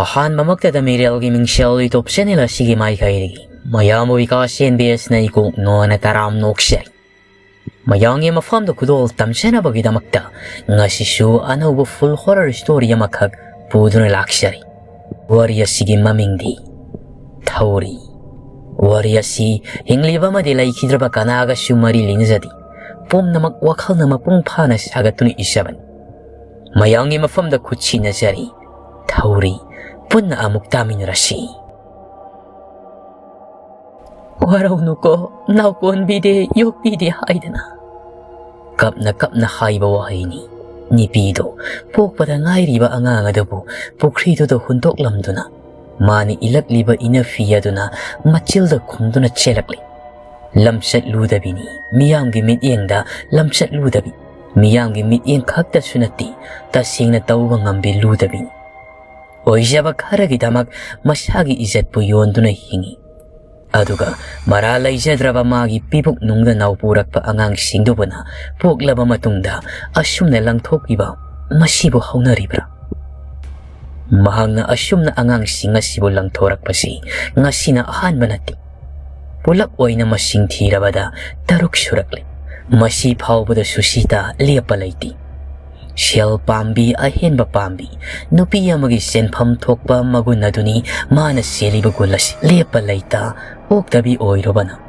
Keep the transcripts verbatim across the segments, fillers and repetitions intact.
ꯑꯍꯥꯟꯕꯃꯛꯇꯗ ꯃꯤꯔꯦꯜꯒꯤ ꯃꯤꯡꯁꯦꯜ YouTube channel ꯑꯁꯤꯒꯤ ꯃꯥꯏꯀꯩꯗꯒꯤ ꯃꯌꯥꯝꯕꯨ ꯕꯤꯀꯥꯁ ꯑꯦꯟ ꯕꯤ ꯑꯦꯁꯅ ꯏꯀꯣꯛ ꯅꯣꯟꯅ ꯇꯔꯥꯝ ꯅꯣꯛꯆꯔꯤ꯫ ꯃꯌꯥꯝꯒꯤ ꯃꯐꯝꯗ ꯈꯨꯗꯣꯜ ꯇꯝꯖꯅꯕꯒꯤꯗꯃꯛꯇ ꯉꯁꯤꯁꯨ ꯑꯅꯧꯕ full horror story ꯑꯃꯈꯛ ꯄꯨꯗꯨꯅ ꯂꯥꯛꯆꯔꯤ꯫ ꯋꯥꯔꯤ ꯑꯁꯤꯒꯤ ꯃꯃꯤꯡꯗꯤ ꯊꯧꯔꯤ꯫ ꯋꯥꯔꯤ ꯑꯁꯤ ꯍꯤꯡꯂꯤꯕ ꯑꯃꯗꯤ ꯂꯩꯈꯤꯗ꯭ꯔꯕ ꯀꯅꯥꯒꯁꯨ ꯃꯔꯤ ꯂꯩꯅꯖꯗꯦ꯫ ꯄꯨꯝꯅꯃꯛ ꯋꯥꯈꯜꯅ ꯃꯄꯨꯡ ꯐꯥꯅ ꯁꯥꯒꯠꯇꯨꯅ ꯏꯖꯕꯅꯤ꯫ ꯃꯌꯥꯝꯒꯤ ꯃꯐꯝꯗ ꯈꯨꯠꯁꯤꯟꯅꯖꯔꯤ꯫ ꯊꯧꯔꯤ꯫ ꯄꯨꯟꯅ ꯑꯃꯨꯛ ꯇꯥꯃꯤꯟꯅꯔꯁꯤ꯫ "ꯋꯥꯔꯧꯅꯨꯀꯣ, ꯅꯥꯎꯀꯣꯟꯕꯤꯗꯦ, ꯌꯣꯛꯄꯤꯗꯦ" ꯍꯥꯏꯗꯅ ꯀꯞꯅ ꯀꯞꯅ ꯍꯥꯏꯕ ꯋꯥꯍꯩꯅꯤ꯫ ꯅꯨꯄꯤꯗꯣ ꯄꯣꯛꯄꯗ ꯉꯥꯏꯔꯤꯕ ꯑꯉꯥꯡ ꯑꯗꯨꯕꯨ ꯄꯨꯈ꯭ꯔꯤꯗꯨꯗ ꯍꯨꯟꯗꯣꯛꯂꯝꯗꯨꯅ ꯃꯥꯅ ꯏꯜꯂꯛꯂꯤꯕ ꯏꯅꯐꯤ ꯑꯗꯨꯅ ꯃꯆꯤꯜꯗ ꯈꯨꯝꯗꯨꯅ ꯆꯦꯜꯂꯛꯂꯤ꯫ ꯂꯝꯆꯠ ꯂꯨꯗꯕꯤꯅꯤ, ꯃꯤꯌꯥꯝꯒꯤ ꯃꯤꯠꯌꯦꯡꯗ ꯂꯝꯆꯠ ꯂꯨꯗꯕꯤ, ꯃꯤꯌꯥꯝꯒꯤ ꯃꯤꯠꯌꯦꯡ ꯈꯛꯇꯁꯨ ꯅꯠꯇꯦ, ꯇꯁꯦꯡꯅ ꯇꯧꯕ ꯉꯝꯕꯤ ꯂꯨꯗꯕꯤꯅꯤ꯫ ꯑꯣꯏꯖꯕ ꯈꯔꯒꯤꯗꯃꯛ ꯃꯁꯥꯒꯤ ꯏꯖꯠꯄꯨ ꯌꯣꯟꯗꯨꯅ ꯍꯤꯡꯏ꯫ ꯑꯗꯨꯒ ꯃꯔꯥ ꯂꯩꯖꯗ꯭ꯔꯕ ꯃꯥꯒꯤ ꯄꯤꯕꯨꯛ ꯅꯨꯡꯗ ꯅꯧꯄꯨꯔꯛꯄ ꯑꯉꯥꯡꯁꯤꯡꯗꯨꯕꯨꯅ ꯄꯣꯛꯂꯕ ꯃꯇꯨꯡꯗ ꯑꯁꯨꯝꯅ ꯂꯪꯊꯣꯛꯄꯤꯕ, ꯃꯁꯤꯕꯨ ꯍꯧꯅꯔꯤꯕ꯭ꯔꯥ? ꯃꯍꯥꯛꯅ ꯑꯁꯨꯝꯅ ꯑꯉꯥꯡꯁꯤꯡ ꯑꯁꯤꯕꯨ ꯂꯪꯊꯣꯔꯛꯄꯁꯤ ꯉꯁꯤꯅ ꯑꯍꯥꯟꯕ ꯅꯠꯇꯦ꯫ ꯄꯨꯂꯞ ꯑꯣꯏꯅ ꯃꯁꯤꯡ ꯊꯤꯔꯕꯗ ꯇꯔꯨꯛ ꯁꯨꯔꯛꯂꯦ꯫ ꯃꯁꯤ ꯐꯥꯎꯕꯗ ꯁꯨꯁꯤꯇꯥ ꯂꯦꯞꯄ ꯂꯩꯇꯦ꯫ ꯁꯦꯜ ꯄꯥꯝꯕꯤ, ꯑꯍꯦꯟꯕ ꯄꯥꯝꯕꯤ, ꯅꯨꯄꯤ ꯑꯃꯒꯤ ꯁꯦꯟꯐꯝ ꯊꯣꯛꯄ ꯃꯒꯨꯟ ꯑꯗꯨꯅꯤ ꯃꯥꯅ ꯆꯦꯜꯂꯤꯕ ꯒꯨꯟ ꯑꯁꯤ꯫ ꯂꯦꯞꯄ ꯂꯩꯇ ꯑꯣꯛꯇꯕꯤ ꯑꯣꯏꯔꯨꯕꯅ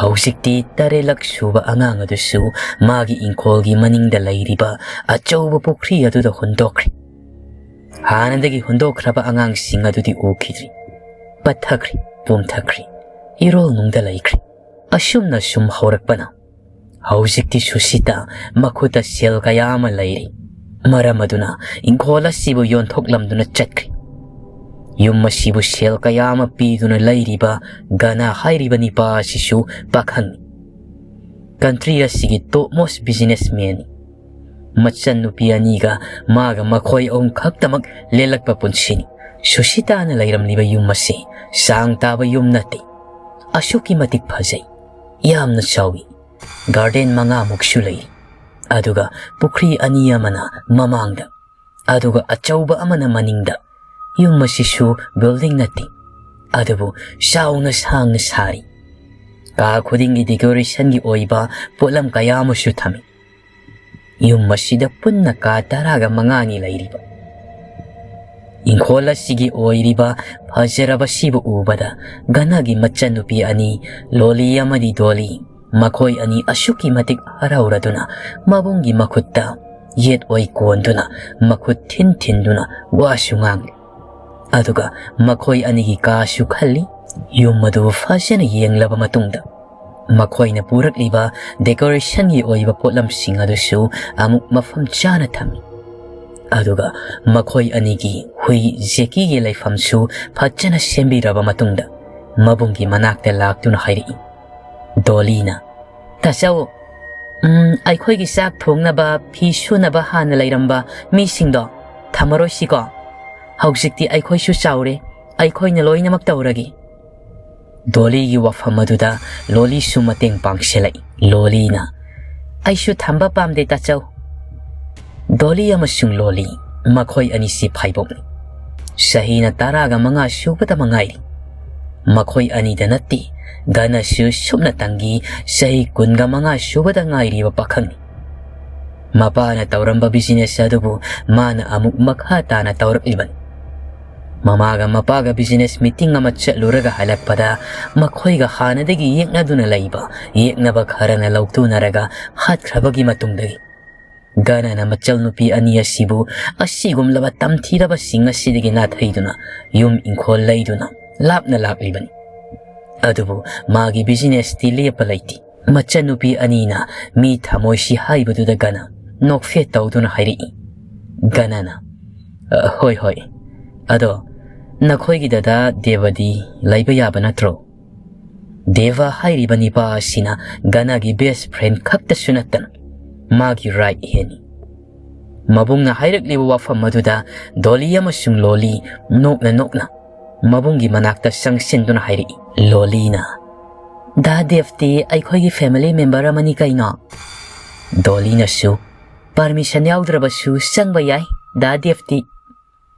ꯍꯧꯖꯤꯛꯇꯤ ꯇꯔꯦꯠꯂꯛ ꯁꯨꯕ ꯑꯉꯥꯡ ꯑꯗꯨꯁꯨ ꯃꯥꯒꯤ ꯏꯪꯈꯣꯜꯒꯤ ꯃꯅꯤꯡꯗ ꯂꯩꯔꯤꯕ ꯑꯆꯧꯕ ꯄꯨꯈ꯭ꯔꯤ ꯑꯗꯨꯗ ꯍꯨꯟꯗꯣꯛꯈ꯭ꯔꯦ꯫ ꯍꯥꯟꯅꯗꯒꯤ ꯍꯨꯟꯗꯣꯛꯈ꯭ꯔꯕ ꯑꯉꯥꯡꯁꯤꯡ ꯑꯗꯨꯗꯤ ꯎꯈꯤꯗ꯭ꯔꯤ꯫ ꯄꯠꯊꯈ꯭ꯔꯦ, ꯄꯨꯝꯊꯈ꯭ꯔꯦ, ꯏꯔꯣꯜ ꯅꯨꯡꯗ ꯂꯩꯈ꯭ꯔꯦ꯫ ꯑꯁꯨꯝꯅ ꯁꯨꯝ ꯍꯧꯔꯛꯄꯅ ꯍꯧꯖꯤꯛꯇꯤ ꯁꯨꯁꯤꯇꯥ ꯃꯈꯨꯠꯇ ꯁꯦꯜ ꯀꯌꯥ ꯑꯃ ꯂꯩꯔꯤ꯫ ꯃꯔꯝ ꯑꯗꯨꯅ ꯏꯪꯈꯣꯜ ꯑꯁꯤꯕꯨ ꯌꯣꯟꯊꯣꯛꯂꯝꯗꯨꯅ ꯆꯠꯈ꯭ꯔꯦ꯫ ꯌꯨꯝ ꯑꯁꯤꯕꯨ ꯁꯦꯜ ꯀꯌꯥ ꯑꯃ ꯄꯤꯗꯨꯅ ꯂꯩꯔꯤꯕ ꯒꯅꯥ ꯍꯥꯏꯔꯤꯕ ꯅꯤꯄꯥ ꯑꯁꯤꯁꯨ ꯄꯥꯈꯪꯅꯤ꯫ Country ꯑꯁꯤꯒꯤ topmost businessman ꯅꯤ꯫ ꯃꯆꯟꯅꯨꯄꯤ ꯑꯅꯤꯒ ꯃꯥꯒ ꯃꯈꯣꯏ ꯑꯍꯨꯝ ꯈꯛꯇꯃꯛ ꯂꯦꯜꯂꯛꯄ ꯄꯨꯟꯁꯤꯅꯤ꯫ ꯁꯨꯁꯤꯇꯥꯅ ꯂꯩꯔꯝꯂꯤꯕ ꯌꯨꯝ ꯑꯁꯤ ꯆꯥꯡ ꯇꯥꯕ ꯌꯨꯝ ꯅꯠꯇꯦ꯫ ꯑꯁꯨꯛꯀꯤ ꯃꯇꯤꯛ ꯐꯖꯩ꯫ ꯌꯥꯝꯅ ꯆꯥꯎꯏ꯫ Garden ꯃꯉꯥꯃꯨꯛꯁꯨ ꯂꯩ꯫ ꯑꯗꯨꯒ ꯄꯨꯈ꯭ꯔꯤ ꯑꯅꯤ ꯑꯃꯅ ꯃꯃꯥꯡꯗ, ꯑꯗꯨꯒ ꯑꯆꯧꯕ ꯑꯃꯅ ꯃꯅꯤꯡꯗ꯫ ꯌꯨꯝ ꯑꯁꯤꯁꯨ building ꯅꯠꯇꯦ, ꯑꯗꯨꯕꯨ ꯆꯥꯎꯅ ꯁꯥꯡꯅ ꯁꯥꯔꯤ꯫ ꯀꯥ ꯈꯨꯗꯤꯡꯒꯤ decorationꯒꯤ ꯑꯣꯏꯕ ꯄꯣꯠꯂꯝ ꯀꯌꯥ ꯑꯃꯁꯨ ꯊꯝꯃꯤ꯫ ꯌꯨꯝ ꯑꯁꯤꯗ ꯄꯨꯟꯅ ꯀꯥ ꯇꯔꯥꯒ ꯃꯉꯥꯅꯤ ꯂꯩꯔꯤꯕ꯫ ꯏꯪꯈꯣꯜ ꯑꯁꯤꯒꯤ ꯑꯣꯏꯔꯤꯕ ꯐꯖꯔꯕꯁꯤꯕꯨ ꯎꯕꯗ ꯒꯅꯒꯤ ꯃꯆꯟꯅꯨꯄꯤ ꯑꯅꯤ, ꯂꯣꯂꯤ ꯑꯃꯗꯤ ꯗꯣꯂꯤ, ꯃꯈꯣꯏ ꯑꯅꯤ ꯑꯁꯨꯛꯀꯤ ꯃꯇꯤꯛ ꯍꯔꯥꯎꯔꯗꯨꯅ ꯃꯕꯨꯡꯒꯤ ꯃꯈꯨꯠꯇ ꯌꯦꯠ ꯑꯣꯏ ꯀꯣꯟꯗꯨꯅ ꯃꯈꯨꯠ ꯊꯤꯟ ꯊꯤꯟꯗꯨꯅ ꯋꯥꯁꯨ ꯉꯥꯡꯂꯤ꯫ ꯑꯗꯨꯒ ꯃꯈꯣꯏ ꯑꯅꯤꯒꯤ ꯀꯥꯁꯨ ꯈꯜꯂꯤ꯫ ꯌꯨꯝ ꯑꯗꯨ ꯐꯖꯅ ꯌꯦꯡꯂꯕ ꯃꯇꯨꯡꯗ ꯃꯈꯣꯏꯅ ꯄꯨꯔꯛꯂꯤꯕ decorationꯒꯤ ꯑꯣꯏꯕ ꯄꯣꯠꯂꯝꯁꯤꯡ ꯑꯗꯨꯁꯨ ꯑꯃꯨꯛ ꯃꯐꯝ ꯆꯥꯅ ꯊꯝꯃꯤ꯫ ꯑꯗꯨꯒ ꯃꯈꯣꯏ ꯑꯅꯤꯒꯤ ꯍꯨꯏ ꯖꯦꯀꯤꯒꯤ ꯂꯩꯐꯝꯁꯨ ꯐꯖꯅ ꯁꯦꯝꯕꯤꯔꯕ ꯃꯇꯨꯡꯗ ꯃꯕꯨꯡꯒꯤ ꯃꯅꯥꯛꯇ ꯂꯥꯛꯇꯨꯅ ꯍꯥꯏꯔꯛꯏ꯫ ꯗꯣꯂꯤꯅ, "ꯇꯥꯆꯧ, ꯎꯝ, ꯑꯩꯈꯣꯏꯒꯤ ꯆꯥꯛ ꯊꯣꯡꯅꯕ, ꯐꯤ ꯁꯨꯅꯕ ꯍꯥꯟꯅ ꯂꯩꯔꯝꯕ ꯃꯤꯁꯤꯡꯗꯣ ꯊꯝꯃꯔꯣꯏꯁꯤꯀꯣ? ꯍꯧꯖꯤꯛꯇꯤ ꯑꯩꯈꯣꯏꯁꯨ ꯆꯥꯎꯔꯦ, ꯑꯩꯈꯣꯏꯅ ꯂꯣꯏꯅꯃꯛ ꯇꯧꯔꯒꯦ꯫" ꯗꯣꯂꯤꯒꯤ ꯋꯥꯐꯝ ꯑꯗꯨꯗ ꯂꯣꯂꯤꯁꯨ ꯃꯇꯦꯡ ꯄꯥꯡꯁꯤꯜꯂꯛꯏ꯫ ꯂꯣꯂꯤꯅ, "ꯑꯩꯁꯨ ꯊꯝꯕ ꯄꯥꯝꯗꯦ, ꯇꯥꯆꯧ꯫" ꯗꯣꯂꯤ ꯑꯃꯁꯨꯡ ꯂꯣꯂꯤ, ꯃꯈꯣꯏ ꯑꯅꯤꯁꯤ ꯐꯥꯏꯕꯣꯛꯅꯤ꯫ ꯆꯍꯤꯅ ꯇꯔꯥꯒ ꯃꯉꯥ ꯁꯨꯕꯗ ꯃꯉꯥꯏꯔꯤ꯫ ꯃꯈꯣꯏ ꯑꯅꯤꯗ ꯅꯠꯇꯦ, ꯒꯅꯁꯨ ꯁꯨꯞꯅꯇꯪꯒꯤ ꯆꯍꯤ ꯀꯨꯟꯒ ꯃꯉꯥ ꯁꯨꯕꯗ ꯉꯥꯏꯔꯤꯕ ꯄꯥꯈꯪꯅꯤ꯫ ꯃꯄꯥꯅ ꯇꯧꯔꯝꯕ business ꯑꯗꯨꯕꯨ ꯃꯥꯅ ꯑꯃꯨꯛ ꯃꯈꯥ ꯇꯥꯅ ꯇꯧꯔꯛꯂꯤꯕꯅꯤ꯫ ꯃꯃꯥꯒ ꯃꯄꯥꯒ business meeting ꯑꯃ ꯆꯠꯂꯨꯔꯒ ꯍꯜꯂꯛꯄꯗ ꯃꯈꯣꯏꯒ ꯍꯥꯟꯅꯗꯒꯤ ꯌꯦꯛꯅꯗꯨꯅ ꯂꯩꯕ ꯌꯦꯛꯅꯕ ꯈꯔꯅ ꯂꯧꯇꯨꯅꯔꯒ ꯍꯥꯠꯈ꯭ꯔꯕꯒꯤ ꯃꯇꯨꯡꯗꯒꯤ ꯒꯅꯅ ꯃꯆꯜ ꯅꯨꯄꯤ ꯑꯅꯤ ꯑꯁꯤꯕꯨ ꯑꯁꯤꯒꯨꯝꯂꯕ ꯇꯝꯊꯤꯔꯕꯁꯤꯡ ꯑꯁꯤꯗꯒꯤ ꯅꯥꯊꯩꯗꯨꯅ ꯌꯨꯝ ꯏꯪꯈꯣꯜ ꯂꯩꯗꯨꯅ ꯂꯥꯞꯅ ꯂꯥꯛꯂꯤꯕꯅꯤ꯫ ꯑꯗꯨꯕꯨ ꯃꯥꯒꯤ businessꯇꯤ ꯂꯦꯞꯄ ꯂꯩꯇꯦ꯫ ꯃꯆꯟꯅꯨꯄꯤ ꯑꯅꯤꯅ ꯃꯤ ꯊꯃꯣꯏꯁꯤ ꯍꯥꯏꯕꯗꯨꯗ ꯒꯅ ꯅꯣꯛꯐꯦꯠ ꯇꯧꯗꯨꯅ ꯍꯥꯏꯔꯛꯏ꯫ ꯒꯅꯅ, "ꯑ, ꯍꯣꯏ, ꯍꯣꯏ꯫ ꯑꯗꯣ ꯅꯈꯣꯏꯒꯤ ꯗꯗꯥ ꯗꯦꯕꯗꯤ ꯂꯩꯕ ꯌꯥꯕ ꯅꯠꯇ꯭ꯔꯣ? ꯗꯦꯕ ꯍꯥꯏꯔꯤꯕ ꯅꯤꯄꯥ ꯑꯁꯤꯅ ꯒꯅꯒꯤ best friend ꯈꯛꯇꯁꯨ ꯅꯠꯇꯅ ꯃꯥꯒꯤ right handꯅꯤ꯫" ꯃꯕꯨꯡꯅ ꯍꯥꯏꯔꯛꯂꯤꯕ ꯋꯥꯐꯝ ꯑꯗꯨꯗ ꯗꯣꯂꯤ ꯑꯃꯁꯨꯡ ꯂꯣꯂꯤ ꯅꯣꯛꯅ ꯅꯣꯛꯅ ꯃꯕꯨꯡꯒꯤ ꯃꯅꯥꯛꯇ ꯆꯪꯁꯤꯟꯗꯨꯅ ꯍꯥꯏꯔꯛꯏ꯫ ꯂꯣꯂꯤꯅ, "ꯗꯥ ꯗꯦꯕꯇꯤ ꯑꯩꯈꯣꯏꯒꯤ family member ꯑꯃꯅꯤ ꯀꯩꯅꯣ?" ꯗꯣꯂꯤꯅꯁꯨ, "Permission ꯌꯥꯎꯗ꯭ꯔꯕꯁꯨ ꯆꯪꯕ ꯌꯥꯏ, ꯗꯥ ꯗꯦꯕꯇꯤ꯫"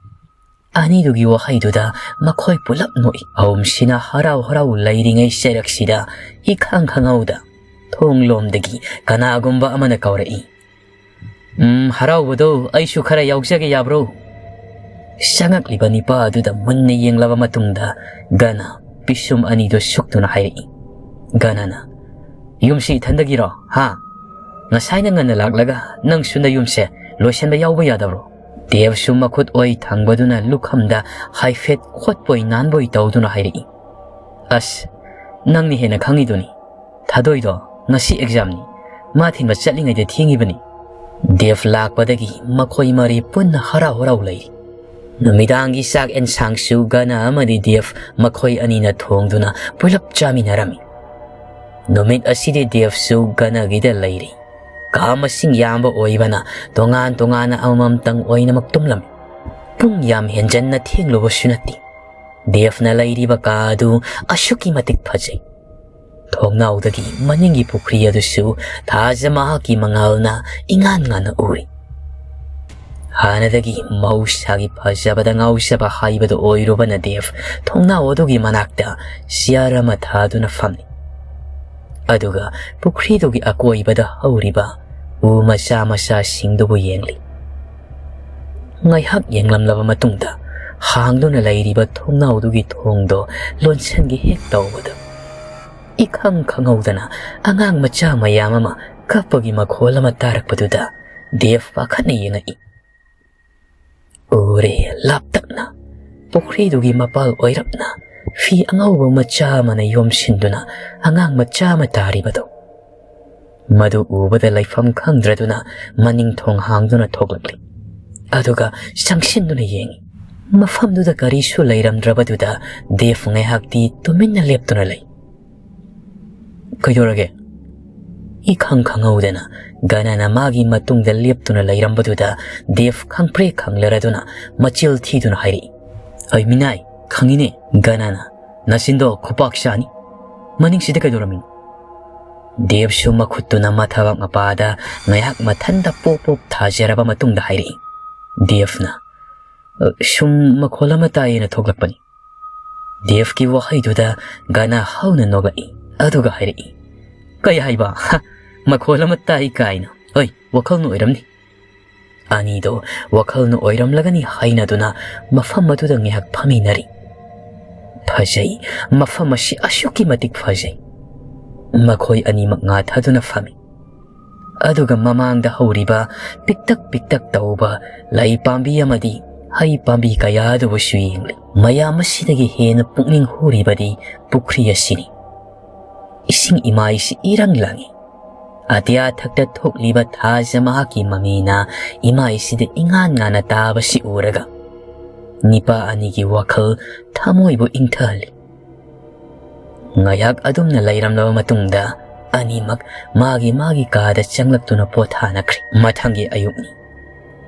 ꯑꯅꯤꯗꯨꯒꯤ ꯋꯥꯍꯩꯗꯨꯗ ꯃꯈꯣꯏ ꯄꯨꯂꯞ ꯅꯣꯛꯏ꯫ ꯑꯍꯨꯝꯁꯤꯅ ꯍꯔꯥꯎ ꯍꯔꯥꯎ ꯂꯩꯔꯤꯉꯩ ꯆꯩꯔꯛꯁꯤꯗ ꯏꯈꯪ ꯈꯪꯍꯧꯗ ꯊꯣꯡꯂꯣꯝꯗꯒꯤ ꯀꯅꯥꯒꯨꯝꯕ ꯑꯃꯅ ꯀꯧꯔꯛꯏ꯫ "ꯎꯝ, ꯍꯔꯥꯎꯕꯗꯣ ꯑꯩꯁꯨ ꯈꯔ ꯌꯥꯎꯖꯒꯦ ꯌꯥꯕ꯭ꯔꯣ?" ꯆꯪꯉꯛꯂꯤꯕ ꯅꯤꯄꯥ ꯑꯗꯨꯗ ꯃꯨꯟꯅ ꯌꯦꯡꯂꯕ ꯃꯇꯨꯡꯗ ꯒꯅ ꯄꯤꯁꯨꯝ ꯑꯅꯤꯗꯨ ꯁꯨꯛꯇꯨꯅ ꯍꯥꯏꯔꯛꯏ꯫ ꯒꯅꯅ, "ꯌꯨꯝꯁꯤ ꯏꯊꯟꯗꯒꯤꯔꯣ? ꯍꯥ? ꯉꯁꯥꯏꯅ ꯉꯟꯅ ꯂꯥꯛꯂꯒ ꯅꯪꯁꯨ ꯅꯌꯨꯝꯁꯦ ꯂꯣꯏꯁꯤꯟꯕ ꯌꯥꯎꯕ ꯌꯥꯗꯕ꯭ꯔꯣ?" ꯗꯦꯕꯁꯨ ꯃꯈꯨꯠ ꯑꯣꯏ ꯊꯪꯕꯗꯨꯅ ꯂꯨꯈꯝꯗ ꯍꯥꯏꯐꯦꯠ ꯈꯣꯠꯄꯣꯏ ꯅꯥꯟꯕꯣꯏ ꯇꯧꯗꯨꯅ ꯍꯥꯏꯔꯛꯏ꯫ "ꯑꯁ, ꯅꯪꯅ ꯍꯦꯟꯅ ꯈꯪꯉꯤꯗꯨꯅꯤ꯫ ꯊꯥꯗꯣꯏꯗꯣ ꯉꯁꯤ ꯑꯦꯛꯖꯥꯝꯅꯤ꯫ ꯃꯥ ꯊꯤꯟꯕ ꯆꯠꯂꯤꯉꯩꯗ ꯊꯦꯡꯉꯤꯕꯅꯤ꯫" ꯗꯦꯕ ꯂꯥꯛꯄꯗꯒꯤ ꯃꯈꯣꯏ ꯃꯔꯤ ꯄꯨꯟꯅ ꯍꯔꯥꯎ ꯍꯔꯥꯎ ꯂꯩꯔꯤ꯫ ꯅꯨꯃꯤꯗꯥꯡꯒꯤ ꯆꯥꯛ ꯑꯦꯟꯁꯥꯡꯁꯨ ꯒꯅ ꯑꯃꯗꯤ ꯗꯦꯕ ꯃꯈꯣꯏ ꯑꯅꯤꯅ ꯊꯣꯡꯗꯨꯅ ꯄꯨꯂꯞ ꯆꯥꯃꯤꯟꯅꯔꯝꯃꯤ꯫ ꯅꯨꯃꯤꯠ ꯑꯁꯤꯗꯤ ꯗꯦꯕꯁꯨ ꯒꯅꯒꯤꯗ ꯂꯩꯔꯤ꯫ ꯀꯥ ꯃꯁꯤꯡ ꯌꯥꯝꯕ ꯑꯣꯏꯕꯅ ꯇꯣꯉꯥꯟ ꯇꯣꯉꯥꯟꯅ ꯑꯃꯃꯝꯇꯪ ꯑꯣꯏꯅꯃꯛ ꯇꯨꯝꯂꯝꯃꯤ꯫ ꯄꯨꯡ ꯌꯥꯝ ꯍꯦꯟꯖꯟꯅ ꯊꯦꯡꯂꯨꯕꯁꯨ ꯅꯠꯇꯦ꯫ ꯗꯦꯕꯅ ꯂꯩꯔꯤꯕ ꯀꯥ ꯑꯗꯨ ꯑꯁꯨꯛꯀꯤ ꯃꯇꯤꯛ ꯐꯖꯩ꯫ ꯊꯣꯡꯅꯥꯎꯗꯒꯤ ꯃꯅꯤꯡꯒꯤ ꯄꯨꯈ꯭ꯔꯤ ꯑꯗꯨꯁꯨ ꯊꯥꯖ ꯃꯍꯥꯛꯀꯤ ꯃꯉꯥꯜꯅ ꯏꯉꯥꯟ ꯉꯥꯟꯅ ꯎꯔꯤ꯫ ꯍꯥꯟꯅꯗꯒꯤ ꯃꯍꯧꯁꯥꯒꯤ ꯐꯖꯕꯗ ꯉꯥꯎꯖꯕ ꯍꯥꯏꯕꯗꯨ ꯑꯣꯏꯔꯨꯕꯅ ꯗꯦꯕ ꯊꯣꯡꯅꯥꯎ ꯑꯗꯨꯒꯤ ꯃꯅꯥꯛꯇ ꯆꯤꯌꯥꯔ ꯑꯃ ꯊꯥꯗꯨꯅ ꯐꯝꯂꯤ꯫ ꯑꯗꯨꯒ ꯄꯨꯈ꯭ꯔꯤꯗꯨꯒꯤ ꯑꯀꯣꯏꯕꯗ ꯍꯧꯔꯤꯕ ꯎ ꯃꯆꯥ ꯃꯆꯥꯁꯤꯡꯗꯨꯕꯨ ꯌꯦꯡꯂꯤ꯫ ꯉꯥꯏꯍꯥꯛ ꯌꯦꯡꯂꯝꯂꯕ ꯃꯇꯨꯡꯗ ꯍꯥꯡꯗꯨꯅ ꯂꯩꯔꯤꯕ ꯊꯣꯡꯅꯥꯎꯗꯨꯒꯤ ꯊꯣꯡꯗꯣ ꯂꯣꯟꯁꯤꯟꯒꯦ ꯍꯦꯛ ꯇꯧꯕꯗ, ꯏꯈꯪ ꯈꯪꯍꯧꯗꯅ ꯑꯉꯥꯡ ꯃꯆꯥ ꯃꯌꯥꯝ ꯑꯃ ꯀꯞꯄꯒꯤ ꯃꯈꯣꯜ ꯑꯃ ꯇꯥꯔꯛꯄꯗꯨꯗ ꯗꯦꯕ ꯄꯥꯈꯠꯅ ꯌꯦꯡꯉꯛꯏ꯫ ꯎꯔꯦ, ꯂꯥꯞꯇꯛꯅ ꯄꯨꯈ꯭ꯔꯤꯗꯨꯒꯤ ꯃꯄꯥꯜ ꯑꯣꯏꯔꯞꯅ ꯐꯤ ꯑꯉꯧꯕ ꯃꯆꯥ ꯑꯃꯅ ꯌꯣꯝꯁꯤꯟꯗꯨꯅ ꯑꯉꯥꯡ ꯃꯆꯥ ꯑꯃ ꯇꯥꯔꯤꯕꯗꯨ꯫ ꯃꯗꯨ ꯎꯕꯗ ꯂꯩꯐꯝ ꯈꯪꯗ꯭ꯔꯗꯨꯅ ꯃꯅꯤꯡ ꯊꯣꯡ ꯍꯥꯡꯗꯨꯅ ꯊꯣꯛꯂꯛꯂꯤ꯫ ꯑꯗꯨꯒ ꯆꯪꯁꯤꯟꯗꯨꯅ ꯌꯦꯡꯉꯤ꯫ ꯃꯐꯝꯗꯨꯗ ꯀꯔꯤꯁꯨ ꯂꯩꯔꯝꯗ꯭ꯔꯕꯗꯨꯗ ꯗꯦꯕ ꯉꯥꯏꯍꯥꯛꯇꯤ ꯇꯨꯃꯤꯟꯅ ꯂꯦꯞꯇꯨꯅ ꯂꯩ꯫ "ꯀꯩꯗꯧꯔꯒꯦ?" ꯏꯈꯪ ꯈꯪꯍꯧꯗꯅ ꯒꯅꯅ ꯃꯥꯒꯤ ꯃꯇꯨꯡꯗ ꯂꯦꯞꯇꯨꯅ ꯂꯩꯔꯝꯕꯗꯨꯗ ꯗꯦꯕ ꯈꯪꯄ꯭ꯔꯦꯛ ꯈꯪꯂꯔꯗꯨꯅ ꯃꯆꯤꯜ ꯊꯤꯗꯨꯅ ꯍꯥꯏꯔꯛꯏ꯫ "ꯑꯩ ꯃꯤꯅꯥꯏ, ꯈꯪꯉꯤꯅꯦ꯫ ꯒꯅꯅ ꯅꯆꯤꯟꯗꯣ ꯈꯨꯄꯥꯛ ꯆꯥꯅꯤ꯫ ꯃꯅꯤꯡꯁꯤꯗ ꯀꯩꯗꯧꯔꯝꯃꯤꯅꯣ?" ꯗꯦꯕꯁꯨ ꯃꯈꯨꯠꯇꯨꯅ ꯃꯊꯕꯥꯛ ꯃꯄꯥꯗ ꯉꯥꯏꯍꯥꯛ ꯃꯊꯟꯇ ꯄꯣꯞ ꯄꯣꯞ ꯊꯥꯖꯔꯕ ꯃꯇꯨꯡꯗ ꯍꯥꯏꯔꯛꯏ꯫ ꯗꯦꯕꯅ, "ꯑ, ꯁꯨꯝ ꯃꯈꯣꯜ ꯑꯃ ꯇꯥꯏꯌꯦꯅ ꯊꯣꯛꯂꯛꯄꯅꯤ"꯫ ꯗꯦꯕꯀꯤ ꯋꯥꯍꯩꯗꯨꯗ ꯒꯅꯥ ꯍꯧꯅ ꯅꯣꯛꯂꯛꯏ, ꯑꯗꯨꯒ ꯍꯥꯏꯔꯛꯏ, "ꯀꯩ ꯍꯥꯏꯕ? ꯍ, ꯃꯈꯣꯜ ꯑꯃ ꯇꯥꯏ ꯀꯥꯏꯅ? ꯍꯣꯏ, ꯋꯥꯈꯜꯅ ꯑꯣꯏꯔꯝꯅꯤ"꯫ ꯑꯅꯤꯗꯣ ꯋꯥꯈꯜꯅ ꯑꯣꯏꯔꯝꯂꯒꯅꯤ ꯍꯥꯏꯅꯗꯨꯅ ꯃꯐꯝ ꯑꯗꯨꯗ ꯉꯥꯏꯍꯥꯛ ꯐꯝꯃꯤꯟꯅꯔꯤ꯫ ꯐꯖꯩ, ꯃꯐꯝ ꯑꯁꯤ ꯑꯁꯨꯛꯀꯤ ꯃꯇꯤꯛ ꯐꯖꯩ꯫ ꯃꯈꯣꯏ ꯑꯅꯤꯃꯛ ꯉꯥꯊꯗꯨꯅ ꯐꯝꯃꯤ꯫ ꯑꯗꯨꯒ ꯃꯃꯥꯡꯗ ꯍꯧꯔꯤꯕ ꯄꯤꯛꯇꯛ ꯄꯤꯛꯇꯛ ꯇꯧꯕ ꯂꯩ ꯄꯥꯝꯕꯤ ꯑꯃꯗꯤ ꯍꯩ ꯄꯥꯝꯕꯤ ꯀꯌꯥ ꯑꯗꯨꯕꯨꯁꯨ ꯌꯦꯡꯂꯤ꯫ ꯃꯌꯥꯝ ꯑꯁꯤꯗꯒꯤ ꯍꯦꯟꯅ ꯄꯨꯛꯅꯤꯡ ꯍꯨꯔꯤꯕꯗꯤ ꯄꯨꯈ꯭ꯔꯤ ꯑꯁꯤꯅꯤ꯫ ꯏꯁꯤꯡ ꯏꯃꯥꯏꯁꯤ ꯏꯔꯪ ꯂꯪꯏ꯫ ꯑꯇꯤꯌꯥ ꯊꯛꯇ ꯊꯣꯛꯂꯤꯕ ꯊꯥꯖ ꯃꯍꯥꯛꯀꯤ ꯃꯃꯤꯅ ꯏꯃꯥꯏꯁꯤꯗ ꯏꯉꯥꯟ ꯉꯥꯟꯅ ꯇꯥꯕꯁꯤ ꯎꯔꯒ ꯅꯤꯄꯥ ꯑꯅꯤꯒꯤ ꯋꯥꯈꯜ ꯊꯃꯣꯏꯕꯨ ꯏꯪꯊꯍꯜꯂꯤ꯫ ꯉꯥꯏꯍꯥꯛ ꯑꯗꯨꯝꯅ ꯂꯩꯔꯝꯂꯕ ꯃꯇꯨꯡꯗ ꯑꯅꯤꯃꯛ ꯃꯥꯒꯤ ꯃꯥꯒꯤ ꯀꯥꯗ ꯆꯪꯂꯛꯇꯨꯅ ꯄꯣꯊꯥꯅꯈ꯭ꯔꯦ꯫ ꯃꯊꯪꯒꯤ ꯑꯌꯨꯛꯅꯤ꯫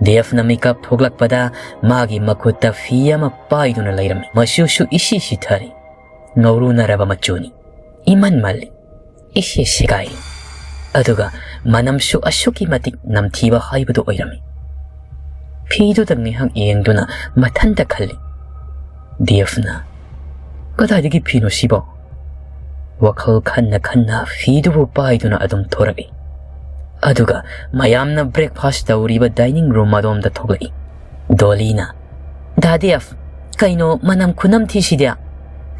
ꯗꯦꯕꯅ ꯃꯤꯀꯞ ꯊꯣꯛꯂꯛꯄꯗ ꯃꯥꯒꯤ ꯃꯈꯨꯠꯇ ꯐꯤ ꯑꯃ ꯄꯥꯏꯗꯨꯅ ꯂꯩꯔꯝꯃꯤ꯫ ꯃꯆꯨꯁꯨ ꯏꯁꯤ ꯁꯤꯊꯔꯤ꯫ ꯉꯧꯔꯨꯅꯔꯕ ꯃꯆꯨꯅꯤ꯫ ꯏꯃꯟ ꯃꯜꯂꯤ꯫ ꯏꯁꯤ ꯁꯦꯒꯥꯏꯔꯤ꯫ ꯑꯗꯨꯒ ꯃꯅꯝꯁꯨ ꯑꯁꯨꯛꯀꯤ ꯃꯇꯤꯛ ꯅꯝꯊꯤꯕ ꯍꯥꯏꯕꯗꯨ ꯑꯣꯏꯔꯝꯃꯤ꯫ ꯐꯤꯗꯨꯗ ꯉꯥꯏꯍꯥꯛ ꯌꯦꯡꯗꯨꯅ ꯃꯊꯟꯇ ꯈꯜꯂꯤ, "ꯗꯦꯕꯅ ꯀꯗꯥꯏꯗꯒꯤ ꯐꯤꯅꯣ ꯁꯤꯕꯣ?" ꯋꯥꯈꯜ ꯈꯟꯅ ꯈꯟꯅ ꯐꯤꯗꯨꯕꯨ ꯄꯥꯏꯗꯨꯅ ꯑꯗꯨꯝ ꯊꯣꯔꯛꯏ꯫ ꯑꯗꯨꯒ ꯃꯌꯥꯝꯅ breakfast ꯇꯧꯔꯤꯕ dining room ꯑꯗꯣꯝꯗ ꯊꯣꯛꯂꯛꯏ꯫ ꯗꯣꯂꯤꯅ, "ꯗꯥ ꯗꯦꯕ, ꯀꯩꯅꯣ ꯃꯅꯝ ꯈꯨꯅꯝꯊꯤꯁꯤꯗꯤ?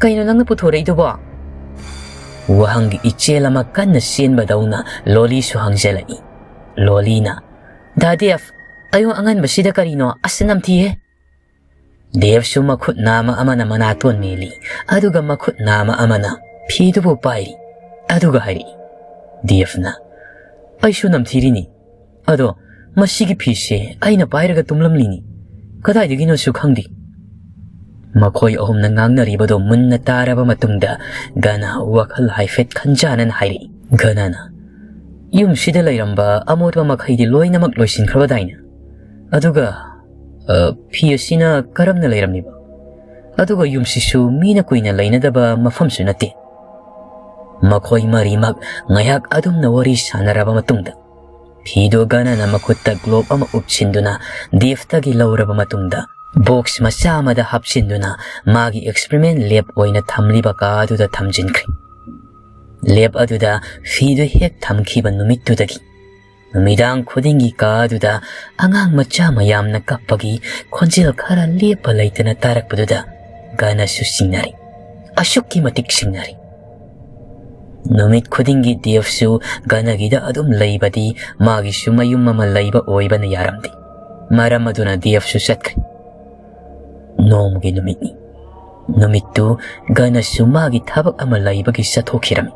ꯀꯩꯅꯣ ꯅꯪꯅ ꯄꯨꯊꯣꯔꯛꯏꯗꯨꯕꯣ?" ꯋꯥꯍꯪꯒꯤ ꯏꯆꯦꯜ ꯑꯃ ꯀꯟꯅ ꯆꯦꯟꯕꯗꯧꯅ ꯂꯣꯂꯤꯁꯨ ꯍꯪꯖꯜꯂꯛꯏ꯫ ꯂꯣꯂꯤꯅ, "ꯗꯥ ꯗꯦꯕ, ꯑꯌꯨꯛ ꯑꯉꯟꯕꯁꯤꯗ ꯀꯔꯤꯅꯣ? ꯑꯁ, ꯅꯝꯊꯤꯍꯦ!" ꯗꯦꯕꯁꯨ ꯃꯈꯨꯠ ꯅꯥꯝꯃ ꯑꯃꯅ ꯃꯅꯥꯇꯣꯟ ꯃꯦꯜꯂꯤ, ꯑꯗꯨꯒ ꯃꯈꯨꯠ ꯅꯥꯝꯃ ꯑꯃꯅ ꯐꯤꯗꯨꯕꯨ ꯄꯥꯏꯔꯤ, ꯑꯗꯨꯒ ꯍꯥꯏꯔꯛꯏ꯫ ꯗꯦꯕꯅ, "ꯑꯩꯁꯨ ꯅꯝꯊꯤꯔꯤꯅꯤ꯫ ꯑꯗꯣ ꯃꯁꯤꯒꯤ ꯐꯤꯁꯦ ꯑꯩꯅ ꯄꯥꯏꯔꯒ ꯇꯨꯝꯂꯝꯂꯤꯅꯤ꯫ ꯀꯗꯥꯏꯗꯒꯤꯅꯣꯁꯨ ꯈꯪꯗꯦ"꯫ ꯃꯈꯣꯏ ꯑꯍꯨꯝꯅ ꯉꯥꯡꯅꯔꯤꯕꯗꯣ ꯃꯨꯟꯅ ꯇꯥꯔꯕ ꯃꯇꯨꯡꯗ ꯒꯅꯥ ꯋꯥꯈꯜ ꯍꯥꯏꯐꯦꯠ ꯈꯟꯖꯥꯅꯅ ꯍꯥꯏꯔꯛꯏ꯫ ꯒꯅꯥꯅ, "ꯌꯨꯝꯁꯤꯗ ꯂꯩꯔꯝꯕ ꯑꯃꯣꯠꯄ ꯃꯈꯩꯗꯤ ꯂꯣꯏꯅꯃꯛ ꯂꯣꯏꯁꯤꯟꯈ꯭ꯔꯕꯗꯥꯏꯅꯦ? ꯑꯗꯨꯒ, ꯑ, ꯐꯤ ꯑꯁꯤꯅ ꯀꯔꯝꯅ ꯂꯩꯔꯝꯂꯤꯕ? ꯑꯗꯨꯒ ꯌꯨꯝꯁꯤꯁꯨ ꯃꯤꯅ ꯀꯨꯏꯅ ꯂꯩꯅꯗꯕ ꯃꯐꯝꯁꯨ ꯅꯠꯇꯦ"꯫ ꯃꯈꯣꯏ ꯃꯔꯤꯃꯛ ꯉꯥꯏꯍꯥꯛ ꯑꯗꯨꯝꯅ ꯋꯥꯔꯤ ꯁꯥꯟꯅꯔꯕ ꯃꯇꯨꯡꯗ ꯐꯤꯗꯣ ꯒꯅꯥꯅ ꯃꯈꯨꯠꯇ glove ꯑꯃ ꯎꯞꯁꯤꯟꯗꯨꯅ ꯗꯦꯕꯇꯒꯤ ꯂꯧꯔꯕ ꯃꯇꯨꯡꯗ ꯕꯣꯛꯁ ꯃꯆꯥ ꯑꯃꯗ ꯍꯥꯞꯆꯤꯟꯗꯨꯅ ꯃꯥꯒꯤ ꯑꯦꯛꯁꯄꯔꯤꯃꯦꯟ ꯂꯦꯕ ꯑꯣꯏꯅ ꯊꯝꯂꯤꯕ ꯀꯥ ꯑꯗꯨꯗ ꯊꯝꯖꯤꯟꯈ꯭ꯔꯦ꯫ ꯂꯦꯕ ꯑꯗꯨꯗ ꯐꯤꯗꯨ ꯍꯦꯛ ꯊꯝꯈꯤꯕ ꯅꯨꯃꯤꯠꯇꯨꯗꯒꯤ ꯅꯨꯃꯤꯗꯥꯡ ꯈꯨꯗꯤꯡꯒꯤ ꯀꯥ ꯑꯗꯨꯗ ꯑꯉꯥꯡ ꯃꯆꯥ ꯃꯌꯥꯝꯅ ꯀꯞꯄꯒꯤ ꯈꯣꯟꯖꯦꯜ ꯈꯔ ꯂꯦꯞꯄ ꯂꯩꯇꯅ ꯇꯥꯔꯛꯄꯗꯨꯗ ꯒꯅꯁꯨ ꯆꯤꯡꯅꯔꯦ꯫ ꯑꯁꯨꯛꯀꯤ ꯃꯇꯤꯛ ꯆꯤꯡꯅꯔꯦ꯫ ꯅꯨꯃꯤꯠ ꯈꯨꯗꯤꯡꯒꯤ ꯗꯦꯕꯁꯨ ꯒꯅꯒꯤꯗ ꯑꯗꯨꯝ ꯂꯩꯕꯗꯤ ꯃꯥꯒꯤꯁꯨ ꯃꯌꯨꯝ ꯑꯃ ꯂꯩꯕ ꯑꯣꯏꯕꯅ ꯌꯥꯔꯝꯗꯦ꯫ ꯃꯔꯝ ꯑꯗꯨꯅ ꯗꯦꯕꯁꯨ ꯆꯠꯈ꯭ꯔꯦ꯫ ꯅꯣꯡꯃꯒꯤ ꯅꯨꯃꯤꯠꯅꯤ꯫ ꯅꯨꯃꯤꯠꯇꯨ ꯒꯅꯁꯨ ꯃꯥꯒꯤ ꯊꯕꯛ ꯑꯃ ꯂꯩꯕꯒꯤ ꯆꯠꯊꯣꯛꯈꯤꯔꯝꯃꯤ꯫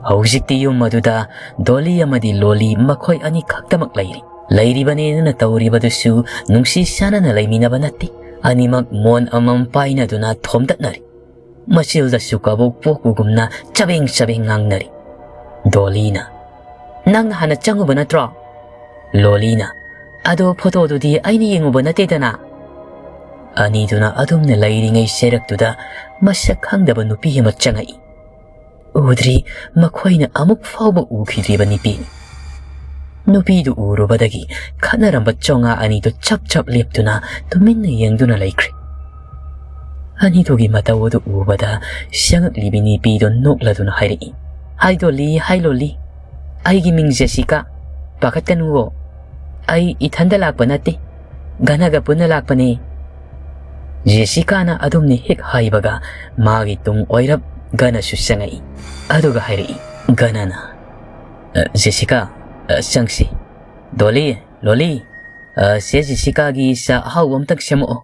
ꯍꯧꯖꯤꯛꯇꯤ ꯌꯨꯝ ꯑꯗꯨꯗ ꯗꯣꯂꯤ ꯑꯃꯗꯤ ꯂꯣꯂꯤ ꯃꯈꯣꯏ ꯑꯅꯤ ꯈꯛꯇꯃꯛ ꯂꯩꯔꯤ꯫ ꯂꯩꯔꯤꯕꯅꯦꯅ ꯇꯧꯔꯤꯕꯗꯨꯁꯨ ꯅꯨꯡꯁꯤ ꯆꯥꯟꯅꯅ ꯂꯩꯃꯤꯟꯅꯕ ꯅꯠꯇꯦ꯫ ꯑꯅꯤꯃꯛ ꯃꯣꯟ ꯑꯃꯃꯝ ꯄꯥꯏꯅꯗꯨꯅ ꯊꯣꯝꯗꯠꯅꯔꯤ꯫ ꯃꯆꯤꯜꯗꯁꯨ ꯀꯕꯣꯛ ꯄꯣꯛꯄꯒꯨꯝꯅ ꯆꯕꯦꯡ ꯆꯕꯦꯡ ꯉꯥꯡꯅꯔꯤ꯫ ꯗꯣꯂꯤꯅ, "ꯅꯪꯅ ꯍꯥꯟꯅ ꯆꯪꯉꯨꯕ ꯅꯠꯇ꯭ꯔꯣ?" ꯂꯣꯂꯤꯅ, "ꯑꯗꯣ ꯐꯣꯇꯣꯗꯨꯗꯤ ꯑꯩꯅ ꯌꯦꯡꯉꯨꯕ ꯅꯠꯇꯦꯗꯅ?" ꯑꯅꯤꯗꯨꯅ ꯑꯗꯨꯝꯅ ꯂꯩꯔꯤꯉꯩ ꯆꯩꯔꯛꯇꯨꯗ ꯃꯁꯛ ꯈꯪꯗꯕ ꯅꯨꯄꯤ ꯑꯃ ꯆꯪꯉꯛꯏ꯫ ꯎꯗ꯭ꯔꯤ, ꯃꯈꯣꯏꯅ ꯑꯃꯨꯛ ꯐꯥꯎꯕ ꯎꯈꯤꯗ꯭ꯔꯤꯕ ꯅꯨꯄꯤꯅꯤ꯫ ꯅꯨꯄꯤꯗꯨ ꯎꯔꯨꯕꯗꯒꯤ ꯈꯠꯅꯔꯝꯕ ꯆꯣꯉꯥ ꯑꯅꯤꯗꯨ ꯆꯞ ꯆꯞ ꯂꯦꯞꯇꯨꯅ ꯇꯨꯃꯤꯟꯅ ꯌꯦꯡꯗꯨꯅ ꯂꯩꯈ꯭ꯔꯦ꯫ ꯑꯅꯤꯗꯨꯒꯤ ꯃꯇꯧ ꯑꯗꯨ ꯎꯕꯗ ꯆꯪꯉꯛꯂꯤꯕꯤ ꯅꯨꯄꯤꯗꯨ ꯅꯣꯛꯂꯗꯨꯅ ꯍꯥꯏꯔꯛꯏ, "ꯍꯥꯏ ꯗꯣꯂꯤ, ꯍꯥꯏ ꯂꯣꯂꯤ, ꯑꯩꯒꯤ ꯃꯤꯡ ꯖꯦꯁꯤꯀꯥ꯫ ꯄꯥꯈꯠꯀꯅꯨꯋꯣ, ꯑꯩ ꯏꯊꯟꯗ ꯂꯥꯛꯄ ꯅꯠꯇꯦ, ꯒꯅꯒ ꯄꯨꯟꯅ ꯂꯥꯛꯄꯅꯦ꯫" ꯖꯦꯁꯤꯀꯥꯅ ꯑꯗꯨꯝꯅ ꯍꯦꯛ ꯍꯥꯏꯕꯒ ꯃꯥꯒꯤ ꯇꯨꯡ ꯑꯣꯏꯔꯞ ꯒꯅꯁꯨ ꯆꯪꯉꯛꯏ꯫ ꯑꯗꯨꯒ ꯍꯥꯏꯔꯛꯏ, ꯒꯅꯅ, "ꯑ, ꯖꯦꯁꯤꯀꯥ, ꯑ, ꯆꯪꯁꯤ꯫ ꯗꯣꯂꯤ, ꯂꯣꯂꯤ, ꯑ, ꯆꯦ ꯖꯦꯁꯤꯀꯥꯒꯤ ꯆꯥ ꯑꯍꯥꯎꯕ ꯑꯝꯇꯪ ꯁꯦꯝꯃꯛꯑꯣ꯫"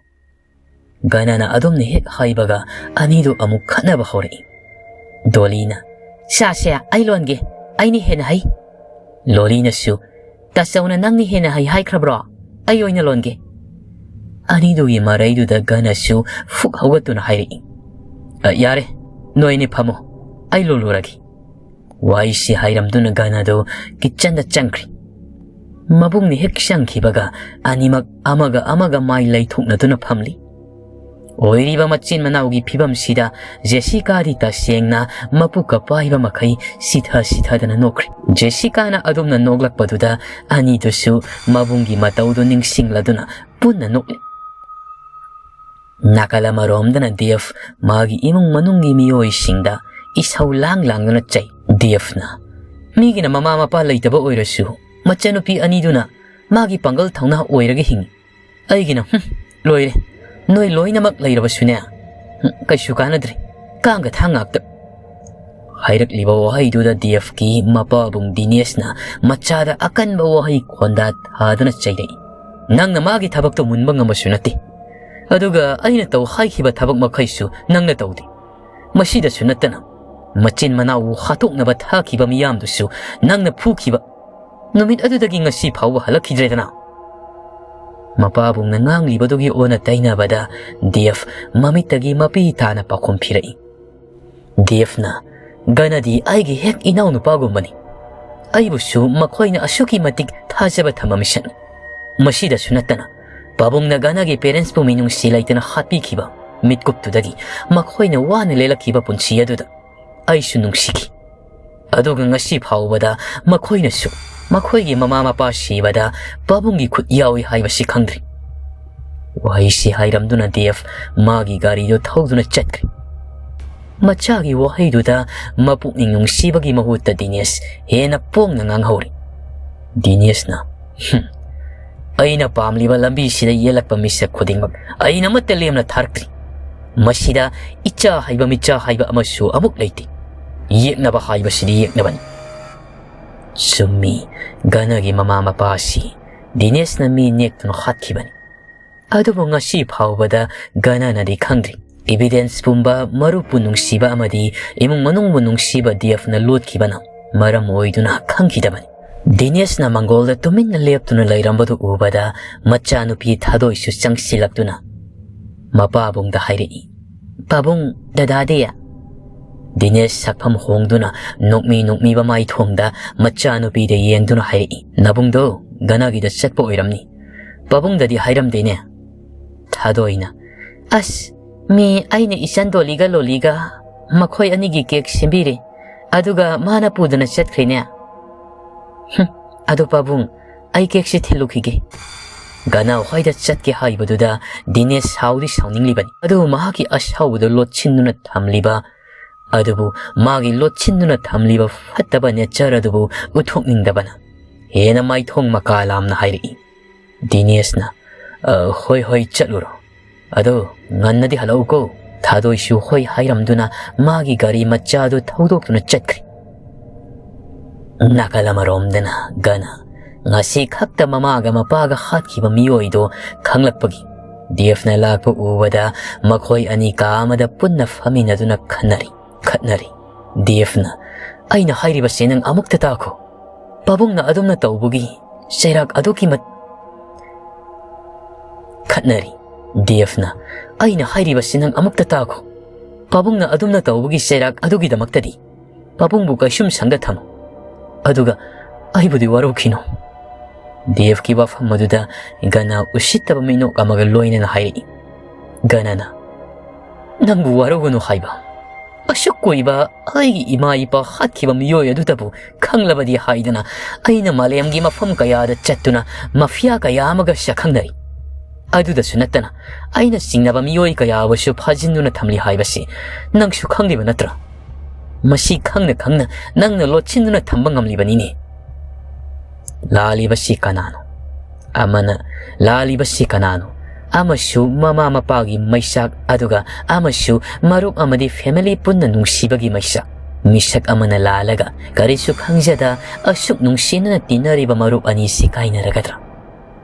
ꯒꯅꯅ ꯑꯗꯨꯝꯅ ꯍꯦꯛ ꯍꯥꯏꯕꯒ ꯑꯅꯤꯗꯨ ꯑꯃꯨꯛ ꯈꯠꯅꯕ ꯍꯧꯔꯛꯏ꯫ ꯗꯣꯂꯤꯅ, "ꯆꯥꯁꯦ ꯑꯩ ꯂꯣꯟꯒꯦ, ꯑꯩꯅ ꯍꯦꯟꯅ ꯍꯩ꯫" ꯂꯣꯂꯤꯅꯁꯨ, "ꯇꯥꯆꯧꯅ ꯅꯪꯅ ꯍꯦꯟꯅ ꯍꯩ ꯍꯥꯏꯈ꯭ꯔꯕ꯭ꯔꯣ? ꯑꯩ ꯑꯣꯏꯅ ꯂꯣꯟꯒꯦ꯫" ꯑꯅꯤꯗꯨꯒꯤ ꯃꯔꯩꯗꯨꯗ ꯒꯅꯁꯨ ꯐꯨꯛ ꯍꯧꯒꯠꯇꯨꯅ ꯍꯥꯏꯔꯛꯏ, "ꯑ, ꯌꯥꯔꯦ, ꯅꯣꯏ ꯑꯅꯤ ꯐꯝꯃꯣ, ꯑꯩ ꯂꯣꯜꯂꯨꯔꯒꯦ꯫" ꯋꯥꯔꯤꯁꯤ ꯍꯥꯏꯔꯝꯗꯨꯅ ꯒꯅꯗꯨ ꯀꯤꯠꯆꯟꯗ ꯆꯪꯈ꯭ꯔꯤ꯫ ꯃꯕꯨꯡꯅ ꯍꯦꯛ ꯆꯪꯈꯤꯕꯒ ꯑꯅꯤꯃꯛ ꯑꯃꯒ ꯑꯃꯒ ꯃꯥꯏ ꯂꯩꯊꯣꯛꯅꯗꯨꯅ ꯐꯝꯂꯤ꯫ ꯑꯣꯏꯔꯤꯕ ꯃꯆꯤꯟ ꯃꯅꯥꯎꯒꯤ ꯐꯤꯕꯝꯁꯤꯗ ꯖꯦꯁꯤꯀꯥꯗꯤ ꯇꯁꯦꯡꯅ ꯃꯄꯨꯛꯀ ꯄꯥꯏꯕ ꯃꯈꯩ ꯁꯤꯊ ꯁꯤꯊꯗꯅ ꯅꯣꯛꯈ꯭ꯔꯦ꯫ ꯖꯦꯁꯤꯀꯥꯅ ꯑꯗꯨꯝꯅ ꯅꯣꯛꯂꯛꯄꯗꯨꯗ ꯑꯅꯤꯗꯨꯁꯨ ꯃꯕꯨꯡꯒꯤ ꯃꯇꯧꯗꯨ ꯅꯤꯡꯁꯤꯡꯂꯗꯨꯅ ꯄꯨꯟꯅ ꯅꯣꯛꯂꯤ꯫ ꯅꯥꯀꯜ ꯑꯃꯔꯣꯝꯗꯅ ꯗꯦꯕ ꯃꯥꯒꯤ ꯏꯃꯨꯡ ꯃꯅꯨꯡꯒꯤ ꯃꯤꯑꯣꯏꯁꯤꯡꯗ ꯏꯁꯧ ꯂꯥꯡ ꯂꯥꯡꯗꯨꯅ ꯆꯩ꯫ ꯗꯦꯕꯅ, "ꯃꯤꯒꯤꯅ ꯃꯃꯥ ꯃꯄꯥ ꯂꯩꯇꯕ ꯑꯣꯏꯔꯁꯨ ꯃꯆꯟꯅꯨꯄꯤ ꯑꯅꯤꯗꯨꯅ ꯃꯥꯒꯤ ꯄꯥꯡꯒꯜ ꯊꯧꯅꯥ ꯑꯣꯏꯔꯒ ꯍꯤꯡꯉꯤ꯫ ꯑꯩꯒꯤꯅ, ꯍꯨꯝ, ꯂꯣꯏꯔꯦ꯫ ꯅꯣꯏ ꯂꯣꯏꯅꯃꯛ ꯂꯩꯔꯕꯁꯨꯅꯦ, ꯍꯨꯝ, ꯀꯩꯁꯨ ꯀꯥꯟꯅꯗ꯭ꯔꯦ꯫ ꯀꯥꯡꯒ ꯊꯥꯡ ꯉꯥꯛꯇ"꯫ ꯍꯥꯏꯔꯛꯂꯤꯕ ꯋꯥꯍꯩꯗꯨꯗ ꯗꯦꯕꯀꯤ ꯃꯄꯥꯕꯨꯡ ꯗꯤꯅꯦꯁꯅ ꯃꯆꯥꯗ ꯑꯀꯟꯕ ꯋꯥꯍꯩ ꯈꯣꯟꯗꯥ ꯊꯥꯗꯨꯅ ꯆꯩꯔꯛꯏ꯫ "ꯅꯪꯅ ꯃꯥꯒꯤ ꯊꯕꯛꯇꯣ ꯃꯨꯟꯕ ꯉꯝꯕꯁꯨ ꯅꯠꯇꯦ꯫ ꯑꯗꯨꯒ ꯑꯩꯅ ꯇꯧ ꯍꯥꯏꯈꯤꯕ ꯊꯕꯛ ꯃꯈꯩꯁꯨ ꯅꯪꯅ ꯇꯧꯗꯦ꯫ ꯃꯁꯤꯗꯁꯨ ꯅꯠꯇꯅ, ꯃꯆꯤꯟ ꯃꯅꯥꯎꯕꯨ ꯍꯥꯠꯇꯣꯛꯅꯕ ꯊꯥꯈꯤꯕ ꯃꯤꯌꯥꯝꯗꯨꯁꯨ ꯅꯪꯅ ꯐꯨꯈꯤꯕ꯫ ꯅꯨꯃꯤꯠ ꯑꯗꯨꯗꯒꯤ ꯉꯁꯤ ꯐꯥꯎꯕ ꯍꯜꯂꯛꯈꯤꯗ꯭ꯔꯦꯗꯅ"꯫ ꯃꯄꯥꯕꯨꯡꯅ ꯉꯥꯡꯂꯤꯕꯗꯨꯒꯤ ꯑꯣꯟꯅ ꯇꯩꯅꯕꯗ ꯗꯦꯕ ꯃꯃꯤꯠꯇꯒꯤ ꯃꯄꯤ ꯇꯥꯅ ꯄꯥꯎꯈꯨꯝ ꯄꯤꯔꯛꯏ꯫ ꯗꯦꯕꯅ, "ꯒꯅꯗꯤ ꯑꯩꯒꯤ ꯍꯦꯛ ꯏꯅꯥꯎꯅꯨꯄꯥꯒꯨꯝꯕꯅꯤ꯫ ꯑꯩꯕꯨꯁꯨ ꯃꯈꯣꯏꯅ ꯑꯁꯨꯛꯀꯤ ꯃꯇꯤꯛ ꯊꯥꯖꯕ ꯊꯝꯕ ꯃꯤꯁꯛꯅꯤ꯫ ꯃꯁꯤꯗꯁꯨ ꯅꯠꯇꯅ, ꯄꯥꯕꯨꯡꯅ ꯒꯅꯒꯤ ꯄꯦꯔꯦꯟꯁꯄꯨ ꯃꯤꯅꯨꯡꯁꯤ ꯂꯩꯇꯅ ꯍꯥꯠꯄꯤꯈꯤꯕ ꯃꯤꯠꯀꯨꯞꯇꯨꯗꯒꯤ ꯃꯈꯣꯏꯅ ꯋꯥꯅ ꯂꯦꯜꯂꯛꯈꯤꯕ ꯄꯨꯟꯁꯤ ꯑꯗꯨꯗ ꯑꯩꯁꯨ ꯅꯨꯡꯁꯤꯈꯤ꯫ ꯑꯗꯨꯒ ꯉꯁꯤ ꯐꯥꯎꯕꯗ ꯃꯈꯣꯏꯅꯁꯨ ꯃꯈꯣꯏꯒꯤ ꯃꯃꯥ ꯃꯄꯥ ꯁꯤꯕꯗ ꯄꯥꯕꯨꯡꯒꯤ ꯈꯨꯠ ꯌꯥꯎꯏ ꯍꯥꯏꯕꯁꯤ ꯈꯪꯗ꯭ꯔꯤ"꯫ ꯋꯥꯍꯩꯁꯤ ꯍꯥꯏꯔꯝꯗꯨꯅ ꯗꯦꯕ ꯃꯥꯒꯤ ꯒꯥꯔꯤꯗꯨ ꯊꯧꯗꯨꯅ ꯆꯠꯈ꯭ꯔꯦ꯫ ꯃꯆꯥꯒꯤ ꯋꯥꯍꯩꯗꯨꯗ ꯃꯄꯨꯛꯅꯤꯡ ꯅꯨꯡꯁꯤꯕꯒꯤ ꯃꯍꯨꯠꯇ ꯗꯤꯅꯦꯁ ꯍꯦꯟꯅ ꯄꯣꯡꯅ ꯉꯥꯡꯍꯧꯔꯤ꯫ ꯗꯤꯅꯦꯁꯅ, "ꯍꯨꯝ, ꯑꯩꯅ ꯄꯥꯝꯂꯤꯕ ꯂꯝꯕꯤꯁꯤꯗ ꯌꯦꯜꯂꯛꯄ ꯃꯤꯁꯛ ꯈꯨꯗꯤꯡꯃꯛ ꯑꯩꯅ ꯑꯃꯠꯇ ꯂꯦꯝꯅ ꯊꯥꯔꯛꯇ꯭ꯔꯤ꯫ ꯃꯁꯤꯗ ꯏꯆꯥ ꯍꯥꯏꯕ ꯃꯤꯆꯥ ꯍꯥꯏꯕ ꯑꯃꯁꯨ ꯑꯃꯨꯛ ꯂꯩꯇꯦ꯫ ꯌꯦꯛꯅꯕ ꯍꯥꯏꯕꯁꯤꯗꯤ ꯌꯦꯛꯅꯕꯅꯤ"꯫ ꯆꯨꯝꯃꯤ, ꯒꯅꯒꯤ ꯃꯃꯥ ꯃꯄꯥ ꯑꯁꯤ ꯗꯤꯅꯦꯁꯅ ꯃꯤ ꯅꯦꯛꯇꯨꯅ ꯍꯥꯠꯈꯤꯕꯅꯤ꯫ ꯑꯗꯨꯕꯨ ꯉꯁꯤ ꯐꯥꯎꯕꯗ ꯒꯅꯅꯗꯤ ꯈꯪꯗ꯭ꯔꯤ꯫ ꯏꯕꯤꯗꯦꯟꯁ ꯄꯨꯝꯕ, ꯃꯔꯨꯞꯄꯨ ꯅꯨꯡꯁꯤꯕ ꯑꯃꯗꯤ ꯏꯃꯨꯡ ꯃꯅꯨꯡꯕꯨ ꯅꯨꯡꯁꯤꯕ ꯗꯦꯕꯅ ꯂꯣꯠꯈꯤꯕꯅ ꯃꯔꯝ ꯑꯣꯏꯗꯨꯅ ꯈꯪꯈꯤꯗꯕꯅꯤ꯫ ꯗꯤꯅꯦꯁꯅ ꯃꯪꯒꯣꯜꯗ ꯇꯨꯃꯤꯟꯅ ꯂꯦꯞꯇꯨꯅ ꯂꯩꯔꯝꯕꯗꯨ ꯎꯕꯗ ꯃꯆꯥꯅꯨꯄꯤ ꯊꯥꯗꯣꯏꯁꯨ ꯆꯪꯁꯤꯜꯂꯛꯇꯨꯅ ꯃꯄꯥꯕꯨꯡꯗ ꯍꯥꯏꯔꯛꯏ, "ꯄꯥꯕꯨꯡ, ꯗꯗꯥꯗꯤ?" ꯗꯤꯅꯦꯁ ꯁꯛꯐꯝ ꯍꯣꯡꯗꯨꯅ ꯅꯣꯛꯃꯤ ꯅꯣꯛꯃꯤꯕ ꯃꯥꯏꯊꯣꯡꯗ ꯃꯆꯥꯅꯨꯄꯤꯗ ꯌꯦꯡꯗꯨꯅ ꯍꯥꯏꯔꯛꯏ, "ꯅꯕꯨꯡꯗꯣ ꯒꯅꯒꯤꯗ ꯆꯠꯄ ꯑꯣꯏꯔꯝꯅꯤ꯫ ꯄꯥꯕꯨꯡꯗꯗꯤ ꯍꯥꯏꯔꯝꯗꯦꯅꯦ?" ꯊꯥꯗꯣꯏꯅ, "ꯑꯁ, ꯃꯤ ꯑꯩꯅ ꯏꯆꯟ ꯗꯣꯂꯤꯒ ꯂꯣꯂꯤꯒ ꯃꯈꯣꯏ ꯑꯅꯤꯒꯤ ꯀꯦꯛ ꯁꯦꯝꯕꯤꯔꯦ, ꯑꯗꯨꯒ ꯃꯥꯅ ꯄꯨꯗꯨꯅ ꯆꯠꯈ꯭ꯔꯦꯅꯦ꯫ ꯍꯨꯝ, ꯑꯗꯣ ꯄꯥꯕꯨꯡ, ꯑꯩ ꯀꯦꯛꯁꯦ ꯊꯤꯜꯂꯨꯈꯤꯒꯦ"꯫ ꯒꯅ ꯍꯣꯏꯗ ꯆꯠꯀꯦ ꯍꯥꯏꯕꯗꯨꯗ ꯗꯤꯅꯦꯁ ꯁꯥꯎꯗꯤ ꯁꯥꯎꯅꯤꯡꯂꯤꯕꯅꯤ꯫ ꯑꯗꯨꯕꯨ ꯃꯍꯥꯛꯀꯤ ꯑꯁꯥꯎꯕꯗꯨ ꯂꯣꯠꯁꯤꯟꯗꯨꯅ ꯊꯝꯂꯤꯕ, ꯑꯗꯨꯕꯨ ꯃꯥꯒꯤ ꯂꯣꯠꯁꯤꯟꯗꯨꯅ ꯊꯝꯂꯤꯕ ꯐꯠꯇꯕ ꯅꯦꯆꯔ ꯑꯗꯨꯕꯨ ꯎꯠꯊꯣꯛꯅꯤꯡꯗꯕꯅ ꯍꯦꯟꯅ ꯃꯥꯏꯊꯣꯡ ꯃꯀꯥ ꯂꯥꯝꯅ ꯍꯥꯏꯔꯛꯏ꯫ ꯗꯤꯅꯦꯁꯅ, "ꯑ, ꯍꯣꯏ, ꯍꯣꯏ, ꯆꯠꯂꯨꯔꯣ꯫ ꯑꯗꯣ ꯉꯟꯅꯗꯤ ꯍꯜꯂꯛꯎꯀꯣ꯫" ꯊꯥꯗꯣꯏꯁꯨ ꯍꯣꯏ ꯍꯥꯏꯔꯝꯗꯨꯅ ꯃꯥꯒꯤ ꯒꯥꯔꯤ ꯃꯆꯥꯗꯨ ꯊꯧꯗꯣꯛꯇꯨꯅ ꯆꯠꯈ꯭ꯔꯦ꯫ ꯅꯥꯀꯜ ꯑꯃꯔꯣꯝꯗꯅ ꯒꯅ ꯉꯁꯤ ꯈꯛꯇ ꯃꯃꯥꯒ ꯃꯄꯥꯒ ꯍꯥꯠꯈꯤꯕ ꯃꯤꯑꯣꯏꯗꯣ ꯈꯪꯂꯛꯄꯒꯤ ꯗꯦꯐꯅ ꯂꯥꯛꯄ ꯎꯕꯗ ꯃꯈꯣꯏ ꯑꯅꯤ ꯀꯥ ꯑꯃꯗ ꯄꯨꯟꯅ ꯐꯝꯃꯤꯟꯅꯗꯨꯅ ꯈꯟꯅꯔꯤ, ꯈꯠꯅꯔꯤ꯫ ꯗꯦꯐꯅ, "ꯑꯩꯅ ꯍꯥꯏꯔꯤꯕꯁꯤ ꯅꯪ ꯑꯃꯨꯛꯇ ꯇꯥꯈꯣ꯫ ꯄꯥꯕꯨꯡꯅ ꯑꯗꯨꯝꯅ ꯇꯧꯕꯒꯤ ꯆꯩꯔꯥꯛ ꯑꯗꯨꯒꯤ ꯃꯠ-" ꯈꯠꯅꯔꯤ꯫ ꯗꯦꯐꯅ, "ꯑꯩꯅ ꯍꯥꯏꯔꯤꯕꯁꯤ ꯅꯪ ꯑꯃꯨꯛꯇ ꯇꯥꯈꯣ꯫ ꯄꯥꯕꯨꯡꯅ ꯑꯗꯨꯝꯅ ꯇꯧꯕꯒꯤ ꯆꯩꯔꯥꯛ ꯑꯗꯨꯒꯤꯗꯃꯛꯇꯗꯤ ꯄꯥꯕꯨꯡꯕꯨ ꯀꯩꯁꯨꯝ ꯁꯪꯗ ꯊꯝꯃꯨ꯫ ꯑꯗꯨꯒ ꯑꯩꯕꯨꯗꯤ ꯋꯥꯔꯧꯈꯤꯅꯨ꯫" ꯗꯦꯐꯀꯤ ꯋꯥꯐꯝ ꯑꯗꯨꯗ ꯒꯅ ꯎꯁꯤꯠꯇꯕ ꯃꯤꯅꯣꯛ ꯑꯃꯒ ꯂꯣꯏꯅꯅ ꯍꯥꯏꯔꯛꯏ꯫ ꯒꯅꯅ, "ꯅꯪꯕꯨ ꯋꯥꯔꯧꯒꯅꯨ ꯍꯥꯏꯕ? ꯑꯁꯨꯛ ꯀꯨꯏꯕ ꯑꯩꯒꯤ ꯏꯃꯥ ꯏꯄꯥ ꯍꯥꯠꯈꯤꯕ ꯃꯤꯑꯣꯏ ꯑꯗꯨꯗꯕꯨ ꯈꯪꯂꯕꯗꯤ ꯍꯥꯏꯗꯅ ꯑꯩꯅ ꯃꯥꯂꯦꯝꯒꯤ ꯃꯐꯝ ꯀꯌꯥꯗ ꯆꯠꯇꯨꯅ ꯃꯐꯤꯌꯥ ꯀꯌꯥ ꯑꯃꯒ ꯁꯛꯈꯪꯅꯔꯤ꯫ ꯑꯗꯨꯗꯁꯨ ꯅꯠꯇꯅ ꯑꯩꯅ ꯆꯤꯡꯅꯕ ꯃꯤꯑꯣꯏ ꯀꯌꯥꯕꯨꯁꯨ ꯐꯥꯖꯤꯟꯗꯨꯅ ꯊꯝꯂꯤ ꯍꯥꯏꯕꯁꯤ ꯅꯪꯁꯨ ꯈꯪꯂꯤꯕ ꯅꯠꯇ꯭ꯔꯥ? ꯃꯁꯤ ꯈꯪꯅ ꯈꯪꯅ ꯅꯪꯅ ꯂꯣꯠꯁꯤꯟꯗꯨꯅ ꯊꯝꯕ ꯉꯝꯂꯤꯕꯅꯤꯅꯦ꯫" ꯂꯥꯜꯂꯤꯕꯁꯤ ꯀꯅꯥꯅꯣ? ꯑꯃꯅ, ꯂꯥꯜꯂꯤꯕꯁꯤ ꯀꯅꯥꯅꯣ? ꯑꯃꯁꯨ ꯃꯃꯥ ꯃꯄꯥꯒꯤ ꯃꯩꯆꯥꯛ, ꯑꯗꯨꯒ ꯑꯃꯁꯨ ꯃꯔꯨꯞ ꯑꯃꯗꯤ ꯐꯦꯃꯤꯂꯤ ꯄꯨꯟꯅ ꯅꯨꯡꯁꯤꯕꯒꯤ ꯃꯩꯆꯥꯛ꯫ ꯃꯤꯁꯛ ꯑꯃꯅ ꯂꯥꯜꯂꯒ ꯀꯔꯤꯁꯨ ꯈꯪꯖꯗ ꯑꯁꯨꯛ ꯅꯨꯡꯁꯤꯅꯅ ꯇꯤꯟꯅꯔꯤꯕ ꯃꯔꯨꯞ ꯑꯅꯤꯁꯤ ꯀꯥꯏꯅꯔꯒꯗ꯭ꯔꯥ?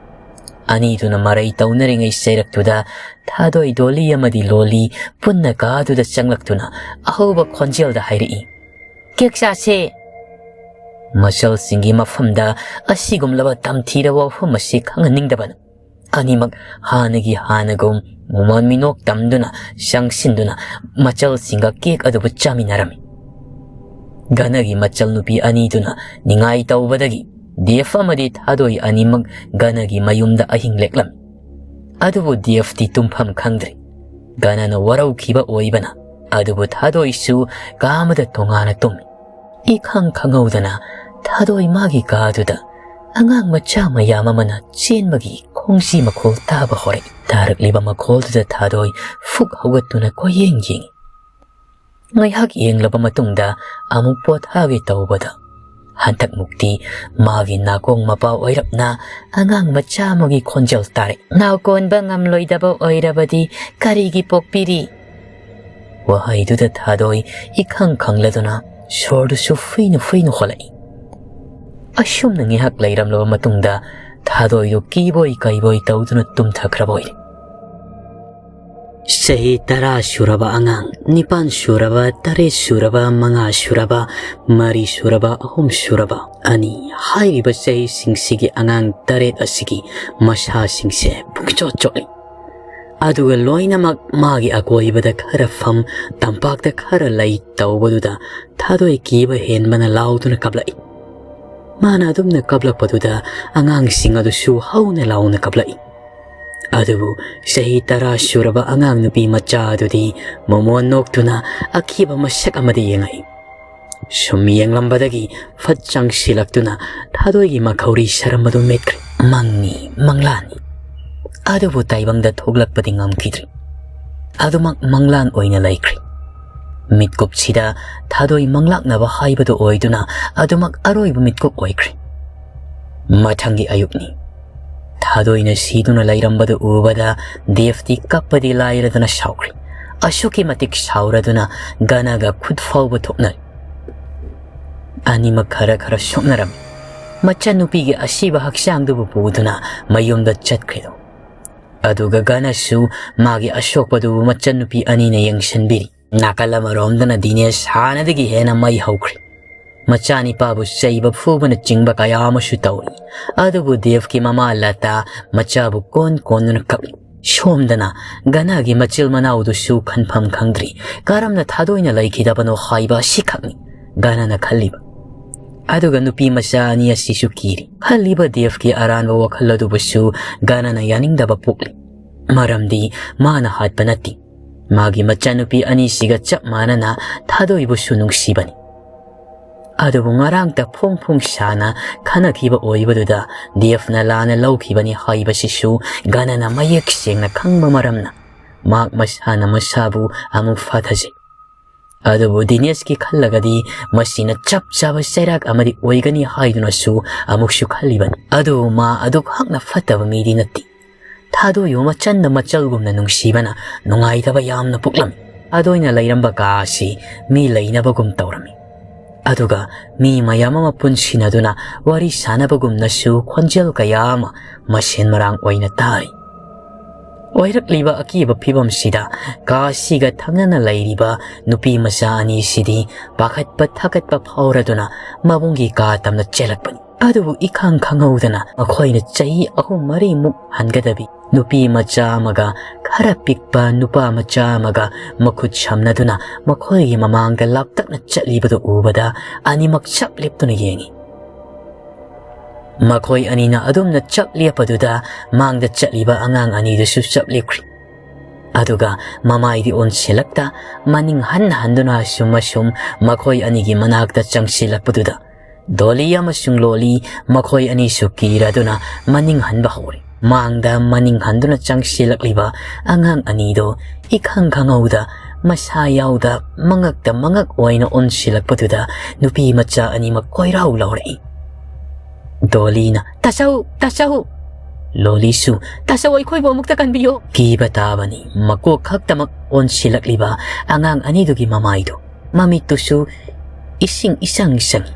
ꯑꯅꯤꯗꯨꯅ ꯃꯔꯩ ꯇꯧꯅꯔꯤꯉꯩ ꯆꯩꯔꯛꯇꯨꯗ ꯊꯥꯗꯣꯏ ꯗꯣꯂꯤ ꯑꯃꯗꯤ ꯂꯣꯂꯤ ꯄꯨꯟꯅ ꯀꯥꯗꯨꯗ ꯆꯪꯂꯛꯇꯨꯅ ꯑꯍꯧꯕ ꯈꯣꯟꯖꯦꯜꯗ ꯍꯥꯏꯔꯛꯏ, "ꯀꯦꯛ ꯆꯥꯁꯦ!" ꯃꯆꯜꯁꯤꯡꯒꯤ ꯃꯐꯝꯗ ꯑꯁꯤꯒꯨꯝꯂꯕ ꯇꯝꯊꯤꯔꯕ ꯋꯥꯐꯝ ꯑꯁꯤ ꯈꯪꯍꯟꯅꯤꯡꯗꯕꯅ ꯑꯅꯤꯃꯛ ꯍꯥꯟꯅꯒꯤ ꯍꯥꯟꯅꯒꯨꯝ ꯃꯃꯣꯟ ꯃꯤꯅꯣꯛ ꯇꯝꯗꯨꯅ ꯆꯪꯁꯤꯟꯗꯨꯅ ꯃꯆꯜꯁꯤꯡꯒ ꯀꯦꯛ ꯑꯗꯨꯕꯨ ꯆꯥꯃꯤꯟꯅꯔꯝꯃꯤ꯫ ꯒꯅꯒꯤ ꯃꯆꯜ ꯅꯨꯄꯤ ꯑꯅꯤꯗꯨꯅ ꯅꯤꯡꯉꯥꯏ ꯇꯧꯕꯗꯒꯤ ꯗꯦꯐ ꯑꯃꯗꯤ ꯊꯥꯗꯣꯏ ꯑꯅꯤꯃꯛ ꯒꯅꯒꯤ ꯃꯌꯨꯝꯗ ꯑꯍꯤꯡ ꯂꯦꯛꯂꯝꯃꯤ꯫ ꯑꯗꯨꯕꯨ ꯗꯦꯐꯇꯤ ꯇꯨꯝꯐꯝ ꯈꯪꯗ꯭ꯔꯦ꯫ ꯒꯅꯅ ꯋꯥꯔꯧꯈꯤꯕ ꯑꯣꯏꯕꯅ, ꯑꯗꯨꯕꯨ ꯊꯥꯗꯣꯏꯁꯨ ꯀꯥ ꯑꯃꯗ ꯇꯣꯉꯥꯟꯅ ꯇꯨꯝꯃꯤ꯫ ꯏꯈꯪ ꯈꯪꯍꯧꯗꯅ ꯊꯥꯗꯣꯏ ꯃꯥꯒꯤ ꯀꯥꯗꯨꯗ ꯑꯉꯥꯡ ꯃꯆꯥ ꯃꯌꯥꯝ ꯑꯃꯅ ꯆꯦꯟꯕꯒꯤ ꯈꯣꯡꯖꯤ ꯃꯈꯣꯜ ꯇꯥꯕ ꯍꯧꯔꯛꯏ꯫ ꯇꯥꯔꯛꯂꯤꯕ ꯃꯈꯣꯜꯗꯨꯗ ꯊꯥꯗꯣꯏ ꯐꯨꯛ ꯍꯧꯒꯠꯇꯨꯅ ꯀꯣꯏꯌꯦꯡ ꯌꯦꯡꯏ꯫ ꯉꯥꯏꯍꯥꯛ ꯌꯦꯡꯂꯕ ꯃꯇꯨꯡꯗ ꯑꯃꯨꯛ ꯄꯣꯊꯥꯒꯦ ꯇꯧꯕꯗ, ꯍꯟꯗꯛꯃꯨꯛꯇꯤ ꯃꯥꯒꯤ ꯅꯥꯀꯣꯡ ꯃꯄꯥ ꯑꯣꯏꯔꯞꯅ ꯑꯉꯥꯡ ꯃꯆꯥ ꯑꯃꯒꯤ ꯈꯣꯟꯖꯦꯜ ꯇꯥꯔꯦ꯫ "ꯅꯥꯎꯀꯣꯟꯕ ꯉꯝꯂꯣꯏꯗꯕ ꯑꯣꯏꯔꯕꯗꯤ ꯀꯔꯤꯒꯤ ꯄꯣꯛꯄꯤꯔꯤ?" ꯋꯥꯍꯩꯗꯨꯗ ꯊꯥꯗꯣꯏ ꯏꯈꯪ ꯈꯪꯂꯗꯨꯅ ꯁꯣꯔꯗꯨꯁꯨ ꯐꯨꯏꯅ ꯐꯨꯏꯅ ꯍꯣꯜꯂꯛꯏ꯫ ꯑꯁꯨꯝꯅ ꯉꯥꯏꯍꯥꯛ ꯂꯩꯔꯝꯂꯕ ꯃꯇꯨꯡꯗ ꯊꯥꯗꯣꯏꯗꯨ ꯀꯤꯕꯣꯏ ꯀꯩꯕꯣꯏ ꯇꯧꯗꯨꯅ ꯇꯨꯝꯊꯈ꯭ꯔꯕ ꯑꯣꯏꯔꯦ꯫ ꯆꯍꯤ ꯇꯔꯥ ꯁꯨꯔꯕ ꯑꯉꯥꯡ, ꯅꯤꯄꯥꯟ ꯁꯨꯔꯕ, ꯇꯔꯦꯠ ꯁꯨꯔꯕ, ꯃꯉꯥ ꯁꯨꯔꯕ, ꯃꯔꯤ ꯁꯨꯔꯕ, ꯑꯍꯨꯝ ꯁꯨꯔꯕ, ꯑꯅꯤ ꯍꯥꯏꯔꯤꯕ ꯆꯍꯤꯁꯤꯡꯁꯤꯒꯤ ꯑꯉꯥꯡ ꯇꯔꯦꯠ ꯑꯁꯤꯒꯤ ꯃꯁꯥꯁꯤꯡꯁꯦ ꯄꯨꯡꯆꯣꯠ ꯆꯣꯠꯂꯤ꯫ ꯑꯗꯨꯒ ꯂꯣꯏꯅꯃꯛ ꯃꯥꯒꯤ ꯑꯀꯣꯏꯕꯗ ꯈꯔ ꯐꯝ, ꯇꯝꯄꯥꯛꯇ ꯈꯔ ꯂꯩ ꯇꯧꯕꯗꯨꯗ ꯊꯥꯗꯣꯏ ꯀꯤꯕ ꯍꯦꯟꯕꯅ ꯂꯥꯎꯗꯨꯅ ꯀꯞꯂꯛꯏ꯫ ꯃꯥꯅ ꯑꯗꯨꯝꯅ ꯀꯞꯂꯛꯄꯗꯨꯗ ꯑꯉꯥꯡꯁꯤꯡ ꯑꯗꯨꯁꯨ ꯍꯧꯅ ꯂꯥꯎꯅ ꯀꯞꯂꯛꯏ꯫ ꯑꯗꯨꯕꯨ ꯆꯍꯤ ꯇꯔꯥ ꯁꯨꯔꯕ ꯑꯉꯥꯡ ꯅꯨꯄꯤ ꯃꯆꯥ ꯑꯗꯨꯗꯤ ꯃꯃꯣꯟ ꯅꯣꯛꯇꯨꯅ ꯑꯀꯤꯕ ꯃꯁꯛ ꯑꯃꯗ ꯌꯦꯡꯉꯛꯏ꯫ ꯁꯨꯝ ꯌꯦꯡꯂꯝꯕꯗꯒꯤ ꯐꯠ ꯆꯪꯁꯤꯜꯂꯛꯇꯨꯅ ꯊꯥꯗꯣꯏꯒꯤ ꯃꯈꯧꯔꯤ ꯁꯔꯝ ꯑꯗꯨ ꯃꯦꯠꯈ꯭ꯔꯦ꯫ ꯃꯪꯅꯤ, ꯃꯪꯂꯥꯟꯅꯤ꯫ ꯑꯗꯨꯕꯨ ꯇꯥꯏꯕꯪꯗ ꯊꯣꯛꯂꯛꯄꯗꯤ ꯉꯝꯈꯤꯗ꯭ꯔꯦ꯫ ꯑꯗꯨꯃꯛ ꯃꯪꯂꯥꯟ ꯑꯣꯏꯅ ꯂꯩꯈ꯭ꯔꯦ꯫ ꯃꯤꯠꯀꯨꯞꯁꯤꯗ ꯊꯥꯗꯣꯏ ꯃꯪꯂꯥꯛꯅꯕ ꯍꯥꯏꯕꯗꯨ ꯑꯣꯏꯗꯨꯅ ꯑꯗꯨꯃꯛ ꯑꯔꯣꯏꯕ ꯃꯤꯠꯀꯨꯞ ꯑꯣꯏꯈ꯭ꯔꯦ꯫ ꯃꯊꯪꯒꯤ ꯑꯌꯨꯛꯅꯤ꯫ ꯊꯥꯗꯣꯏꯅ ꯁꯤꯗꯨꯅ ꯂꯩꯔꯝꯕꯗꯨ ꯎꯕꯗ ꯗꯦꯕꯇꯤ ꯀꯞꯄꯗꯤ ꯂꯥꯏꯔꯗꯅ ꯁꯥꯎꯈ꯭ꯔꯦ꯫ ꯑꯁꯨꯛꯀꯤ ꯃꯇꯤꯛ ꯁꯥꯎꯔꯗꯨꯅ ꯒꯅꯒ ꯈꯨꯠ ꯐꯥꯎꯕ ꯊꯣꯛꯅꯔꯦ꯫ ꯑꯅꯤꯃꯛ ꯈꯔ ꯈꯔ ꯁꯣꯛꯅꯔꯝꯃꯤ꯫ ꯃꯆꯟꯅꯨꯄꯤꯒꯤ ꯑꯁꯤꯕ ꯍꯛꯆꯥꯡꯗꯨꯕꯨ ꯄꯨꯗꯨꯅ ꯃꯌꯨꯝꯗ ꯆꯠꯈ꯭ꯔꯦ꯫ ꯑꯗꯨꯒ ꯒꯅꯁꯨ ꯃꯥꯒꯤ ꯑꯁꯣꯛꯄꯗꯨꯕꯨ ꯃꯆꯟꯅꯨꯄꯤ ꯑꯅꯤꯅ ꯌꯦꯡꯁꯤꯟꯕꯤꯔꯤ꯫ ꯅꯥꯀꯜ ꯑꯃꯔꯣꯝꯗꯅ ꯗꯤꯅꯦꯁ ꯍꯥꯟꯅꯗꯒꯤ ꯍꯦꯟꯅ ꯃꯩ ꯍꯧꯈ꯭ꯔꯦ꯫ ꯃꯆꯥꯅꯤꯄꯥꯕꯨ ꯆꯩꯕ ꯐꯨꯕꯅꯆꯤꯡꯕ ꯀꯌꯥ ꯑꯃꯁꯨ ꯇꯧꯔꯤ꯫ ꯑꯗꯨꯕꯨ ꯗꯦꯕꯀꯤ ꯃꯃꯥ ꯂꯇꯥ ꯃꯆꯥꯕꯨ ꯀꯣꯟ ꯀꯣꯟꯗꯨꯅ ꯀꯞꯂꯤ꯫ ꯁꯣꯝꯗꯅ ꯒꯅꯒꯤ ꯃꯆꯤꯜ ꯃꯅꯥꯎꯗꯨꯁꯨ ꯈꯟꯐꯝ ꯈꯪꯗ꯭ꯔꯤ꯫ ꯀꯔꯝꯅ ꯊꯥꯗꯣꯏꯅ ꯂꯩꯈꯤꯗꯕꯅꯣ ꯍꯥꯏꯕ ꯑꯁꯤꯈꯛꯅꯤ ꯒꯅꯅ ꯈꯜꯂꯤꯕ꯫ ꯑꯗꯨꯒ ꯅꯨꯄꯤ ꯃꯆꯥ ꯑꯅꯤ ꯑꯁꯤꯁꯨ ꯀꯤꯔꯤ꯫ ꯈꯜꯂꯤꯕ ꯗꯦꯕꯀꯤ ꯑꯔꯥꯟꯕ ꯋꯥꯈꯜ ꯑꯗꯨꯕꯨꯁꯨ ꯒꯅꯅ ꯌꯥꯅꯤꯡꯗꯕ ꯄꯣꯛꯂꯤ꯫ ꯃꯔꯝꯗꯤ ꯃꯥꯅ ꯍꯥꯠꯄ ꯅꯠꯇꯦ꯫ ꯃꯥꯒꯤ ꯃꯆꯥꯅꯨꯄꯤ ꯑꯅꯤꯁꯤꯒ ꯆꯞ ꯃꯥꯟꯅꯅ ꯊꯥꯗꯣꯏꯕꯨꯁꯨ ꯅꯨꯡꯁꯤꯕꯅꯤ꯫ ꯑꯗꯨꯕꯨ ꯉꯔꯥꯡꯇ ꯐꯣꯡ ꯐꯣꯡ ꯁꯥꯅ ꯈꯟꯅꯈꯤꯕ ꯑꯣꯏꯕꯗꯨꯗ ꯗꯦꯐꯅ ꯂꯥꯟꯅ ꯂꯧꯈꯤꯕꯅꯤ ꯍꯥꯏꯕꯁꯤꯁꯨ ꯒꯅꯅ ꯃꯌꯦꯛ ꯁꯦꯡꯅ ꯈꯪꯕ ꯃꯔꯝꯅ ꯃꯍꯥꯛ ꯃꯁꯥꯅ ꯃꯁꯥꯕꯨ ꯑꯃꯨꯛ ꯐꯥꯊꯖꯩ꯫ ꯑꯗꯨꯕꯨ ꯗꯤꯅꯦꯁꯀꯤ ꯈꯜꯂꯒꯗꯤ ꯃꯁꯤꯅ ꯆꯞ ꯆꯥꯕ ꯆꯩꯔꯥꯛ ꯑꯃꯗꯤ ꯑꯣꯏꯒꯅꯤ ꯍꯥꯏꯗꯨꯅꯁꯨ ꯑꯃꯨꯛꯁꯨ ꯈꯜꯂꯤꯕꯅꯤ꯫ ꯑꯗꯨꯕꯨ ꯃꯥ ꯑꯗꯨꯛ ꯍꯛꯅ ꯐꯠꯇꯕ ꯃꯤꯗꯤ ꯅꯠꯇꯦ꯫ ꯊꯥꯗꯣꯏꯌꯨ ꯃꯆꯟꯗ ꯃꯆꯜꯒꯨꯝꯅ ꯅꯨꯡꯁꯤꯕꯅ ꯅꯨꯡꯉꯥꯏꯇꯕ ꯌꯥꯝꯅ ꯄꯣꯛꯂꯝꯃꯤ꯫ ꯊꯥꯗꯣꯏꯅ ꯂꯩꯔꯝꯕ ꯀꯥ ꯑꯁꯤ ꯃꯤ ꯂꯩꯅꯕꯒꯨꯝ ꯇꯧꯔꯝꯃꯤ꯫ ꯑꯗꯨꯒ ꯃꯤ ꯃꯌꯥꯝ ꯑꯃ ꯄꯨꯟꯁꯤꯟꯅꯗꯨꯅ ꯋꯥꯔꯤ ꯁꯥꯟꯅꯕꯒꯨꯝꯅꯁꯨ ꯈꯣꯟꯖꯦꯜ ꯀꯌꯥ ꯑꯃ ꯃꯁꯦꯟ ꯃꯔꯥꯡ ꯑꯣꯏꯅ ꯇꯥꯔꯤ꯫ ꯑꯣꯏꯔꯛꯂꯤꯕ ꯑꯀꯤꯕ ꯐꯤꯕꯝꯁꯤꯗ ꯀꯥ ꯑꯁꯤꯒ ꯊꯪꯅꯅ ꯂꯩꯔꯤꯕ ꯅꯨꯄꯤ ꯃꯆꯥ ꯑꯅꯤꯁꯤꯗꯤ ꯄꯥꯈꯠꯄ ꯊꯀꯠꯄ ꯐꯥꯎꯔꯗꯨꯅ ꯃꯕꯨꯡꯒꯤ ꯀꯥ ꯇꯝꯅ ꯆꯦꯜꯂꯛꯄꯅꯤ꯫ ꯑꯗꯨꯕꯨ ꯏꯈꯪ ꯈꯪꯍꯧꯗꯅ ꯃꯈꯣꯏꯅ ꯆꯍꯤ ꯑꯍꯨꯝ ꯃꯔꯤꯃꯨꯛ ꯍꯟꯒꯗꯕꯤ ꯅꯨꯄꯤ ꯃꯆꯥ ꯑꯃꯒ ꯈꯔ ꯄꯤꯛꯄ ꯅꯨꯄꯥ ꯃꯆꯥ ꯑꯃꯒ ꯃꯈꯨꯠ ꯁꯝꯅꯗꯨꯅ ꯃꯈꯣꯏꯒꯤ ꯃꯃꯥꯡꯗ ꯂꯥꯞꯇꯛꯅ ꯆꯠꯂꯤꯕꯗꯨ ꯎꯕꯗ ꯑꯅꯤꯃꯛ ꯆꯞ ꯂꯦꯞꯇꯨꯅ ꯌꯦꯡꯏ꯫ ꯃꯈꯣꯏ ꯑꯅꯤꯅ ꯑꯗꯨꯝꯅ ꯆꯞ ꯂꯦꯞꯄꯗꯨꯗ ꯃꯥꯡꯗ ꯆꯠꯂꯤꯕ ꯑꯉꯥꯡ ꯑꯅꯤꯗꯨꯁꯨ ꯆꯞ ꯂꯦꯞꯈ꯭ꯔꯤ꯫ ꯑꯗꯨꯒ ꯃꯃꯥꯏꯗꯤ ꯑꯣꯟꯁꯤꯜꯂꯛꯇ ꯃꯅꯤꯡ ꯍꯟ ꯍꯟꯗꯨꯅ ꯑꯁꯨꯝ ꯑꯁꯨꯝ ꯃꯈꯣꯏ ꯑꯅꯤꯒꯤ ꯃꯅꯥꯛꯇ ꯆꯪꯁꯤꯜꯂꯛꯄꯗꯨꯗ ꯗꯣꯂꯤ ꯑꯃꯁꯨꯡ ꯂꯣꯂꯤ ꯃꯈꯣꯏ ꯑꯅꯤꯁꯨ ꯀꯤꯔꯗꯨꯅ ꯃꯅꯤꯡ ꯍꯟꯕ ꯍꯧꯔꯦ꯫ ꯃꯥꯡꯗ ꯃꯅꯤꯡ ꯍꯟꯗꯨꯅ ꯆꯪꯁꯤꯜꯂꯛꯂꯤꯕ ꯑꯉꯥꯡ ꯑꯅꯤꯗꯣ ꯏꯈꯪ ꯈꯪꯍꯧꯗ ꯃꯁꯥ ꯌꯥꯎꯗ ꯃꯉꯛꯇ ꯃꯉꯛ ꯑꯣꯏꯅ ꯑꯣꯟꯁꯤꯜꯂꯛꯄꯗꯨꯗ ꯅꯨꯄꯤ ꯃꯆꯥ ꯑꯅꯤꯃꯛ ꯀꯣꯏꯔꯥꯎ ꯂꯥꯎꯔꯛꯏ꯫ ꯗꯣꯂꯤꯅ, "ꯇꯥꯆꯧ, ꯇꯥꯆꯧ!" ꯂꯣꯂꯤꯁꯨ, "ꯇꯥꯆꯧ, ꯑꯩꯈꯣꯏꯕꯨ ꯑꯃꯨꯛꯇ ꯀꯟꯕꯤꯌꯣ!" ꯀꯤꯕ ꯇꯥꯕꯅꯤ, ꯃꯀꯣꯛ ꯈꯛꯇꯃꯛ ꯑꯣꯟꯁꯤꯜꯂꯛꯂꯤꯕ ꯑꯉꯥꯡ ꯑꯅꯤꯗꯨꯒꯤ ꯃꯃꯥꯏꯗꯨ꯫ ꯃꯃꯤꯠꯇꯨꯁꯨ ꯏꯁꯤꯡ ꯏꯆꯪ ꯆꯪꯏ,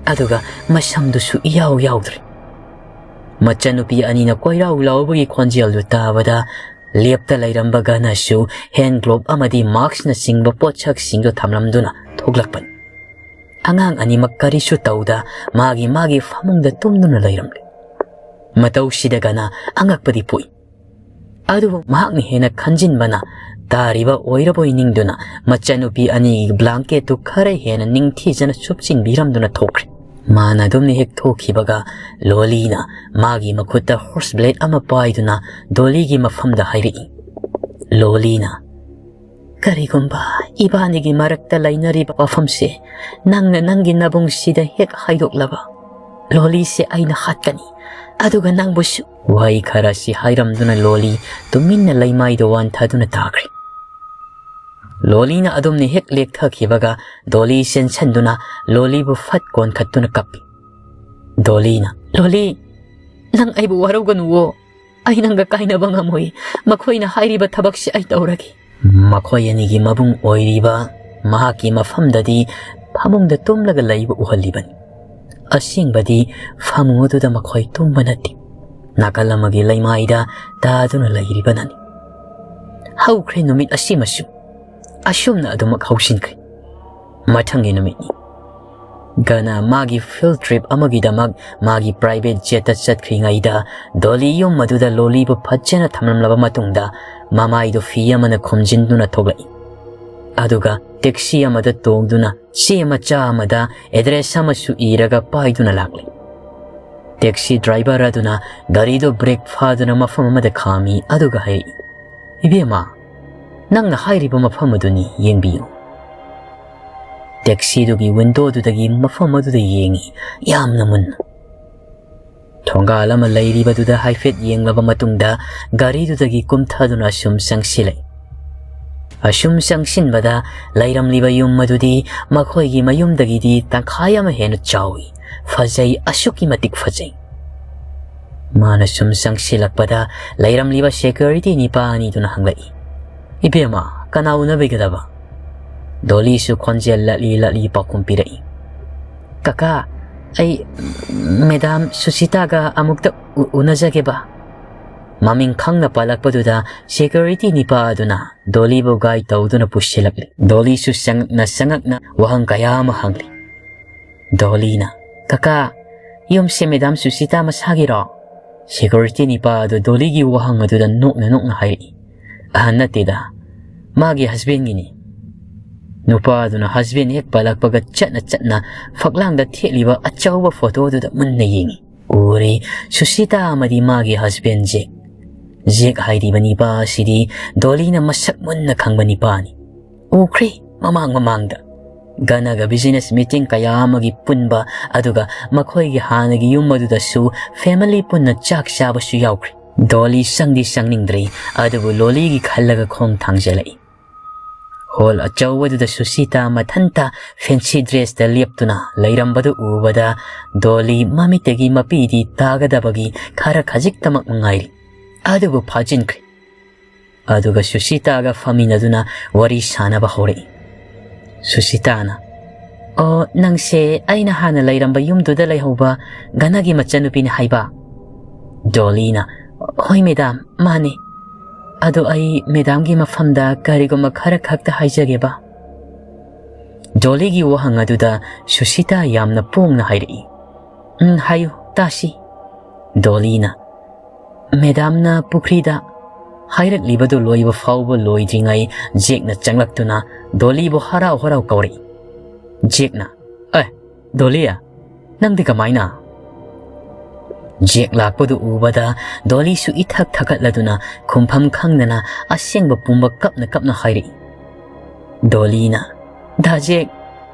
ꯑꯗꯨꯒ ꯃꯁꯝꯗꯨꯁꯨ ꯏꯌꯥꯎ ꯌꯥꯎꯗ꯭ꯔꯦ꯫ ꯃꯆꯟꯅꯨꯄꯤ ꯑꯅꯤꯅ ꯀꯣꯏꯔꯥꯎ ꯂꯥꯎꯕꯒꯤ ꯈꯣꯟꯖꯦꯜꯗꯨ ꯇꯥꯕꯗ ꯂꯦꯞꯇ ꯂꯩꯔꯝꯕ ꯒꯅꯁꯨ ꯍꯦꯟ ꯒ꯭ꯂꯣꯕ ꯑꯃꯗꯤ ꯃꯥꯛꯁꯅꯆꯤꯡꯕ ꯄꯣꯠꯁꯛꯁꯤꯡꯗꯨ ꯊꯝꯂꯝꯗꯨꯅ ꯊꯣꯛꯂꯛꯄꯅꯤ꯫ ꯑꯉꯥꯡ ꯑꯅꯤꯃꯛ ꯀꯔꯤꯁꯨ ꯇꯧꯗ ꯃꯥꯒꯤ ꯃꯥꯒꯤ ꯐꯃꯨꯡꯗ ꯇꯨꯝꯗꯨꯅ ꯂꯩꯔꯝꯂꯦ꯫ ꯃꯇꯧꯁꯤꯗ ꯒꯅ ꯑꯉꯛꯄꯗꯤ ꯄꯣꯛꯏ꯫ ꯑꯗꯨꯕꯨ ꯃꯍꯥꯛꯅ ꯍꯦꯟꯅ ꯈꯟꯖꯤꯟꯕꯅ ꯇꯥꯔꯤꯕ ꯑꯣꯏꯔꯕꯣꯏ ꯅꯤꯡꯗꯨꯅ ꯃꯆꯟꯅꯨꯄꯤ ꯑꯅꯤꯒꯤ ꯕ꯭ꯂꯥꯡꯀꯦꯠꯇꯨ ꯈꯔ ꯍꯦꯟꯅ ꯅꯤꯡꯊꯤꯖꯅ ꯁꯨꯞꯆꯤꯟꯕꯤꯔꯝꯗꯨꯅ ꯊꯣꯛꯈ꯭ꯔꯦ꯫ ꯃꯥꯅ ꯑꯗꯨꯝꯅ ꯍꯦꯛ ꯊꯣꯛꯈꯤꯕꯒ ꯂꯣꯂꯤꯅ ꯃꯥꯒꯤ ꯃꯈꯨꯠꯇ ꯍꯣꯔꯁ ꯕ꯭ꯂꯦꯗ ꯑꯃ ꯄꯥꯏꯗꯨꯅ ꯗꯣꯂꯤꯒꯤ ꯃꯐꯝꯗ ꯍꯥꯏꯔꯛꯏ꯫ ꯂꯣꯂꯤꯅ, ꯀꯔꯤꯒꯨꯝꯕ ꯏꯕꯥꯅꯤꯒꯤ ꯃꯔꯛꯇ ꯂꯩꯅꯔꯤꯕ ꯋꯥꯐꯝꯁꯦ ꯅꯪꯅ ꯅꯪꯒꯤ ꯅꯕꯨꯡꯁꯤꯗ ꯍꯦꯛ ꯍꯥꯏꯗꯣꯛꯂꯕ, ꯂꯣꯂꯤꯁꯦ ꯑꯩꯅ ꯍꯥꯠꯀꯅꯤ, ꯑꯗꯨꯒ ꯅꯪꯕꯨꯁꯨ꯫ ꯋꯥꯍꯩ ꯈꯔꯁꯤ ꯍꯥꯏꯔꯝꯗꯨꯅ ꯂꯣꯂꯤ ꯇꯨꯃꯤꯟꯅ ꯂꯩꯃꯥꯏꯗ ꯋꯥꯟꯊꯗꯨꯅ ꯇꯥꯈ꯭ꯔꯦ꯫ ꯂꯣꯂꯤꯅ ꯑꯗꯨꯝꯅ ꯍꯦꯛ ꯂꯦꯛꯊꯈꯤꯕꯒ ꯗꯣꯂꯤ ꯆꯦꯟꯁꯟꯗꯨꯅ ꯂꯣꯂꯤꯕꯨ ꯐꯠ ꯀꯣꯟꯈꯠꯇꯨꯅ ꯀꯞꯄꯤ꯫ ꯗꯣꯂꯤꯅ, "ꯂꯣꯂꯤ, ꯅꯪ ꯑꯩꯕꯨ ꯋꯥꯔꯧꯒꯅꯨꯋꯣ꯫ ꯑꯩ ꯅꯪꯒ ꯀꯥꯏꯅꯕ ꯉꯝꯃꯣꯏ꯫ ꯃꯈꯣꯏꯅ ꯍꯥꯏꯔꯤꯕ ꯊꯕꯛꯁꯤ ꯑꯩ ꯇꯧꯔꯒꯦ꯫" ꯃꯈꯣꯏ ꯑꯅꯤꯒꯤ ꯃꯕꯨꯡ ꯑꯣꯏꯔꯤꯕ ꯃꯍꯥꯛꯀꯤ ꯃꯐꯝꯗꯗꯤ ꯐꯃꯨꯡꯗ ꯇꯨꯝꯂꯒ ꯂꯩꯕ ꯎꯍꯜꯂꯤꯕꯅꯤ꯫ ꯑꯁꯦꯡꯕꯗꯤ ꯐꯃꯨꯡ ꯑꯗꯨꯗ ꯃꯈꯣꯏ ꯇꯨꯝꯕ ꯅꯠꯇꯦ꯫ ꯅꯥꯀꯜ ꯑꯃꯒꯤ ꯂꯩꯃꯥꯏꯗ ꯇꯥꯗꯨꯅ ꯂꯩꯔꯤꯕꯅꯅꯤ꯫ ꯍꯧꯈ꯭ꯔꯦ ꯅꯨꯃꯤꯠ ꯑꯁꯤꯃꯁꯨ꯫ ꯑꯁꯨꯝꯅ ꯑꯗꯨꯃꯛ ꯍꯧꯁꯤꯟꯈ꯭ꯔꯦ꯫ ꯃꯊꯪꯒꯤ ꯅꯨꯃꯤꯠꯅꯤ꯫ ꯒꯅ ꯃꯥꯒꯤ field trip ꯑꯃꯒꯤꯗꯃꯛ ꯃꯥꯒꯤ private jetꯇ ꯆꯠꯈ꯭ꯔꯤꯉꯩꯗ, ꯗꯣꯂꯤ ꯌꯨꯝ ꯑꯗꯨꯗ ꯂꯣꯂꯤꯕꯨ ꯐꯖꯅ ꯊꯝꯂꯝꯂꯕ ꯃꯇꯨꯡꯗ, ꯃꯃꯥꯏꯗꯨ ꯐꯤ ꯑꯃꯅ ꯈꯨꯝꯖꯤꯟꯗꯨꯅ ꯊꯣꯛꯂꯛꯏ꯫ ꯑꯗꯨꯒ taxi ꯑꯃꯗ ꯇꯣꯡꯗꯨꯅ ꯆꯦ ꯃꯆꯥ ꯑꯃꯗ address ꯑꯃꯁꯨ ꯏꯔꯒ ꯄꯥꯏꯗꯨꯅ ꯂꯥꯛꯂꯤ꯫ Taxi driver ꯑꯗꯨꯅ ꯒꯥꯔꯤꯗꯨ brake ꯐꯥꯗꯨꯅ ꯃꯐꯝ ꯑꯃꯗ ꯈꯥꯝꯃꯤ, ꯑꯗꯨꯒ ꯍꯥꯏꯔꯛꯏ, "ꯏꯕꯦꯝꯃ, ꯅꯪꯅ ꯍꯥꯏꯔꯤꯕ ꯃꯐꯝ ꯑꯗꯨꯅꯤ, ꯌꯦꯡꯕꯤꯌꯨ꯫" Taxiꯗꯨꯒꯤ windowꯗꯨꯗꯒꯤ ꯃꯐꯝ ꯑꯗꯨꯗ ꯌꯦꯡꯉꯤ, ꯌꯥꯝꯅ ꯃꯨꯟꯅ꯫ ꯊꯣꯡꯒꯥꯜ ꯑꯃ ꯂꯩꯔꯤꯕꯗꯨꯗ ꯍꯥꯏꯐꯦꯠ ꯌꯦꯡꯂꯕ ꯃꯇꯨꯡꯗ, ꯒꯥꯔꯤꯗꯨꯗꯒꯤ ꯀꯨꯝꯊꯗꯨꯅ ꯑꯁꯨꯝ ꯆꯪꯁꯤꯜꯂꯛꯏ꯫ ꯑꯁꯨꯝ ꯆꯪꯁꯤꯟꯕꯗ, ꯂꯩꯔꯝꯂꯤꯕ ꯌꯨꯝ ꯑꯗꯨꯗꯤ ꯃꯈꯣꯏꯒꯤ ꯃꯌꯨꯝꯗꯒꯤꯗꯤ ꯇꯪꯈꯥꯏ ꯑꯃ ꯍꯦꯟꯅ ꯆꯥꯎꯏ꯫ ꯐꯖꯩ, ꯑꯁꯨꯛꯀꯤ ꯃꯇꯤꯛ ꯐꯖꯩ꯫ ꯃꯥꯅ ꯁꯨꯝ ꯆꯪꯁꯤꯜꯂꯛꯄꯗ, ꯂꯩꯔꯝꯂꯤꯕ security ꯅꯤꯄꯥ ꯑꯅꯤꯗꯨꯅ ꯍꯪꯂꯛꯏ, "ꯏꯕꯦꯝꯃ, ꯀꯅꯥ ꯎꯅꯕꯤꯒꯗꯕ?" ꯗꯣꯂꯤꯁꯨ ꯈꯣꯟꯖꯦꯜ ꯂꯠꯂꯤ ꯂꯠꯂꯤ ꯄꯥꯎꯈꯨꯝ ꯄꯤꯔꯛꯏ, "ꯀꯀꯥ, ꯑꯩ Madam ꯁꯨꯁꯤꯇꯥꯒ ꯑꯃꯨꯛꯇ ꯎ-, ꯎꯅꯖꯒꯦꯕ꯫" ꯃꯃꯤꯡ ꯈꯪꯅ ꯄꯜꯂꯛꯄꯗꯨꯗ security ꯅꯤꯄꯥ ꯑꯗꯨꯅ ꯗꯣꯂꯤꯕꯨ guide ꯇꯧꯗꯨꯅ ꯄꯨꯁꯤꯜꯂꯛꯂꯤ꯫ ꯗꯣꯂꯤꯁꯨ ꯆꯪꯉꯛꯅ ꯆꯪꯉꯛꯅ ꯋꯥꯍꯪ ꯀꯌꯥ ꯑꯃ ꯍꯪꯂꯤ꯫ ꯗꯣꯂꯤꯅ, "ꯀꯀꯥ, ꯌꯨꯝꯁꯦ Madam ꯁꯨꯁꯤꯇꯥ ꯃꯁꯥꯒꯤꯔꯣ?" Security ꯅꯤꯄꯥ ꯑꯗꯨ ꯗꯣꯂꯤꯒꯤ ꯋꯥꯍꯪ ꯑꯗꯨꯗ ꯅꯣꯛꯅ ꯅꯣꯛꯅ ꯍꯥꯏꯔꯛꯏ, "ꯑꯍ, ꯅꯠꯇꯦꯗ, ꯃꯥꯒꯤ husbandꯒꯤꯅꯤ꯫" ꯅꯨꯄꯥ ꯑꯗꯨꯅ husband ꯍꯦꯛ ꯄꯜꯂꯛꯄꯒ ꯆꯠꯅ ꯆꯠꯅ ꯐꯛꯂꯥꯡꯗ ꯊꯦꯠꯂꯤꯕ ꯑꯆꯧꯕ photo ꯑꯗꯨꯗ ꯃꯨꯟꯅ ꯌꯦꯡꯉꯤ꯫ ꯎꯔꯦ, ꯁꯨꯁꯤꯇꯥ ꯑꯃꯗꯤ ꯃꯥꯒꯤ husbandꯁꯦ꯫ ꯖꯦꯛ ꯍꯥꯏꯔꯤꯕ ꯅꯤꯄꯥ ꯑꯁꯤꯗꯤ ꯗꯣꯂꯤꯅ ꯃꯁꯛ ꯃꯨꯟꯅ ꯈꯪꯕ ꯅꯤꯄꯥꯅꯤ꯫ ꯎꯈ꯭ꯔꯦ ꯃꯃꯥꯡ ꯃꯃꯥꯡꯗ꯫ ꯒꯅꯒ business meeting ꯀꯌꯥ ꯑꯃꯒꯤ ꯄꯨꯟꯕ, ꯑꯗꯨꯒ ꯃꯈꯣꯏꯒꯤ ꯍꯥꯟꯅꯒꯤ ꯌꯨꯝ ꯑꯗꯨꯗꯁꯨ family ꯄꯨꯟꯅ ꯆꯥꯛ ꯆꯥꯕꯁꯨ ꯌꯥꯎꯈ꯭ꯔꯦ꯫ ꯗꯣꯂꯤ ꯆꯪꯗꯤ ꯆꯪꯅꯤꯡꯗ꯭ꯔꯤ, ꯑꯗꯨꯕꯨ ꯂꯣꯂꯤꯒꯤ ꯈꯜꯂꯒ ꯈꯣꯡ ꯊꯥꯡꯖꯜꯂꯛꯏ꯫ Hall ꯑꯆꯧꯕꯗꯨꯗ ꯁꯨꯁꯤꯇꯥ ꯃꯊꯟꯇ fancy dressꯇ ꯂꯦꯞꯇꯨꯅ ꯂꯩꯔꯝꯕꯗꯨ ꯎꯕꯗ ꯗꯣꯂꯤ ꯃꯃꯤꯠꯇꯒꯤ ꯃꯄꯤꯗꯤ ꯇꯥꯒꯗꯕꯒꯤ ꯈꯔ ꯈꯖꯤꯛꯇꯃꯛ ꯉꯥꯏꯔꯤ꯫ ꯑꯗꯨꯕꯨ ꯐꯥꯖꯤꯟꯈ꯭ꯔꯦ꯫ ꯑꯗꯨꯒ ꯁꯨꯁꯤꯇꯥꯒ ꯐꯝꯃꯤꯟꯅꯗꯨꯅ ꯋꯥꯔꯤ ꯁꯥꯅꯕ ꯍꯧꯔꯛꯏ꯫ ꯁꯨꯁꯤꯇꯥꯅ, "ꯑꯣ, ꯅꯪꯁꯦ ꯑꯩꯅ ꯍꯥꯟꯅ ꯂꯩꯔꯝꯕ ꯌꯨꯝꯗꯨꯗ ꯂꯩꯍꯧꯕ ꯒꯅꯒꯤ ꯃꯆꯟꯅꯨꯄꯤꯅꯤ ꯍꯥꯏꯕ?" ꯗꯣꯂꯤꯅ, "ꯍꯣꯏ ꯃꯦꯗꯥꯝ, ꯃꯥꯅꯤ꯫ ꯑꯗꯣ ꯑꯩ ꯃꯦꯗꯥꯝꯒꯤ ꯃꯐꯝꯗ ꯀꯔꯤꯒꯨꯝꯕ ꯈꯔ ꯈꯛꯇ ꯍꯥꯏꯖꯒꯦꯕ?" ꯗꯣꯂꯤꯒꯤ ꯋꯥꯍꯪ ꯑꯗꯨꯗ ꯁꯨꯁꯤꯇꯥ ꯌꯥꯝꯅ ꯄꯣꯡꯅ ꯍꯥꯏꯔꯛꯏ, "ꯎꯝ, ꯍꯥꯏꯌꯨ, ꯇꯥꯁꯤ꯫" ꯗꯣꯂꯤꯅ, "ꯃꯦꯗꯥꯝꯅ ꯄꯨꯈ꯭ꯔꯤꯗ꯫" ꯍꯥꯏꯔꯛꯂꯤꯕꯗꯨ ꯂꯣꯏꯕ ꯐꯥꯎꯕ ꯂꯣꯏꯗ꯭ꯔꯤꯉꯩ ꯖꯦꯛꯅ ꯆꯪꯂꯛꯇꯨꯅ ꯗꯣꯂꯤꯕꯨ ꯍꯔꯥꯎ ꯍꯔꯥꯎ ꯀꯧꯔꯛꯏ꯫ ꯖꯦꯛꯅ, "ꯑꯦ, ꯗꯣꯂꯤ, ꯅꯪꯗꯤ ꯀꯃꯥꯏꯅ?" ꯖꯦꯛ ꯂꯥꯛꯄꯗꯨ ꯎꯕꯗ ꯗꯣꯂꯤꯁꯨ ꯏꯊꯛ ꯊꯛꯀꯠꯂꯗꯨꯅ ꯈꯨꯝꯐꯝ ꯈꯪꯗꯅ ꯑꯁꯦꯡꯕ ꯄꯨꯝꯕ ꯀꯞꯅ ꯀꯞꯅ ꯍꯥꯏꯔꯛꯏ꯫ ꯗꯣꯂꯤꯅ, "ꯗꯥ ꯖꯦꯛ,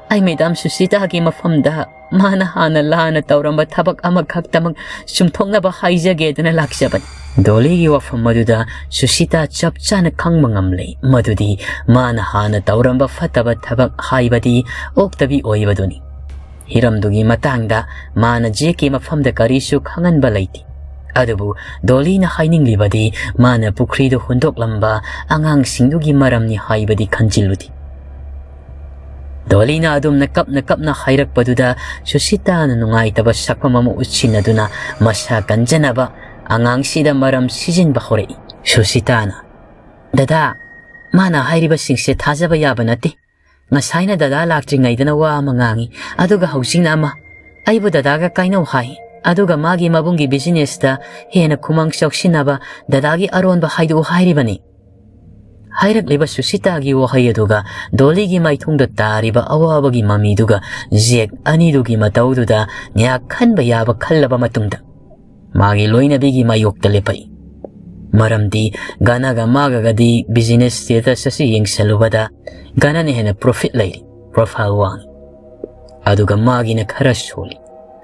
ꯑꯩ ꯃꯦꯗꯥꯝ ꯁꯨꯁꯤꯇꯥꯒꯤ ꯃꯐꯝꯗ ꯃꯥꯅ ꯍꯥꯟꯅ ꯂꯥꯟꯅ ꯇꯧꯔꯝꯕ ꯊꯕꯛ ꯑꯃꯈꯛꯇꯃꯛ ꯆꯨꯝꯊꯣꯛꯅꯕ ꯍꯥꯏꯖꯒꯦꯗꯅ ꯂꯥꯛꯆꯕꯅꯤ꯫" ꯗꯣꯂꯤꯒꯤ ꯋꯥꯐꯝ ꯑꯗꯨꯗ ꯁꯨꯁꯤꯇꯥ ꯆꯞ ꯆꯥꯅ ꯈꯪꯕ ꯉꯝꯂꯦ, ꯃꯗꯨꯗꯤ ꯃꯥꯅ ꯍꯥꯟꯅ ꯇꯧꯔꯝꯕ ꯐꯠꯇꯕ ꯊꯕꯛ ꯍꯥꯏꯕꯗꯤ ꯑꯣꯛꯇꯕꯤ ꯑꯣꯏꯕꯗꯨꯅꯤ꯫ ꯍꯤꯔꯝꯗꯨꯒꯤ ꯃꯇꯥꯡꯗ ꯃꯥꯅ ꯖꯦꯛꯀꯤ ꯃꯐꯝꯗ ꯀꯔꯤꯁꯨ ꯈꯪꯍꯟꯕ ꯂꯩꯇꯦ꯫ ꯑꯗꯨꯕꯨ ꯗꯣꯂꯤꯅ ꯍꯥꯏꯅꯤꯡꯂꯤꯕꯗꯤ ꯃꯥꯅ ꯄꯨꯈ꯭ꯔꯤꯗ ꯍꯨꯟꯗꯣꯛꯂꯝꯕ ꯑꯉꯥꯡꯁꯤꯡꯗꯨꯒꯤ ꯃꯔꯝꯅꯤ ꯍꯥꯏꯕꯗꯤ ꯈꯟꯖꯤꯜꯂꯨꯗꯦ꯫ ꯗꯣꯂꯤꯅ ꯑꯗꯨꯝꯅ ꯀꯞꯅ ꯀꯞꯅ ꯍꯥꯏꯔꯛꯄꯗꯨꯗ ꯁꯨꯁꯤꯇꯥꯅ ꯅꯨꯡꯉꯥꯏꯇꯕ ꯁꯛꯐꯝ ꯑꯃ ꯎꯠꯁꯤꯟꯅꯗꯨꯅ ꯃꯁꯥ ꯀꯟꯖꯅꯕ ꯑꯉꯥꯡꯁꯤꯗ ꯃꯔꯝ ꯁꯤꯖꯤꯟꯕ ꯍꯧꯔꯛꯏ꯫ ꯁꯨꯁꯤꯇꯥꯅ, "ꯗꯗꯥ, ꯃꯥꯅ ꯍꯥꯏꯔꯤꯕꯁꯤꯡꯁꯦ ꯊꯥꯖꯕ ꯌꯥꯕ ꯅꯠꯇꯦ꯫ ꯉꯁꯥꯏꯅ ꯗꯗꯥ ꯂꯥꯛꯇ꯭ꯔꯤꯉꯩꯗꯅ ꯋꯥ ꯑꯃ ꯉꯥꯡꯏ, ꯑꯗꯨꯒ ꯍꯧꯖꯤꯛꯅ ꯑꯃ꯫ ꯑꯩꯕꯨ ꯗꯗꯥꯒ ꯀꯥꯏꯅꯧ ꯍꯥꯏ, ꯑꯗꯨꯒ ꯃꯥꯒꯤ ꯃꯕꯨꯡꯒꯤ businessꯇ ꯍꯦꯟꯅ ꯈꯨꯃꯥꯡ ꯆꯥꯎꯁꯤꯟꯅꯕ ꯗꯗꯥꯒꯤ ꯑꯔꯣꯟꯕ ꯍꯥꯏꯗꯣꯛꯎ ꯍꯥꯏꯔꯤꯕꯅꯤ꯫" ꯍꯥꯏꯔꯛꯂꯤꯕ ꯁꯨꯁꯤꯇꯥꯒꯤ ꯋꯥꯍꯩ ꯑꯗꯨꯒ ꯗꯣꯂꯤꯒꯤ ꯃꯥꯏꯊꯣꯡꯗ ꯇꯥꯔꯤꯕ ꯑꯋꯥꯕꯒꯤ ꯃꯃꯤꯗꯨꯒ ꯖꯦꯛ ꯑꯅꯤꯗꯨꯒꯤ ꯃꯇꯧꯗꯨꯗ ꯉꯥꯏꯍꯥꯛ ꯈꯟꯕ ꯌꯥꯕ ꯈꯜꯂꯕ ꯃꯇꯨꯡꯗ ꯃꯥꯒꯤ ꯂꯣꯏꯅꯕꯤꯒꯤ ꯃꯥꯌꯣꯛꯇ ꯂꯦꯞꯄꯛꯏ꯫ ꯃꯔꯝꯗꯤ ꯒꯥꯅꯥꯒ ꯃꯥꯒꯒꯗꯤ business status ꯑꯁꯤ ꯌꯦꯡꯁꯜꯂꯨꯕꯗ ꯒꯥꯅꯥꯅ ꯍꯦꯟꯅ profit ꯂꯩꯔꯤ, profile ꯋꯥꯡꯉꯤ꯫ ꯑꯗꯨꯒ ꯃꯥꯒꯤꯅ ꯈꯔ ꯁꯣꯜꯂꯤ꯫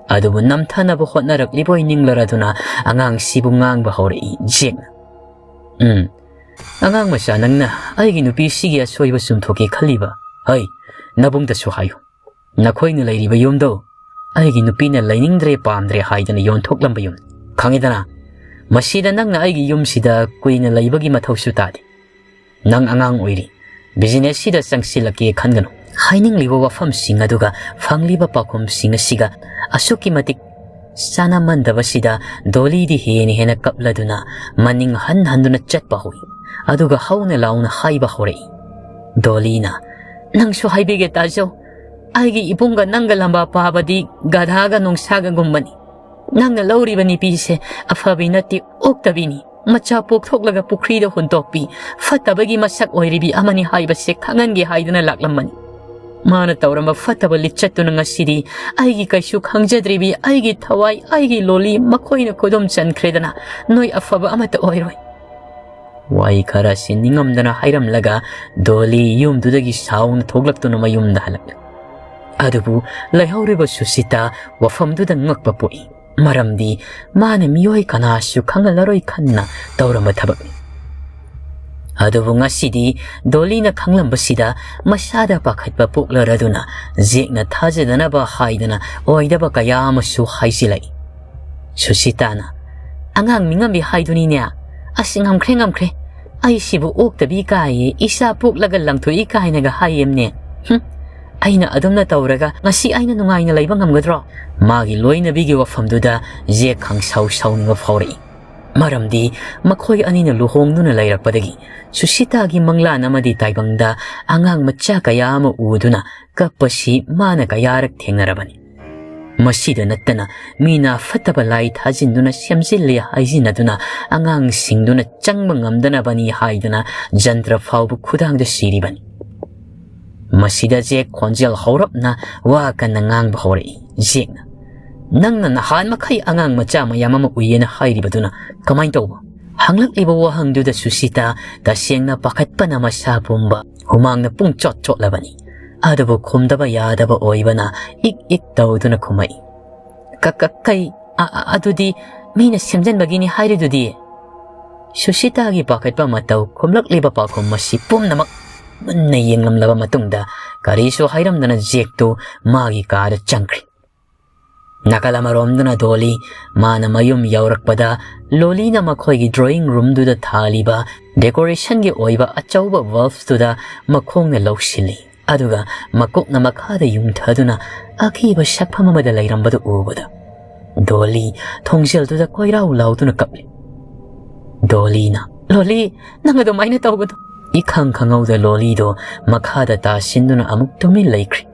ꯑꯗꯨꯕꯨ ꯅꯝꯊꯅꯕ ꯍꯣꯠꯅꯔꯛꯂꯤꯕꯣꯏ ꯅꯤꯡꯂꯔꯗꯨꯅ ꯑꯉꯥꯡꯁꯤꯕꯨ ꯉꯥꯡꯕ ꯍꯧꯔꯛꯏ ꯖꯦꯛꯅ꯫ "ꯎꯝ, ꯑꯉꯥꯡ ꯃꯆꯥ, ꯅꯪꯅ ꯑꯩꯒꯤ ꯅꯨꯄꯤꯁꯤꯒꯤ ꯑꯁꯣꯏꯕ ꯆꯨꯝꯊꯣꯛꯀꯦ ꯈꯜꯂꯤꯕ? ꯍꯩ, ꯅꯕꯨꯡꯗꯁꯨ ꯍꯥꯏꯌꯨ꯫ ꯅꯈꯣꯏꯅ ꯂꯩꯔꯤꯕ ꯌꯨꯝꯗꯣ ꯑꯩꯒꯤ ꯅꯨꯄꯤꯅ ꯂꯩꯅꯤꯡꯗ꯭ꯔꯦ ꯄꯥꯝꯗ꯭ꯔꯦ ꯍꯥꯏꯗꯅ ꯌꯣꯟꯊꯣꯛꯂꯝꯕ ꯌꯨꯝ꯫ ꯈꯪꯉꯤꯗꯅ? ꯃꯁꯤꯗ ꯅꯪꯅ ꯑꯩꯒꯤ ꯌꯨꯝꯁꯤꯗ ꯀꯨꯏꯅ ꯂꯩꯕꯒꯤ ꯃꯊꯧꯁꯨ ꯇꯥꯗꯦ꯫ ꯅꯪ ꯑꯉꯥꯡ ꯑꯣꯏꯔꯤ꯫ Business ꯁꯤꯗ ꯆꯪꯁꯤꯜꯂꯛꯀꯦ ꯈꯟꯒꯅꯨ꯫" ꯍꯥꯏꯅꯤꯡꯂꯤꯕ ꯋꯥꯐꯝꯁꯤꯡ ꯑꯗꯨꯒ ꯐꯪꯂꯤꯕ ꯄꯥꯎꯈꯨꯝꯁꯤꯡ ꯑꯁꯤꯒ ꯑꯁꯨꯛꯀꯤ ꯃꯇꯤꯛ ꯆꯥꯅꯃꯟꯗꯕꯁꯤꯗ ꯗꯣꯂꯤꯗꯤ ꯍꯦꯟꯅ ꯍꯦꯟꯅ ꯀꯞꯂꯗꯨꯅ ꯃꯅꯤꯡ ꯍꯟ ꯍꯟꯗꯨꯅ ꯆꯠꯄ ꯍꯧꯏ꯫ ꯑꯗꯨꯒ ꯍꯧꯅ ꯂꯥꯎꯅ ꯍꯥꯏꯕ ꯍꯧꯔꯛꯏ꯫ ꯗꯣꯂꯤꯅ, "ꯅꯪꯁꯨ ꯍꯥꯏꯕꯤꯒꯦ ꯇꯥꯖꯧ, ꯑꯩꯒꯤ ꯏꯕꯨꯡꯒ ꯅꯪꯒ ꯂꯝꯕꯥ ꯄꯥꯕꯗꯤ ꯒꯙꯥꯒ ꯅꯣꯡꯁꯥꯒꯒꯨꯝꯕꯅꯤ꯫ ꯅꯪꯅ ꯂꯧꯔꯤꯕ ꯅꯨꯄꯤꯁꯦ ꯑꯐꯕꯤ ꯅꯠꯇꯦ, ꯑꯣꯛꯇꯕꯤꯅꯤ꯫ ꯃꯆꯥ ꯄꯣꯛꯊꯣꯛꯂꯒ ꯄꯨꯈ꯭ꯔꯤꯗ ꯍꯨꯟꯗꯣꯛꯄꯤ, ꯐꯠꯇꯕꯒꯤ ꯃꯁꯛ ꯑꯣꯏꯔꯤꯕꯤ ꯑꯃꯅꯤ ꯍꯥꯏꯕꯁꯦ ꯈꯪꯍꯟꯒꯦ ꯍꯥꯏꯗꯨꯅ ꯂꯥꯛꯂꯝꯕꯅꯤ꯫ ꯃꯥꯅ ꯇꯧꯔꯝꯕ ꯐꯠꯇꯕ ꯂꯤꯆꯠꯇꯨꯅ ꯉꯁꯤꯗꯤ ꯑꯩꯒꯤ ꯀꯩꯁꯨ ꯈꯪꯖꯗ꯭ꯔꯤꯕꯤ ꯑꯩꯒꯤ ꯊꯋꯥꯏ, ꯑꯩꯒꯤ ꯂꯣꯂꯤ ꯃꯈꯣꯏꯅ ꯈꯨꯗꯨꯝ ꯆꯟꯈ꯭ꯔꯦꯗꯅ ꯅꯣꯏ ꯑꯐꯕ ꯑꯃꯠꯇ ꯑꯣꯏꯔꯣꯏ꯫" ꯋꯥꯍꯩ ꯈꯔ ꯑꯁꯤ ꯅꯤꯡꯉꯝꯗꯅ ꯍꯥꯏꯔꯝꯂꯒ ꯗꯣꯂꯤ ꯌꯨꯝꯗꯨꯗꯒꯤ ꯁꯥꯎꯅ ꯊꯣꯛꯂꯛꯇꯨꯅ ꯃꯌꯨꯝꯗ ꯍꯜꯂꯛꯂꯦ꯫ ꯑꯗꯨꯕꯨ ꯂꯩꯍꯧꯔꯤꯕ ꯁꯨꯁꯤꯇꯥ ꯋꯥꯐꯝꯗꯨꯗ ꯉꯛꯄ ꯄꯣꯛꯏ꯫ ꯃꯔꯝꯗꯤ ꯃꯥꯅ ꯃꯤꯑꯣꯏ ꯀꯅꯥꯁꯨ ꯈꯪꯍꯜꯂꯔꯣꯏ ꯈꯟꯅ ꯇꯧꯔꯝꯕ ꯊꯕꯛꯅꯤ꯫ ꯑꯗꯨꯕꯨ ꯉꯁꯤꯗꯤ ꯗꯣꯂꯤꯅ ꯈꯪꯂꯝꯕꯁꯤꯗ ꯃꯁꯥꯗ ꯄꯥꯈꯠꯄ ꯄꯣꯛꯂꯔꯗꯨꯅ ꯖꯦꯛꯅ ꯊꯥꯖꯗꯅꯕ ꯍꯥꯏꯗꯅ ꯑꯣꯏꯗꯕ ꯀꯌꯥ ꯑꯃꯁꯨ ꯍꯥꯏꯖꯤꯜꯂꯛꯏ꯫ ꯁꯨꯁꯤꯇꯥꯅ, "ꯑꯉꯥꯡ ꯃꯤꯉꯝꯕꯤ ꯍꯥꯏꯗꯨꯅꯤꯅꯦ꯫ ꯑꯁ, ꯉꯝꯈ꯭ꯔꯦ, ꯉꯝꯈ꯭ꯔꯦ꯫ ꯑꯩꯁꯤꯕꯨ ꯑꯣꯛꯇꯕꯤ ꯀꯥꯏꯌꯦ, ꯏꯆꯥ ꯄꯣꯛꯂꯒ ꯂꯪꯊꯣꯛꯏ ꯀꯥꯏꯅꯒ ꯍꯥꯏꯌꯦꯝꯅꯦ꯫ ꯍꯨꯝ, ꯑꯩꯅ ꯑꯗꯨꯝꯅ ꯇꯧꯔꯒ ꯉꯁꯤ ꯑꯩꯅ ꯅꯨꯡꯉꯥꯏꯅ ꯂꯩꯕ ꯉꯝꯒꯗ꯭ꯔꯣ?" ꯃꯥꯒꯤ ꯂꯣꯏꯅꯕꯤꯒꯤ ꯋꯥꯐꯝꯗꯨꯗ ꯖꯦꯛ ꯈꯪꯁꯥꯎ ꯁꯥꯎꯅꯤꯡꯕ ꯐꯥꯎꯔꯛꯏ꯫ ꯃꯔꯝꯗꯤ ꯃꯈꯣꯏ ꯑꯅꯤꯅ ꯂꯨꯍꯣꯡꯗꯨꯅ ꯂꯩꯔꯛꯄꯗꯒꯤ ꯁꯨꯁꯤꯇꯥꯒꯤ ꯃꯪꯂꯥꯟ ꯑꯃꯗꯤ ꯇꯥꯏꯕꯪꯗ ꯑꯉꯥꯡ ꯃꯆꯥ ꯀꯌꯥ ꯑꯃ ꯎꯗꯨꯅ ꯀꯞꯄꯁꯤ ꯃꯥꯅ ꯀꯌꯥꯔꯛ ꯊꯦꯡꯅꯔꯕꯅꯤ꯫ ꯃꯁꯤꯗ ꯅꯠꯇꯅ ꯃꯤꯅ ꯐꯠꯇꯕ ꯂꯥꯏ ꯊꯥꯖꯤꯟꯗꯨꯅ ꯁꯦꯝꯖꯤꯜꯂꯦ ꯍꯥꯏꯖꯤꯟꯅꯗꯨꯅ ꯑꯉꯥꯡꯁꯤꯡꯗꯨꯅ ꯆꯪꯕ ꯉꯝꯗꯅꯕꯅꯤ ꯍꯥꯏꯗꯨꯅ ꯖꯟꯇ꯭ꯔ ꯐꯥꯎꯕ ꯈꯨꯗꯥꯡꯗ ꯁꯤꯔꯤꯕꯅꯤ꯫ ꯃꯁꯤꯗ ꯖꯦꯛ ꯈꯣꯟꯖꯦꯜ ꯍꯧꯔꯞꯅ ꯋꯥ ꯀꯟꯅ ꯉꯥꯡꯕ ꯍꯧꯔꯛꯏ꯫ ꯖꯦꯛꯅ, "ꯅꯪꯅ ꯅꯍꯥꯟ ꯃꯈꯩ ꯑꯉꯥꯡ ꯃꯆꯥ ꯃꯌꯥꯝ ꯑꯃ ꯎꯏꯌꯦꯅ ꯍꯥꯏꯔꯤꯕꯗꯨꯅ ꯀꯃꯥꯏꯅ ꯇꯧꯕ? ꯍꯪꯂꯛꯂꯤꯕ ꯋꯥꯍꯪꯗꯨꯗ ꯁꯨꯁꯤꯇꯥ ꯇꯁꯦꯡꯅ ꯄꯥꯈꯠꯄꯅ ꯃꯁꯥ ꯄꯨꯝꯕ ꯍꯨꯃꯥꯡꯅ ꯄꯨꯡ ꯆꯣꯠ ꯆꯣꯠꯂꯕꯅꯤ꯫ ꯑꯗꯨꯕꯨ ꯈꯨꯝꯗꯕ ꯌꯥꯗꯕ ꯑꯣꯏꯕꯅ ꯏꯛ ꯏꯛ ꯇꯧꯗꯨꯅ ꯈꯨꯝꯃꯛꯏ꯫ "ꯀ-, ꯀ-, ꯀꯩ, ꯑ-, ꯑ-, ꯑꯗꯨꯗꯤ ꯃꯤꯅ ꯁꯦꯝꯖꯟꯕꯒꯤꯅꯤ ꯍꯥꯏꯔꯤꯗꯨꯗꯤ?" ꯁꯨꯁꯤꯇꯥꯒꯤ ꯄꯥꯈꯠꯄ ꯃꯇꯧ, ꯈꯨꯝꯂꯛꯂꯤꯕ ꯄꯥꯎꯈꯨꯝ ꯑꯁꯤ ꯄꯨꯝꯅꯃꯛ ꯃꯨꯟꯅ ꯌꯦꯡꯂꯝꯂꯕ ꯃꯇꯨꯡꯗ ꯀꯔꯤꯁꯨ ꯍꯥꯏꯔꯝꯗꯅ ꯖꯦꯛꯇꯨ ꯃꯥꯒꯤ ꯀꯥꯗ ꯆꯪꯈ꯭ꯔꯦ꯫ ꯅꯥꯀꯜ ꯑꯃꯔꯣꯝꯗꯅ ꯗꯣꯂꯤ, ꯃꯥꯅ ꯃꯌꯨꯝ ꯌꯧꯔꯛꯄꯗ ꯂꯣꯂꯤꯅ ꯃꯈꯣꯏꯒꯤ drawing roomꯗꯨꯗ ꯊꯥꯜꯂꯤꯕ decorationꯒꯤ ꯑꯣꯏꯕ ꯑꯆꯧꯕ bulbꯇꯨꯗ ꯃꯈꯣꯡꯅ ꯂꯧꯁꯤꯜꯂꯤ꯫ ꯑꯗꯨꯒ ꯃꯀꯣꯛꯅ ꯃꯈꯥꯗ ꯌꯨꯡꯊꯗꯨꯅ ꯑꯀꯤꯕ ꯁꯛꯐꯝ ꯑꯃꯗ ꯂꯩꯔꯝꯕꯗꯨ ꯎꯕꯗ ꯗꯣꯂꯤ ꯊꯣꯡꯖꯦꯜꯗꯨꯗ ꯀꯣꯏꯔꯥꯎ ꯂꯥꯎꯗꯨꯅ ꯀꯞꯂꯤ꯫ ꯗꯣꯂꯤꯅ, "ꯂꯣꯂꯤ, ꯅꯪ ꯑꯗꯨꯃꯥꯏꯅ ꯇꯧꯒꯅꯨ!" ꯏꯈꯪ ꯈꯪꯍꯧꯗ ꯂꯣꯂꯤꯗꯣ ꯃꯈꯥꯗ ꯇꯥꯁꯤꯟꯗꯨꯅ ꯑꯃꯨꯛ ꯇꯨꯃꯤꯟ ꯂꯩꯈ꯭ꯔꯦ꯫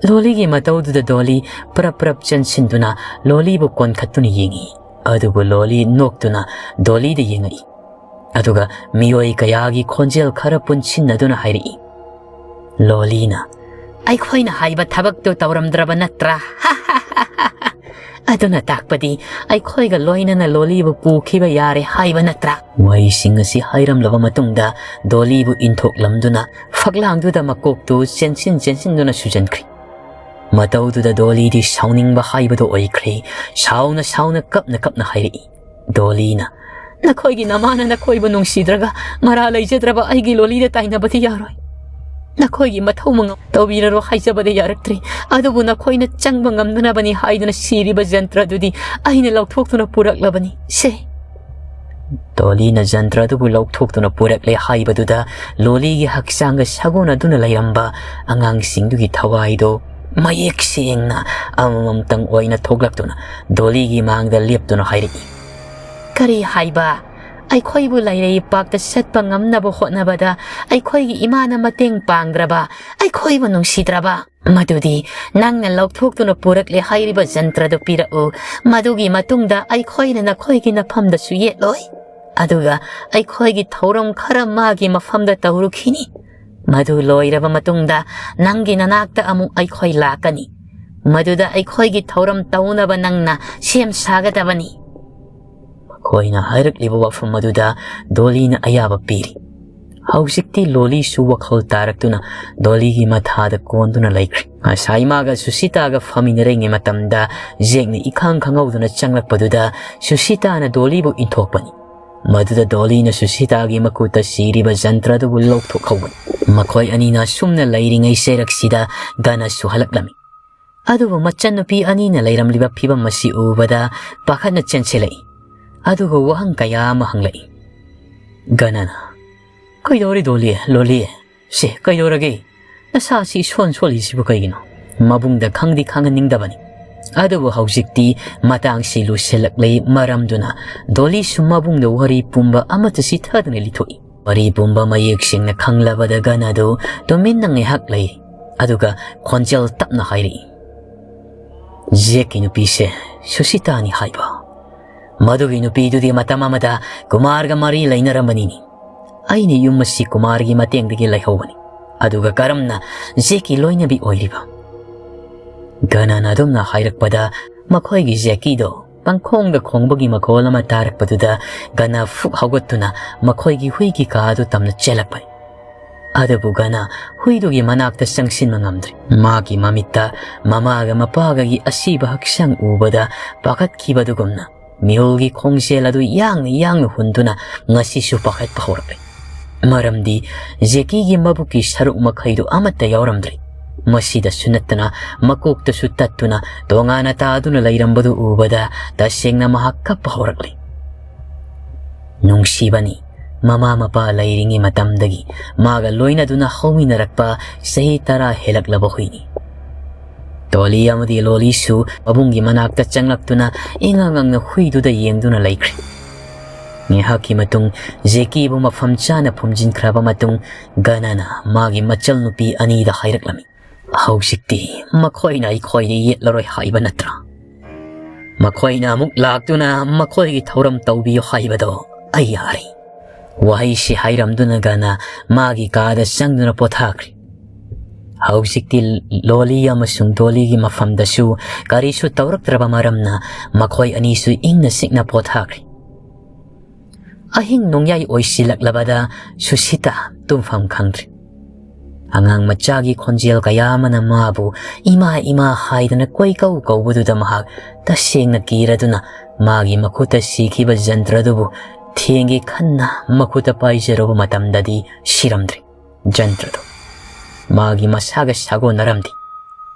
ꯂꯣꯂꯤꯒꯤ ꯃꯇꯧꯗꯨꯗ ꯗꯣꯂꯤ ꯄ꯭ꯔꯞ ꯄ꯭ꯔꯞ ꯆꯦꯟꯁꯤꯟꯗꯨꯅ ꯂꯣꯂꯤꯕꯨ ꯀꯣꯟꯈꯠꯇꯨꯅ ꯌꯦꯡꯉꯤ꯫ ꯑꯗꯨꯕꯨ ꯂꯣꯂꯤ ꯅꯣꯛꯇꯨꯅ ꯗꯣꯂꯤꯗ ꯌꯦꯡꯉꯛꯏ꯫ ꯑꯗꯨꯒ ꯃꯤꯑꯣꯏ ꯀꯌꯥꯒꯤ ꯈꯣꯟꯖꯦꯜ ꯈꯔ ꯄꯨꯟꯁꯤꯟꯅꯗꯨꯅ ꯍꯥꯏꯔꯛꯏ꯫ ꯂꯣꯂꯤꯅ, "ꯑꯩꯈꯣꯏꯅ ꯍꯥꯏꯕ ꯊꯕꯛꯇꯨ ꯇꯧꯔꯝꯗ꯭ꯔꯕ ꯅꯠꯇ꯭ꯔꯥ?" "ꯑꯗꯨꯅ ꯇꯥꯛꯄꯗꯤ ꯑꯩꯈꯣꯏꯒ ꯂꯣꯏꯅꯅ ꯂꯣꯂꯤꯕꯨ ꯄꯨꯈꯤꯕ ꯌꯥꯔꯦ ꯍꯥꯏꯕ ꯅꯠꯇ꯭ꯔꯥ?" ꯋꯥꯍꯩꯁꯤꯡ ꯑꯁꯤ ꯍꯥꯏꯔꯝꯂꯕ ꯃꯇꯨꯡꯗ ꯗꯣꯂꯤꯕꯨ ꯏꯟꯊꯣꯛꯂꯝꯗꯨꯅ ꯐꯛꯂꯥꯡꯗꯨꯗ ꯃꯀꯣꯛꯇꯨ ꯆꯦꯟꯁꯤꯟ ꯆꯦꯟꯁꯤꯟꯗꯨꯅ ꯁꯨꯖꯟꯈ꯭ꯔꯦ꯫ ꯃꯇꯧꯗꯨꯗ ꯗꯣꯂꯤꯗꯤ ꯁꯥꯎꯅꯤꯡꯕ ꯍꯥꯏꯕꯗꯨ ꯑꯣꯏꯈ꯭ꯔꯦ꯫ ꯁꯥꯎꯅ ꯁꯥꯎꯅ ꯀꯞꯅ ꯀꯞꯅ ꯍꯥꯏꯔꯛꯏ꯫ ꯗꯣꯂꯤꯅ, "ꯅꯈꯣꯏꯒꯤ ꯅꯃꯥꯅ ꯅꯈꯣꯏꯕꯨ ꯅꯨꯡꯁꯤꯗ꯭ꯔꯒ ꯃꯔꯥ ꯂꯩꯖꯗ꯭ꯔꯕ ꯑꯩꯒꯤ ꯂꯣꯂꯤꯗ ꯇꯥꯏꯅꯕꯗꯤ ꯌꯥꯔꯣꯏ꯫ ꯅꯈꯣꯏꯒꯤ ꯃꯊꯧ ꯃꯉꯝ ꯇꯧꯕꯤꯔꯔꯣ ꯍꯥꯏꯖꯕꯗ ꯌꯥꯔꯛꯇ꯭ꯔꯦ꯫ ꯑꯗꯨꯕꯨ ꯅꯈꯣꯏꯅ ꯆꯪꯕ ꯉꯝꯗꯅꯕꯅꯤ ꯍꯥꯏꯗꯨꯅ ꯁꯤꯔꯤꯕ ꯖꯟꯇ꯭ꯔꯗꯨꯗꯤ ꯑꯩꯅ ꯂꯧꯊꯣꯛꯇꯨꯅ ꯄꯨꯔꯛꯂꯕꯅꯤ꯫ ꯁꯦ!" ꯗꯣꯂꯤꯅ ꯖꯟꯇ꯭ꯔ ꯑꯗꯨꯕꯨ ꯂꯧꯊꯣꯛꯇꯨꯅ ꯄꯨꯔꯛꯂꯦ ꯍꯥꯏꯕꯗꯨꯗ ꯂꯣꯂꯤꯒꯤ ꯍꯛꯆꯥꯡꯒ ꯁꯥꯒꯣꯟꯅꯗꯨꯅ ꯂꯩꯔꯝꯕ ꯑꯉꯥꯡꯁꯤꯡꯗꯨꯒꯤ ꯊꯋꯥꯏꯗꯣ ꯃꯌꯦꯛ ꯁꯦꯡꯅ ꯑꯃꯃꯝꯇꯪ ꯑꯣꯏꯅ ꯊꯣꯛꯂꯛꯇꯨꯅ ꯗꯣꯂꯤꯒꯤ ꯃꯥꯡꯗ ꯂꯦꯞꯇꯨꯅ ꯍꯥꯏꯔꯛꯏ꯫ "ꯀꯔꯤ ꯍꯥꯏꯕ? ꯑꯩꯈꯣꯏꯕꯨ ꯂꯩꯔꯩ ꯄꯥꯛꯇ ꯆꯠꯄ ꯉꯝꯅꯕ ꯍꯣꯠꯅꯕꯗ ꯑꯩꯈꯣꯏꯒꯤ ꯏꯃꯥꯅ ꯃꯇꯦꯡ ꯄꯥꯡꯗ꯭ꯔꯕ, ꯑꯩꯈꯣꯏꯕꯨ ꯅꯨꯡꯁꯤꯗ꯭ꯔꯕ? ꯃꯗꯨꯗꯤ ꯅꯪꯅ ꯂꯧꯊꯣꯛꯇꯨꯅ ꯄꯨꯔꯛꯂꯦ ꯍꯥꯏꯔꯤꯕ ꯖꯟꯇ꯭ꯔꯗꯨ ꯄꯤꯔꯛꯎ꯫ ꯃꯗꯨꯒꯤ ꯃꯇꯨꯡꯗ ꯑꯩꯈꯣꯏꯅ ꯅꯈꯣꯏꯒꯤ ꯅꯐꯝꯗꯁꯨ ꯌꯦꯠꯂꯣꯏ꯫ ꯑꯗꯨꯒ ꯑꯩꯈꯣꯏꯒꯤ ꯊꯧꯔꯝ ꯈꯔ ꯃꯥꯒꯤ ꯃꯐꯝꯗ ꯇꯧꯔꯨꯈꯤꯅꯤ꯫ ꯃꯗꯨ ꯂꯣꯏꯔꯕ ꯃꯇꯨꯡꯗ ꯅꯪꯒꯤ ꯅꯅꯥꯛꯇ ꯑꯃꯨꯛ ꯑꯩꯈꯣꯏ ꯂꯥꯛꯀꯅꯤ꯫ ꯃꯗꯨꯗ ꯑꯩꯈꯣꯏꯒꯤ ꯊꯧꯔꯝ ꯇꯧꯅꯕ ꯅꯪꯅ ꯁꯦꯝ ꯁꯥꯒꯗꯕꯅꯤ꯫" ꯃꯈꯣꯏꯅ ꯍꯥꯏꯔꯛꯂꯤꯕ ꯋꯥꯐꯝ ꯑꯗꯨꯗ ꯗꯣꯂꯤꯅ ꯑꯌꯥꯕ ꯄꯤꯔꯤ꯫ ꯍꯧꯖꯤꯛꯇꯤ ꯂꯣꯂꯤꯁꯨ ꯋꯥꯈꯜ ꯇꯥꯔꯛꯇꯨꯅ ꯗꯣꯂꯤꯒꯤ ꯃꯊꯥꯗ ꯀꯣꯟꯗꯨꯅ ꯂꯩꯈ꯭ꯔꯦ꯫ ꯉꯁꯥꯏ ꯃꯥꯒ ꯁꯨꯁꯤꯇꯥꯒ ꯐꯝꯃꯤꯟꯅꯔꯤꯉꯩ ꯃꯇꯝꯗ ꯖꯦꯛꯅ ꯏꯈꯪ ꯈꯪꯍꯧꯗꯅ ꯆꯪꯂꯛꯄꯗꯨꯗ ꯁꯨꯁꯤꯇꯥꯅ ꯗꯣꯂꯤꯕꯨ ꯏꯟꯊꯣꯛꯄꯅꯤ꯫ ꯃꯗꯨꯗ ꯗꯣꯂꯤꯅ ꯁꯨꯁꯤꯇꯥꯒꯤ ꯃꯈꯨꯠꯇ ꯁꯤꯔꯤꯕ ꯖꯟꯇ꯭ꯔ ꯑꯗꯨꯕꯨ ꯂꯧꯊꯣꯛꯍꯧꯕꯅꯤ꯫ ꯃꯈꯣꯏ ꯑꯅꯤꯅ ꯁꯨꯝꯅ ꯂꯩꯔꯤꯉꯩ ꯆꯩꯔꯛꯁꯤꯗ ꯒꯅꯁꯨ ꯍꯜꯂꯛꯂꯝꯃꯤ꯫ ꯑꯗꯨꯕꯨ ꯃꯆꯟꯅꯨꯄꯤ ꯑꯅꯤꯅ ꯂꯩꯔꯝꯂꯤꯕ ꯐꯤꯕꯝ ꯑꯁꯤ ꯎꯕꯗ ꯄꯥꯈꯠꯅ ꯆꯦꯟꯁꯤꯜꯂꯛꯏ꯫ ꯑꯗꯨꯒ ꯋꯥꯍꯪ ꯀꯌꯥ ꯑꯃ ꯍꯪꯂꯛꯏ꯫ ꯒꯅꯅ, "ꯀꯩꯗꯧꯔꯦ ꯗꯣꯂꯤ, ꯂꯣꯂꯤ? ꯁꯦ, ꯀꯩꯗꯧꯔꯒꯦ? ꯅꯁꯥꯁꯤ ꯏꯁꯣꯟ ꯁꯣꯜꯂꯤꯁꯤꯕꯨ ꯀꯩꯒꯤꯅꯣ?" ꯃꯕꯨꯡꯗ ꯈꯪꯗꯤ ꯈꯪꯍꯟꯅꯤꯡꯗꯕꯅꯤ꯫ ꯑꯗꯨꯕꯨ ꯍꯧꯖꯤꯛꯇꯤ ꯃꯇꯥꯡꯁꯤ ꯂꯨꯁꯤꯜꯂꯛꯂꯦ ꯃꯔꯝꯗꯨꯅ ꯗꯣꯂꯤꯁꯨ ꯃꯕꯨꯡꯗ ꯋꯥꯔꯤ ꯄꯨꯝꯕ ꯑꯃꯠꯇ ꯆꯤꯊꯗꯨꯅ ꯂꯤꯊꯣꯛꯏ꯫ ꯋꯥꯔꯤ ꯄꯨꯝꯕ ꯃꯌꯦꯛ ꯁꯦꯡꯅ ꯈꯪꯂꯕꯗ ꯒꯅ ꯑꯗꯨ ꯇꯨꯃꯤꯟꯅ ꯉꯥꯏꯍꯥꯛ ꯂꯩ꯫ ꯑꯗꯨꯒ ꯈꯣꯟꯖꯦꯜ ꯇꯞꯅ ꯍꯥꯏꯔꯛꯏ, "ꯖꯦꯛꯀꯤ ꯅꯨꯄꯤꯁꯦ ꯁꯨꯁꯤꯇꯥꯅꯤ ꯍꯥꯏꯕ꯫ ꯃꯗꯨꯒꯤ ꯅꯨꯄꯤꯗꯨꯗꯤ ꯃꯇꯝ ꯑꯃꯗ ꯀꯨꯃꯥꯔꯒ ꯃꯔꯤ ꯂꯩꯅꯔꯝꯕꯅꯤꯅꯤ꯫ ꯑꯩꯅ ꯌꯨꯝ ꯑꯁꯤ ꯀꯨꯃꯥꯔꯒꯤ ꯃꯇꯦꯡꯗꯒꯤ ꯂꯩꯍꯧꯕꯅꯤ꯫ ꯑꯗꯨꯒ ꯀꯔꯝꯅ ꯖꯦꯛꯀꯤ ꯂꯣꯏꯅꯕꯤ ꯑꯣꯏꯔꯤꯕ?" ꯒꯅꯅ ꯑꯗꯨꯝꯅ ꯍꯥꯏꯔꯛꯄꯗ ꯃꯈꯣꯏꯒꯤ ꯖꯦꯛꯀꯤꯗꯣ ꯄꯪꯈꯣꯡꯗ ꯈꯣꯡꯕꯒꯤ ꯃꯈꯣꯜ ꯑꯃ ꯇꯥꯔꯛꯄꯗꯨꯗ ꯒꯅ ꯐꯨꯛ ꯍꯧꯒꯠꯇꯨꯅ ꯃꯈꯣꯏꯒꯤ ꯍꯨꯏꯒꯤ ꯀꯥ ꯑꯗꯨ ꯇꯝꯅ ꯆꯦꯜꯂꯛꯄꯅꯤ꯫ ꯑꯗꯨꯕꯨ ꯒꯅ ꯍꯨꯏꯗꯨꯒꯤ ꯃꯅꯥꯛꯇ ꯆꯪꯁꯤꯟꯕ ꯉꯝꯗ꯭ꯔꯦ꯫ ꯃꯥꯒꯤ ꯃꯃꯤꯠꯇ ꯃꯃꯥꯒ ꯃꯄꯥꯒꯒꯤ ꯑꯁꯤꯕ ꯍꯛꯆꯥꯡ ꯎꯕꯗ ꯄꯥꯈꯠꯈꯤꯕꯗꯨꯒꯨꯝꯅ ꯃꯤꯍꯨꯜꯒꯤ ꯈꯣꯡꯖꯦꯜ ꯑꯗꯨ ꯌꯥꯡꯅ ꯌꯥꯡꯅ ꯍꯨꯟꯗꯨꯅ ꯉꯁꯤꯁꯨ ꯄꯥꯈꯠꯄ ꯍꯧꯔꯛꯂꯦ꯫ ꯃꯔꯝꯗꯤ ꯖꯦꯀꯤꯒꯤ ꯃꯕꯨꯛꯀꯤ ꯁꯔꯨꯛ ꯃꯈꯩꯗꯨ ꯑꯃꯠꯇ ꯌꯥꯎꯔꯝꯗ꯭ꯔꯦ꯫ ꯃꯁꯤꯗꯁꯨ ꯅꯠꯇꯅ ꯃꯀꯣꯛꯇꯁꯨ ꯇꯠꯇꯨꯅ ꯇꯣꯉꯥꯟꯅ ꯇꯥꯗꯨꯅ ꯂꯩꯔꯝꯕꯗꯨ ꯎꯕꯗ ꯇꯁꯦꯡꯅ ꯃꯍꯥꯛ ꯀꯞꯄ ꯍꯧꯔꯛꯂꯦ꯫ ꯅꯨꯡꯁꯤꯕꯅꯤ, ꯃꯃꯥ ꯃꯄꯥ ꯂꯩꯔꯤꯉꯩ ꯃꯇꯝꯗꯒꯤ ꯃꯥꯒ ꯂꯣꯏꯅꯗꯨꯅ ꯍꯧꯃꯤꯟꯅꯔꯛꯄ ꯆꯍꯤ ꯇꯔꯥ ꯍꯦꯜꯂꯛꯂꯕ ꯍꯨꯏꯅꯤ꯫ ꯇꯣꯂꯤ ꯑꯃꯗꯤ ꯂꯣꯂꯤꯁꯨ ꯃꯕꯨꯡꯒꯤ ꯃꯅꯥꯛꯇ ꯆꯪꯂꯛꯇꯨꯅ ꯏꯉꯥꯡ ꯉꯥꯡꯅ ꯍꯨꯏꯗꯨꯗ ꯌꯦꯡꯗꯨꯅ ꯂꯩꯈ꯭ꯔꯦ꯫ ꯉꯥꯏꯍꯥꯛꯀꯤ ꯃꯇꯨꯡ ꯖꯦꯀꯤꯕꯨ ꯃꯐꯝ ꯆꯥꯅ ꯐꯨꯝꯖꯤꯟꯈ꯭ꯔꯕ ꯃꯇꯨꯡ ꯒꯅꯅ ꯃꯥꯒꯤ ꯃꯆꯜ ꯅꯨꯄꯤ ꯑꯅꯤꯗ ꯍꯥꯏꯔꯛꯂꯝꯃꯤ, "ꯍꯧꯖꯤꯛꯇꯤ ꯃꯈꯣꯏꯅ ꯑꯩꯈꯣꯏꯗ ꯌꯦꯠꯂꯔꯣꯏ ꯍꯥꯏꯕ ꯅꯠꯇ꯭ꯔꯥ? ꯃꯈꯣꯏꯅ ꯑꯃꯨꯛ ꯂꯥꯛꯇꯨꯅ ꯃꯈꯣꯏꯒꯤ ꯊꯧꯔꯝ ꯇꯧꯕꯤꯌꯨ ꯍꯥꯏꯕꯗꯣ ꯑꯩ ꯌꯥꯔꯦ"꯫ ꯋꯥꯍꯩꯁꯤ ꯍꯥꯏꯔꯝꯗꯨꯅ ꯒꯅ ꯃꯥꯒꯤ ꯀꯥꯗ ꯆꯪꯗꯨꯅ ꯄꯣꯊꯥꯈ꯭ꯔꯦ꯫ ꯍꯧꯖꯤꯛꯇꯤ ꯂꯣꯂꯤ ꯑꯃꯁꯨꯡ ꯗꯣꯂꯤꯒꯤ ꯃꯐꯝꯗꯁꯨ ꯀꯔꯤꯁꯨ ꯇꯧꯔꯛꯇ꯭ꯔꯕ ꯃꯔꯝꯅ ꯃꯈꯣꯏ ꯑꯅꯤꯁꯨ ꯏꯪꯅ ꯆꯤꯛꯅ ꯄꯣꯊꯥꯈ꯭ꯔꯦ꯫ ꯑꯍꯤꯡ ꯅꯣꯡꯌꯥꯏ ꯑꯣꯏꯁꯤꯜꯂꯛꯂꯕꯗ ꯁꯨꯁꯤꯇꯥ ꯇꯨꯝꯐꯝ ꯈꯪꯗ꯭ꯔꯦ꯫ ꯑꯉꯥꯡ ꯃꯆꯥꯒꯤ ꯈꯣꯟꯖꯦꯜ ꯀꯌꯥ ꯑꯃꯅ ꯃꯥꯕꯨ "ꯏꯃꯥ, ꯏꯃꯥ" ꯍꯥꯏꯗꯅ ꯀꯣꯏꯀꯧ ꯀꯧꯕꯗꯨꯗ ꯃꯍꯥꯛ ꯇꯁꯦꯡꯅ ꯀꯤꯔꯗꯨꯅ ꯃꯥꯒꯤ ꯃꯈꯨꯠꯇ ꯁꯤꯈꯤꯕ ꯖꯟꯇ꯭ꯔꯗꯨꯕꯨ ꯊꯦꯡꯒꯦ ꯈꯟꯅ ꯃꯈꯨꯠꯇ ꯄꯥꯏꯖꯔꯨꯕ ꯃꯇꯝꯗꯗꯤ ꯁꯤꯔꯝꯗ꯭ꯔꯦ꯫ ꯖꯟꯇ꯭ꯔꯗꯨ ꯃꯥꯒꯤ ꯃꯁꯥꯒ ꯁꯥꯒꯣꯟꯅꯔꯝꯗꯦ꯫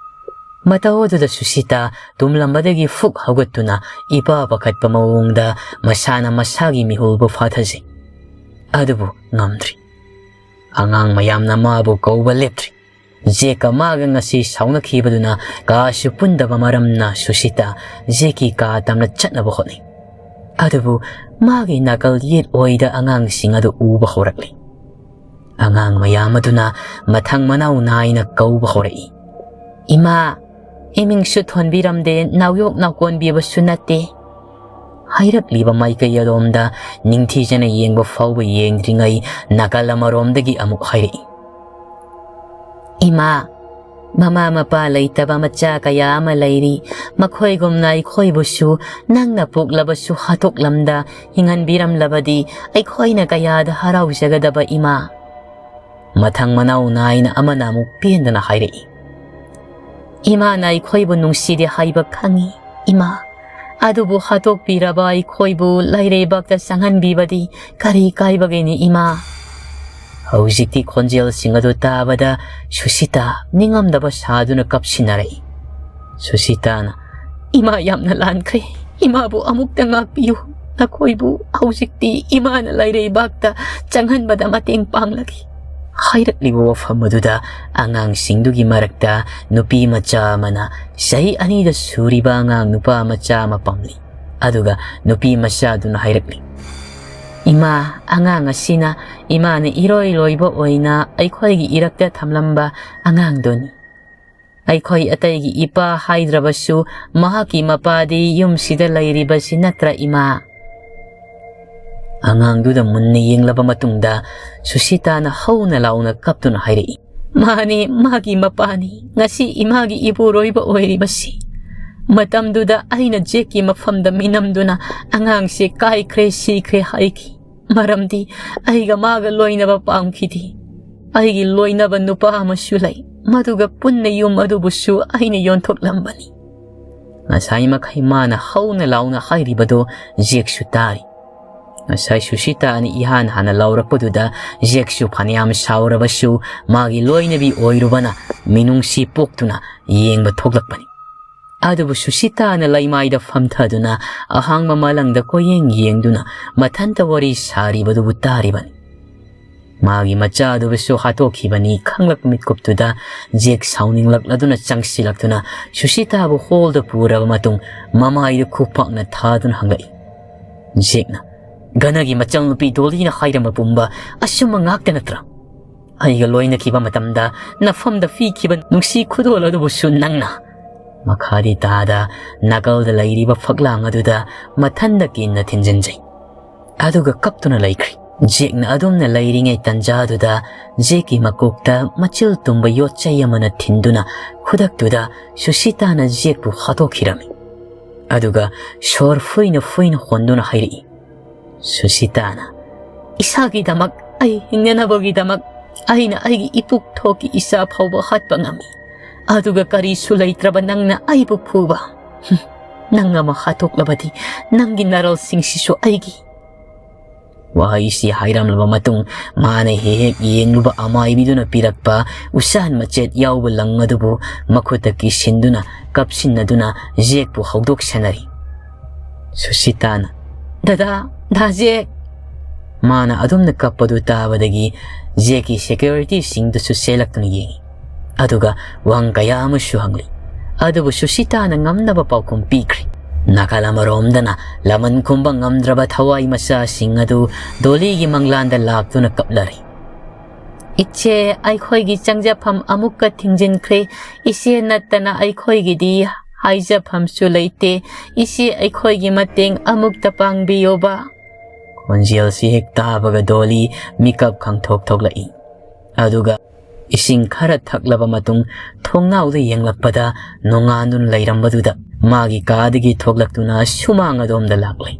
ꯃꯇꯧ ꯑꯗꯨꯗ ꯁꯨꯁꯤꯇꯥ ꯇꯨꯝꯂꯝꯕꯗꯒꯤ ꯐꯨꯛ ꯍꯧꯒꯠꯇꯨꯅ ꯏꯄꯥ ꯄꯥꯈꯠꯄ ꯃꯑꯣꯡꯗ ꯃꯁꯥꯅ ꯃꯁꯥꯒꯤ ꯃꯤꯍꯨꯜꯕꯨ ꯐꯥꯊꯖꯩ꯫ ꯑꯗꯨꯕꯨ ꯉꯝꯗ꯭ꯔꯤ꯫ ꯑꯉꯥꯡ ꯃꯌꯥꯝꯅ ꯃꯥꯕꯨ ꯀꯧꯕ ꯂꯦꯞꯇ꯭ꯔꯤ꯫ ꯖꯦꯛꯀ ꯃꯥꯒ ꯉꯁꯤ ꯁꯥꯎꯅꯈꯤꯕꯗꯨꯅ ꯀꯥꯁꯨ ꯄꯨꯟꯗꯕ ꯃꯔꯝꯅ ꯁꯨꯁꯤꯇꯥ ꯖꯦꯛꯀꯤ ꯀꯥ ꯇꯝꯅ ꯆꯠꯅꯕ ꯍꯣꯠꯅꯩ꯫ ꯑꯗꯨꯕꯨ ꯃꯥꯒꯤ ꯅꯥꯀꯜ ꯌꯦꯠ ꯑꯣꯏꯗ ꯑꯉꯥꯡꯁꯤꯡ ꯑꯗꯨ ꯎꯕ ꯍꯧꯔꯛꯂꯤ꯫ ꯑꯉꯥꯡ ꯃꯌꯥꯝ ꯑꯗꯨꯅ ꯃꯊꯪ ꯃꯅꯥꯎ ꯅꯥꯏꯅ ꯀꯧꯕ ꯍꯧꯔꯛꯏ꯫ "ꯏꯃꯥ, ꯏꯃꯤꯡꯁꯨ ꯊꯣꯟꯕꯤꯔꯝꯗꯦ, ꯅꯥꯎꯌꯣꯛ ꯅꯥꯎꯀꯣꯟꯕꯤꯕꯁꯨ ꯅꯠꯇꯦ"꯫ ꯍꯥꯏꯔꯛꯂꯤꯕ ꯃꯥꯏꯀꯩ ꯑꯗꯣꯝꯗ ꯅꯤꯡꯊꯤꯖꯅ ꯌꯦꯡꯕ ꯐꯥꯎꯕ ꯌꯦꯡꯗ꯭ꯔꯤꯉꯩ ꯅꯥꯀꯜ ꯑꯃꯔꯣꯝꯗꯒꯤ ꯑꯃꯨꯛ ꯍꯥꯏꯔꯛꯏ꯫ "ꯏꯃꯥ, ꯃꯃꯥ ꯃꯄꯥ ꯂꯩꯇꯕ ꯃꯆꯥ ꯀꯌꯥ ꯑꯃ ꯂꯩꯔꯤ꯫ ꯃꯈꯣꯏꯒꯨꯝꯅ ꯑꯩꯈꯣꯏꯕꯨꯁꯨ ꯅꯪꯅ ꯄꯣꯛꯂꯕꯁꯨ ꯍꯥꯠꯇꯣꯛꯂꯝꯗ ꯍꯤꯡꯍꯟꯕꯤꯔꯝꯂꯕꯗꯤ ꯑꯩꯈꯣꯏꯅ ꯀꯌꯥꯗ ꯍꯔꯥꯎꯖꯒꯗꯕ ꯏꯃꯥ"꯫ ꯃꯊꯪ ꯃꯅꯥꯎ ꯅꯥꯏꯅ ꯑꯃꯅ ꯑꯃꯨꯛ ꯄꯦꯟꯗꯅ ꯍꯥꯏꯔꯛꯏ꯫ "ꯏꯃꯥꯅ ꯑꯩꯈꯣꯏꯕꯨ ꯅꯨꯡꯁꯤꯗꯦ ꯍꯥꯏꯕ ꯈꯪꯏ, ꯏꯃꯥ꯫ ꯑꯗꯨꯕꯨ ꯍꯥꯠꯇꯣꯛꯄꯤꯔꯕ ꯑꯩꯈꯣꯏꯕꯨ ꯂꯩꯔꯩꯕꯥꯛꯇ ꯆꯪꯍꯟꯕꯤꯕꯗꯤ ꯀꯔꯤ ꯀꯥꯏꯕꯒꯦꯅꯤ, ꯏꯃꯥ?" ꯍꯧꯖꯤꯛꯇꯤ ꯈꯣꯟꯖꯦꯜꯁꯤꯡ ꯑꯗꯨ ꯇꯥꯕꯗ ꯁꯨꯁꯤꯇꯥ ꯅꯤꯡꯉꯝꯗꯕ ꯁꯥꯗꯨꯅ ꯀꯞꯁꯤꯟꯅꯔꯛꯏ꯫ ꯁꯨꯁꯤꯇꯥꯅ, "ꯏꯃꯥ ꯌꯥꯝꯅ ꯂꯥꯟꯈ꯭ꯔꯦ꯫ ꯏꯃꯥꯕꯨ ꯑꯃꯨꯛꯇ ꯉꯥꯛꯄꯤꯌꯨ꯫ ꯅꯈꯣꯏꯕꯨ ꯍꯧꯖꯤꯛꯇꯤ ꯏꯃꯥꯅ ꯂꯩꯔꯩꯕꯥꯛꯇ ꯆꯪꯍꯟꯕꯗ ꯃꯇꯦꯡ ꯄꯥꯡꯂꯒꯦ"꯫ ꯍꯥꯏꯔꯛꯂꯤꯕ ꯋꯥꯐꯝ ꯑꯗꯨꯗ ꯑꯉꯥꯡꯁꯤꯡꯗꯨꯒꯤ ꯃꯔꯛꯇ ꯅꯨꯄꯤ ꯃꯆꯥ ꯑꯃꯅ ꯆꯍꯤ ꯑꯅꯤꯗ ꯁꯨꯔꯤꯕ ꯑꯉꯥꯡ ꯅꯨꯄꯥ ꯃꯆꯥ ꯑꯃ ꯄꯝꯂꯤ꯫ ꯑꯗꯨꯒ ꯅꯨꯄꯤ ꯃꯆꯥꯗꯨꯅ ꯍꯥꯏꯔꯛꯂꯤ, "ꯏꯃꯥ, ꯑꯉꯥꯡ ꯑꯁꯤꯅ ꯏꯃꯥꯅ ꯏꯔꯣꯏ ꯂꯣꯏꯕ ꯑꯣꯏꯅ ꯑꯩꯈꯣꯏꯒꯤ ꯏꯔꯛꯇ ꯊꯝꯂꯝꯕ ꯑꯉꯥꯡꯗꯨꯅꯤ꯫ ꯑꯩꯈꯣꯏ ꯑꯇꯩꯒꯤ ꯏꯄꯥ ꯍꯥꯏꯗ꯭ꯔꯕꯁꯨ ꯃꯍꯥꯛꯀꯤ ꯃꯄꯥꯗꯤ ꯌꯨꯝꯁꯤꯗ ꯂꯩꯔꯤꯕꯁꯤ ꯅꯠꯇ꯭ꯔꯥ, ꯏꯃꯥ?" ꯑꯉꯥꯡꯗꯨꯗ ꯃꯨꯟꯅ ꯌꯦꯡꯂꯕ ꯃꯇꯨꯡꯗ ꯁꯨꯁꯤꯇꯥꯅ ꯍꯧꯅ ꯂꯥꯎꯅ ꯀꯞꯇꯨꯅ ꯍꯥꯏꯔꯛꯏ, "ꯃꯥꯅꯤ, ꯃꯥꯒꯤ ꯃꯄꯥꯅꯤ ꯉꯁꯤ ꯏꯃꯥꯒꯤ ꯏꯄꯨꯔꯣꯏꯕ ꯑꯣꯏꯔꯤꯕꯁꯤ꯫ ꯃꯇꯝꯗꯨꯗ ꯑꯩꯅ ꯖꯦꯛꯀꯤ ꯃꯐꯝꯗ ꯃꯤꯅꯝꯗꯨꯅ ꯑꯉꯥꯡꯁꯦ ꯀꯥꯏꯈ꯭ꯔꯦ, ꯁꯤꯈ꯭ꯔꯦ ꯍꯥꯏꯈꯤ꯫ ꯃꯔꯝꯗꯤ ꯑꯩꯒ ꯃꯥꯒ ꯂꯣꯏꯅꯕ ꯄꯥꯝꯈꯤꯗꯦ꯫ ꯑꯩꯒꯤ ꯂꯣꯏꯅꯕ ꯅꯨꯄꯥ ꯑꯃꯁꯨ ꯂꯩ, ꯃꯗꯨꯒ ꯄꯨꯟꯅ ꯌꯨꯝ ꯑꯗꯨꯕꯨꯁꯨ ꯑꯩꯅ ꯌꯣꯟꯊꯣꯛꯂꯝꯕꯅꯤ꯫ ꯉꯁꯥꯏ ꯃꯈꯩ ꯃꯥꯅ ꯍꯧꯅ ꯂꯥꯎꯅ ꯍꯥꯏꯔꯤꯕꯗꯣ ꯖꯦꯛꯁꯨ ꯇꯥꯔꯤ꯫ ꯉꯁꯥꯏ ꯁꯨꯁꯤꯇꯥꯅ ꯏꯍꯥꯟ ꯍꯥꯟꯅ ꯂꯥꯎꯔꯛꯄꯗꯨꯗ ꯖꯦꯛꯁꯨ ꯐꯅꯌꯥꯝ ꯁꯥꯎꯔꯕꯁꯨ ꯃꯥꯒꯤ ꯂꯣꯏꯅꯕꯤ ꯑꯣꯏꯔꯨꯕꯅ ꯃꯤꯅꯨꯡꯁꯤ ꯄꯣꯛꯇꯨꯅ ꯌꯦꯡꯕ ꯊꯣꯛꯂꯛꯄꯅꯤ꯫ ꯑꯗꯨꯕꯨ ꯁꯨꯁꯤꯇꯥꯅ ꯂꯩꯃꯥꯏꯗ ꯐꯝꯊꯗꯨꯅ ꯑꯍꯥꯡꯕ ꯃꯥꯂꯪꯗ ꯀꯣꯏꯌꯦꯡ ꯌꯦꯡꯗꯨꯅ ꯃꯊꯟꯇ ꯋꯥꯔꯤ ꯁꯥꯔꯤꯕꯗꯨꯕꯨ ꯇꯥꯔꯤꯕꯅꯤ꯫ ꯃꯥꯒꯤ ꯃꯆꯥꯗꯨꯕꯨꯁꯨ ꯍꯥꯠꯇꯣꯛꯈꯤꯕꯅꯤ ꯈꯪꯂꯛꯄ ꯃꯤꯠꯀꯨꯞꯇꯨꯗ ꯖꯦꯛ ꯁꯥꯎꯅꯤꯡꯂꯛꯂꯗꯨꯅ ꯆꯪꯁꯤꯜꯂꯛꯇꯨꯅ ꯁꯨꯁꯤꯇꯥꯕꯨ ꯍꯣꯜꯗ ꯄꯨꯔꯕ ꯃꯇꯨꯡ ꯃꯃꯥꯏꯗꯨ ꯈꯨꯄꯥꯛꯅ ꯊꯥꯗꯨꯅ ꯍꯪꯂꯛꯏ꯫ ꯖꯦꯛꯅ, "ꯒꯅꯒꯤ ꯃꯆꯜꯅꯨꯄꯤ ꯗꯣꯂꯤꯅ ꯍꯥꯏꯔꯝꯕ ꯄꯨꯝꯕ ꯑꯆꯨꯝꯕ ꯉꯥꯛꯇ ꯅꯠꯇ꯭ꯔꯥ? ꯑꯩꯒ ꯂꯣꯏꯅꯈꯤꯕ ꯃꯇꯝꯗ ꯅꯐꯝꯗ ꯄꯤꯈꯤꯕ ꯅꯨꯡꯁꯤ ꯈꯨꯗꯣꯜ ꯑꯗꯨꯕꯨꯁꯨ ꯅꯪꯅ?" ꯃꯈꯥꯗꯤ ꯇꯥꯗ ꯅꯥꯀꯜꯗ ꯂꯩꯔꯤꯕ ꯐꯛꯂꯥꯡ ꯑꯗꯨꯗ ꯃꯊꯟꯗ ꯀꯤꯟꯅ ꯊꯤꯟꯖꯤꯟꯖꯩ꯫ ꯑꯗꯨꯒ ꯀꯞꯇꯨꯅ ꯂꯩꯈ꯭ꯔꯤ꯫ ꯖꯦꯛꯅ ꯑꯗꯨꯝꯅ ꯂꯩꯔꯤꯉꯩ ꯇꯟꯖꯥꯗꯨꯗ ꯖꯦꯛꯀꯤ ꯃꯀꯣꯛꯇ ꯃꯆꯤꯜ ꯇꯨꯝꯕ ꯌꯣꯠ ꯆꯩ ꯑꯃꯅ ꯊꯤꯟꯗꯨꯅ ꯈꯨꯗꯛꯇꯨꯗ ꯁꯨꯁꯤꯇꯥꯅ ꯖꯦꯛꯄꯨ ꯍꯥꯠꯇꯣꯛꯈꯤꯔꯝꯃꯤ꯫ ꯑꯗꯨꯒ ꯁꯣꯔ ꯐꯨꯏꯅ ꯐꯨꯏꯅ ꯍꯣꯟꯗꯨꯅ ꯍꯥꯏꯔꯛꯏ, ꯁꯨꯁꯤꯇꯥꯅ, "ꯏꯁꯥꯒꯤꯗꯃꯛ, ꯑꯩ ꯍꯤꯡꯅꯅꯕꯒꯤꯗꯃꯛ ꯑꯩꯅ ꯑꯩꯒꯤ ꯏꯄꯨꯛ ꯊꯣꯛꯀꯤ ꯏꯆꯥ ꯐꯥꯎꯕ ꯍꯥꯠꯄ ꯉꯝꯃꯤ, ꯑꯗꯨꯒ ꯀꯔꯤꯁꯨ ꯂꯩꯇ꯭ꯔꯕ ꯅꯪꯅ ꯑꯩꯕꯨ ꯐꯨꯕ? ꯍꯨꯝ, ꯅꯪ ꯑꯃ ꯍꯥꯠꯇꯣꯛꯂꯕꯗꯤ ꯅꯪꯒꯤ ꯅꯔꯜꯁꯤꯡꯁꯤꯁꯨ ꯑꯩꯒꯤ?" ꯋꯥꯍꯩꯁꯤ ꯍꯥꯏꯔꯝꯂꯕ ꯃꯇꯨꯡ ꯃꯥꯅ ꯍꯦꯛ ꯍꯦꯛ ꯌꯦꯡꯂꯨꯕ ꯑꯃꯥꯏꯕꯤꯗꯨꯅ ꯄꯤꯔꯛꯄ ꯎꯆꯥꯟ ꯃꯆꯦꯠ ꯌꯥꯎꯕ ꯂꯪ ꯑꯗꯨꯕꯨ ꯃꯈꯨꯠꯇ ꯀꯤꯁꯤꯟꯗꯨꯅ ꯀꯞꯁꯤꯟꯅꯗꯨꯅ ꯖꯦꯛꯄꯨ ꯍꯧꯗꯣꯛꯁꯟꯅꯔꯤ꯫ ꯁꯨꯁꯤꯇꯥꯅ, "ꯗꯗꯥ, ꯗꯥ ꯖꯦꯛ!" ꯃꯥꯅ ꯑꯗꯨꯝꯅ ꯀꯞꯄꯗꯨ ꯇꯥꯕꯗꯒꯤ ꯖꯦꯛꯀꯤ ꯁꯦꯀ꯭ꯌꯨꯔꯤꯇꯤꯁꯤꯡꯗꯨꯁꯨ ꯆꯦꯜꯂꯛꯇꯨꯅ ꯌꯦꯡꯉꯤ꯫ ꯑꯗꯨꯒ ꯋꯥꯍꯪ ꯀꯌꯥ ꯑꯃꯁꯨ ꯍꯪꯂꯤ꯫ ꯑꯗꯨꯕꯨ ꯁꯨꯁꯤꯇꯥꯅ ꯉꯝꯅꯕ ꯄꯥꯎꯈꯨꯝ ꯄꯤꯈ꯭ꯔꯤ꯫ ꯅꯥꯀꯜ ꯑꯃꯔꯣꯝꯗꯅ ꯂꯃꯟ ꯈꯨꯝꯕ ꯉꯝꯗ꯭ꯔꯕ ꯊꯋꯥꯏ ꯃꯆꯥꯁꯤꯡ ꯑꯗꯨ ꯗꯣꯂꯤꯒꯤ ꯃꯪꯂꯥꯟꯗ ꯂꯥꯛꯇꯨꯅ ꯀꯞꯂꯔꯤ꯫ "ꯏꯆꯦ, ꯑꯩꯈꯣꯏꯒꯤ ꯆꯪꯖꯐꯝ ꯑꯃꯨꯛꯀ ꯊꯤꯡꯖꯤꯟꯈ꯭ꯔꯦ꯫ ꯏꯆꯦ ꯅꯠꯇꯅ ꯑꯩꯈꯣꯏꯒꯤꯗꯤ ꯍꯥꯏꯖꯐꯝꯁꯨ ꯂꯩꯇꯦ꯫ ꯏꯆꯦ, ꯑꯩꯈꯣꯏꯒꯤ ꯃꯇꯦꯡ ꯑꯃꯨꯛꯇ ꯄꯥꯡꯕꯤꯌꯣꯕ꯫" ꯈꯣꯟꯖꯦꯜꯁꯤ ꯍꯦꯛ ꯇꯥꯕꯒ ꯗꯣꯂꯤ ꯃꯤꯀꯞ ꯈꯪꯊꯣꯛ ꯊꯣꯛꯂꯛꯏ꯫ ꯑꯗꯨꯒ ꯏꯁꯤꯡ ꯈꯔ ꯊꯛꯂꯕ ꯃꯇꯨꯡ ꯊꯣꯡꯅꯥꯎꯗ ꯌꯦꯡꯂꯛꯄꯗ ꯅꯣꯡꯉꯥꯟꯗꯨꯅ ꯂꯩꯔꯝꯕꯗꯨꯗ ꯃꯥꯒꯤ ꯀꯥꯗꯒꯤ ꯊꯣꯛꯂꯛꯇꯨꯅ ꯁꯨꯃꯥꯡ ꯑꯗꯣꯝꯗ ꯂꯥꯛꯂꯦ꯫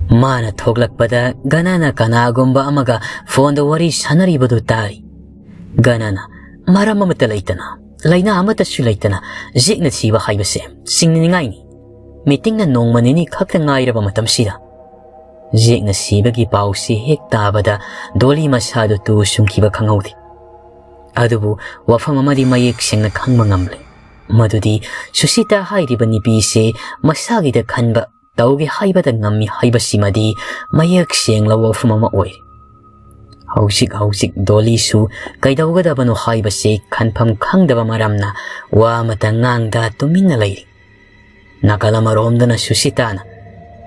ꯃꯥꯅ ꯊꯣꯛꯂꯛꯄꯗ ꯒꯅꯥꯅ ꯀꯅꯥꯒꯨꯝꯕ ꯑꯃꯒ ꯐꯣꯟꯗ ꯋꯥꯔꯤ ꯁꯥꯟꯅꯔꯤꯕꯗꯨ ꯇꯥꯏ꯫ ꯒꯅꯥꯅ ꯃꯔꯝ ꯑꯃꯠꯇ ꯂꯩꯇꯅ, ꯂꯩꯅꯥ ꯑꯃꯠꯇꯁꯨ ꯂꯩꯇꯅ ꯖꯦꯛꯅ ꯁꯤꯕ ꯍꯥꯏꯕꯁꯦ ꯁꯤꯡꯅꯅꯤꯡꯉꯥꯏꯅꯤ꯫ ꯃꯤꯇꯤꯡꯅ ꯅꯣꯡꯃ ꯅꯤꯅꯤ ꯈꯛꯇ ꯉꯥꯏꯔꯕ ꯃꯇꯝꯁꯤꯗ꯫ ꯖꯦꯛꯅ ꯁꯤꯕꯒꯤ ꯄꯥꯎꯁꯤ ꯍꯦꯛ ꯇꯥꯕꯗ ꯗꯣꯂꯤ ꯃꯁꯥꯗꯨ ꯇꯨ ꯁꯨꯝꯈꯤꯕ ꯈꯪꯍꯧꯗꯦ꯫ ꯑꯗꯨꯕꯨ ꯋꯥꯐꯝ ꯑꯃꯗꯤ ꯃꯌꯦꯛ ꯁꯦꯡꯅ ꯈꯪꯕ ꯉꯝꯂꯦ, ꯃꯗꯨꯗꯤ ꯁꯨꯁꯤꯇꯥ ꯍꯥꯏꯔꯤꯕ ꯅꯨꯄꯤꯁꯦ ꯃꯁꯥꯒꯤꯗ ꯈꯟꯕ ꯇꯧꯒꯦ ꯍꯥꯏꯕꯗ ꯉꯝꯃꯤ ꯍꯥꯏꯕꯁꯤꯃꯗꯤ ꯃꯌꯦꯛ ꯁꯦꯡꯂꯕ ꯋꯥꯐꯝ ꯑꯃ ꯑꯣꯏꯔꯦ꯫ ꯍꯧꯖꯤꯛ ꯍꯧꯖꯤꯛ ꯗꯣꯂꯤꯁꯨ ꯀꯩꯗꯧꯒꯗꯕꯅꯣ ꯍꯥꯏꯕꯁꯤ ꯈꯟꯐꯝ ꯈꯪꯗꯕ ꯃꯔꯝꯅ ꯋꯥ ꯑꯃꯇ ꯉꯥꯡꯗ ꯇꯨꯃꯤꯟꯅ ꯂꯩꯔꯤ꯫ ꯅꯥꯀꯜ ꯑꯃꯔꯣꯝꯗꯅ ꯁꯨꯁꯤꯇꯥꯅ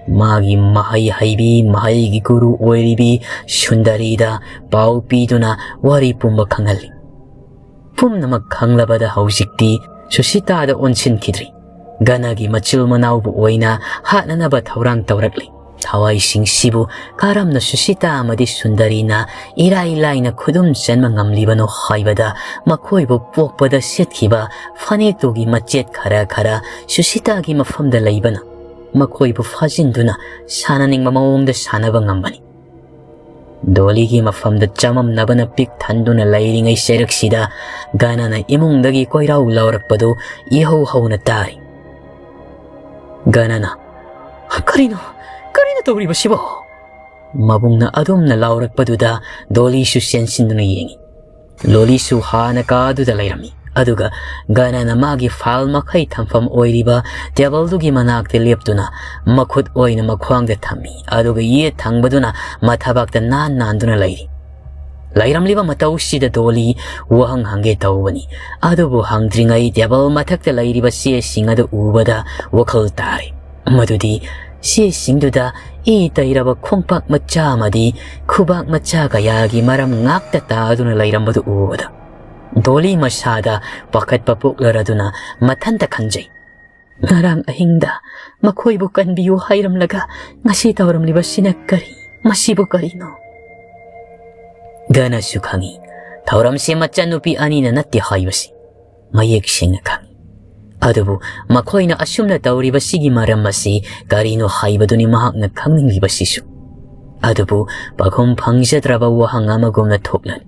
ꯃꯥꯒꯤ ꯃꯍꯩ ꯍꯩꯕꯤ, ꯃꯍꯩꯒꯤ ꯒꯨꯔꯨ ꯑꯣꯏꯔꯤꯕꯤ ꯁꯨꯟꯗꯔꯤꯗ ꯄꯥꯎ ꯄꯤꯗꯨꯅ ꯋꯥꯔꯤ ꯄꯨꯝꯕ ꯈꯪꯍꯜꯂꯤ꯫ ꯄꯨꯝꯅꯃꯛ ꯈꯪꯂꯕꯗ ꯍꯧꯖꯤꯛꯇꯤ ꯁꯨꯁꯤꯇꯥꯗ ꯑꯣꯟꯁꯤꯟꯈꯤꯗ꯭ꯔꯤ꯫ ꯒꯅꯒꯤ ꯃꯆꯤꯜ ꯃꯅꯥꯎꯕꯨ ꯑꯣꯏꯅ ꯍꯥꯠꯅꯅꯕ ꯊꯧꯔꯥꯡ ꯇꯧꯔꯛꯂꯤ꯫ ꯊꯋꯥꯏꯁꯤꯡꯁꯤꯕꯨ ꯀꯔꯝꯅ ꯁꯨꯁꯤꯇꯥ ꯑꯃꯗꯤ ꯁꯨꯟꯗꯔꯤꯅ ꯏꯔꯥꯏ ꯂꯥꯏꯅ ꯈꯨꯗꯨꯝ ꯆꯟꯕ ꯉꯝꯂꯤꯕꯅꯣ ꯍꯥꯏꯕꯗ ꯃꯈꯣꯏꯕꯨ ꯄꯣꯛꯄꯗ ꯁꯦꯠꯈꯤꯕ ꯐꯅꯦꯛꯇꯨꯒꯤ ꯃꯆꯦꯠ ꯈꯔ ꯈꯔ ꯁꯨꯁꯤꯇꯥꯒꯤ ꯃꯐꯝꯗ ꯂꯩꯕꯅ ꯃꯈꯣꯏꯕꯨ ꯐꯥꯖꯤꯟꯗꯨꯅ ꯁꯥꯟꯅꯅꯤꯡꯕ ꯃꯑꯣꯡꯗ ꯁꯥꯟꯅꯕ ꯉꯝꯕꯅꯤ꯫ ꯗꯣꯂꯤꯒꯤ ꯃꯐꯝꯗ ꯆꯃꯝꯅꯕꯅ ꯄꯤꯛ ꯊꯟꯗꯨꯅ ꯂꯩꯔꯤꯉꯩ ꯆꯩꯔꯛꯁꯤꯗ ꯒꯅꯅ ꯏꯃꯨꯡꯗꯒꯤ ꯀꯣꯏꯔꯥꯎ ꯂꯥꯎꯔꯛꯄꯗꯨ ꯏꯍꯧ ꯍꯧꯅ ꯇꯥꯔꯤ꯫ ꯒꯅꯅ, "ꯀꯔꯤꯅꯣ? ꯀꯔꯤꯅꯣ ꯇꯧꯔꯤꯕꯁꯤꯕꯣ?" ꯃꯕꯨꯡꯅ ꯑꯗꯨꯝꯅ ꯂꯥꯎꯔꯛꯄꯗꯨꯗ ꯗꯣꯂꯤꯁꯨ ꯆꯦꯟꯁꯤꯟꯗꯨꯅ ꯌꯦꯡꯏ꯫ ꯂꯣꯂꯤꯁꯨ ꯍꯥꯟꯅ ꯀꯥꯗꯨꯗ ꯂꯩꯔꯝꯃꯤ꯫ ꯑꯗꯨꯒ ꯒꯅꯅ ꯃꯥꯒꯤ ꯐꯥꯏꯜ ꯃꯈꯩ ꯊꯝꯐꯝ ꯑꯣꯏꯔꯤꯕ ꯇꯦꯕꯜꯗꯨꯒꯤ ꯃꯅꯥꯛꯇ ꯂꯦꯞꯇꯨꯅ ꯃꯈꯨꯠ ꯑꯣꯏꯅ ꯃꯈ꯭ꯋꯥꯡꯗ ꯊꯝꯃꯤ꯫ ꯑꯗꯨꯒ ꯌꯦꯠ ꯊꯪꯕꯗꯨꯅ ꯃꯊꯕꯥꯛꯇ ꯅꯥꯟ ꯅꯥꯟꯗꯨꯅ ꯂꯩꯔꯤ꯫ ꯂꯩꯔꯝꯂꯤꯕ ꯃꯇꯧꯁꯤꯗ ꯗꯣꯂꯤ ꯋꯥꯍꯪ ꯍꯪꯒꯦ ꯇꯧꯕꯅꯤ꯫ ꯑꯗꯨꯕꯨ ꯍꯪꯗ꯭ꯔꯤꯉꯩ ꯇꯦꯕꯜ ꯃꯊꯛꯇ ꯂꯩꯔꯤꯕ ꯆꯦꯁꯤꯡ ꯑꯗꯨ ꯎꯕꯗ ꯋꯥꯈꯜ ꯇꯥꯔꯦ꯫ ꯃꯗꯨꯗꯤ ꯆꯦꯁꯤꯡꯗꯨꯗ ꯏ ꯇꯩꯔꯕ ꯈꯣꯡꯄꯥꯛ ꯃꯆꯥ ꯑꯃꯗꯤ ꯈꯨꯕꯥꯛ ꯃꯆꯥ ꯀꯌꯥꯒꯤ ꯃꯔꯝ ꯉꯥꯛꯇ ꯇꯥꯗꯨꯅ ꯂꯩꯔꯝꯕꯗꯨ ꯎꯕꯗ ꯗꯣꯂꯤ ꯃꯁꯥꯗ ꯄꯥꯈꯠꯄ ꯄꯣꯛꯂꯔꯗꯨꯅ ꯃꯊꯟꯇ ꯈꯟꯖꯩ, "ꯉꯔꯥꯡ ꯑꯍꯤꯡꯗ ꯃꯈꯣꯏꯕꯨ ꯀꯟꯕꯤꯌꯨ ꯍꯥꯏꯔꯝꯂꯒ ꯉꯁꯤ ꯇꯧꯔꯝꯂꯤꯕꯁꯤꯅ ꯀꯔꯤ? ꯃꯁꯤꯕꯨ ꯀꯔꯤꯅꯣ?" ꯒꯅꯁꯨ ꯈꯪꯏ, ꯊꯧꯔꯝꯁꯦ ꯃꯆꯟꯅꯨꯄꯤ ꯑꯅꯤꯅ ꯅꯠꯇꯦ ꯍꯥꯏꯕꯁꯤ ꯃꯌꯦꯛ ꯁꯦꯡꯅ ꯈꯪꯏ꯫ ꯑꯗꯨꯕꯨ ꯃꯈꯣꯏꯅ ꯑꯁꯨꯝꯅ ꯇꯧꯔꯤꯕꯁꯤꯒꯤ ꯃꯔꯝ ꯑꯁꯤ ꯀꯔꯤꯅꯣ ꯍꯥꯏꯕꯗꯨꯅꯤ ꯃꯍꯥꯛꯅ ꯈꯪꯅꯤꯡꯂꯤꯕꯁꯤꯁꯨ꯫ ꯑꯗꯨꯕꯨ ꯄꯥꯎꯈꯨꯝ ꯐꯪꯖꯗ꯭ꯔꯕ ꯋꯥꯍꯪ ꯑꯃꯒꯨꯝꯅ ꯊꯣꯛꯂꯅꯤ꯫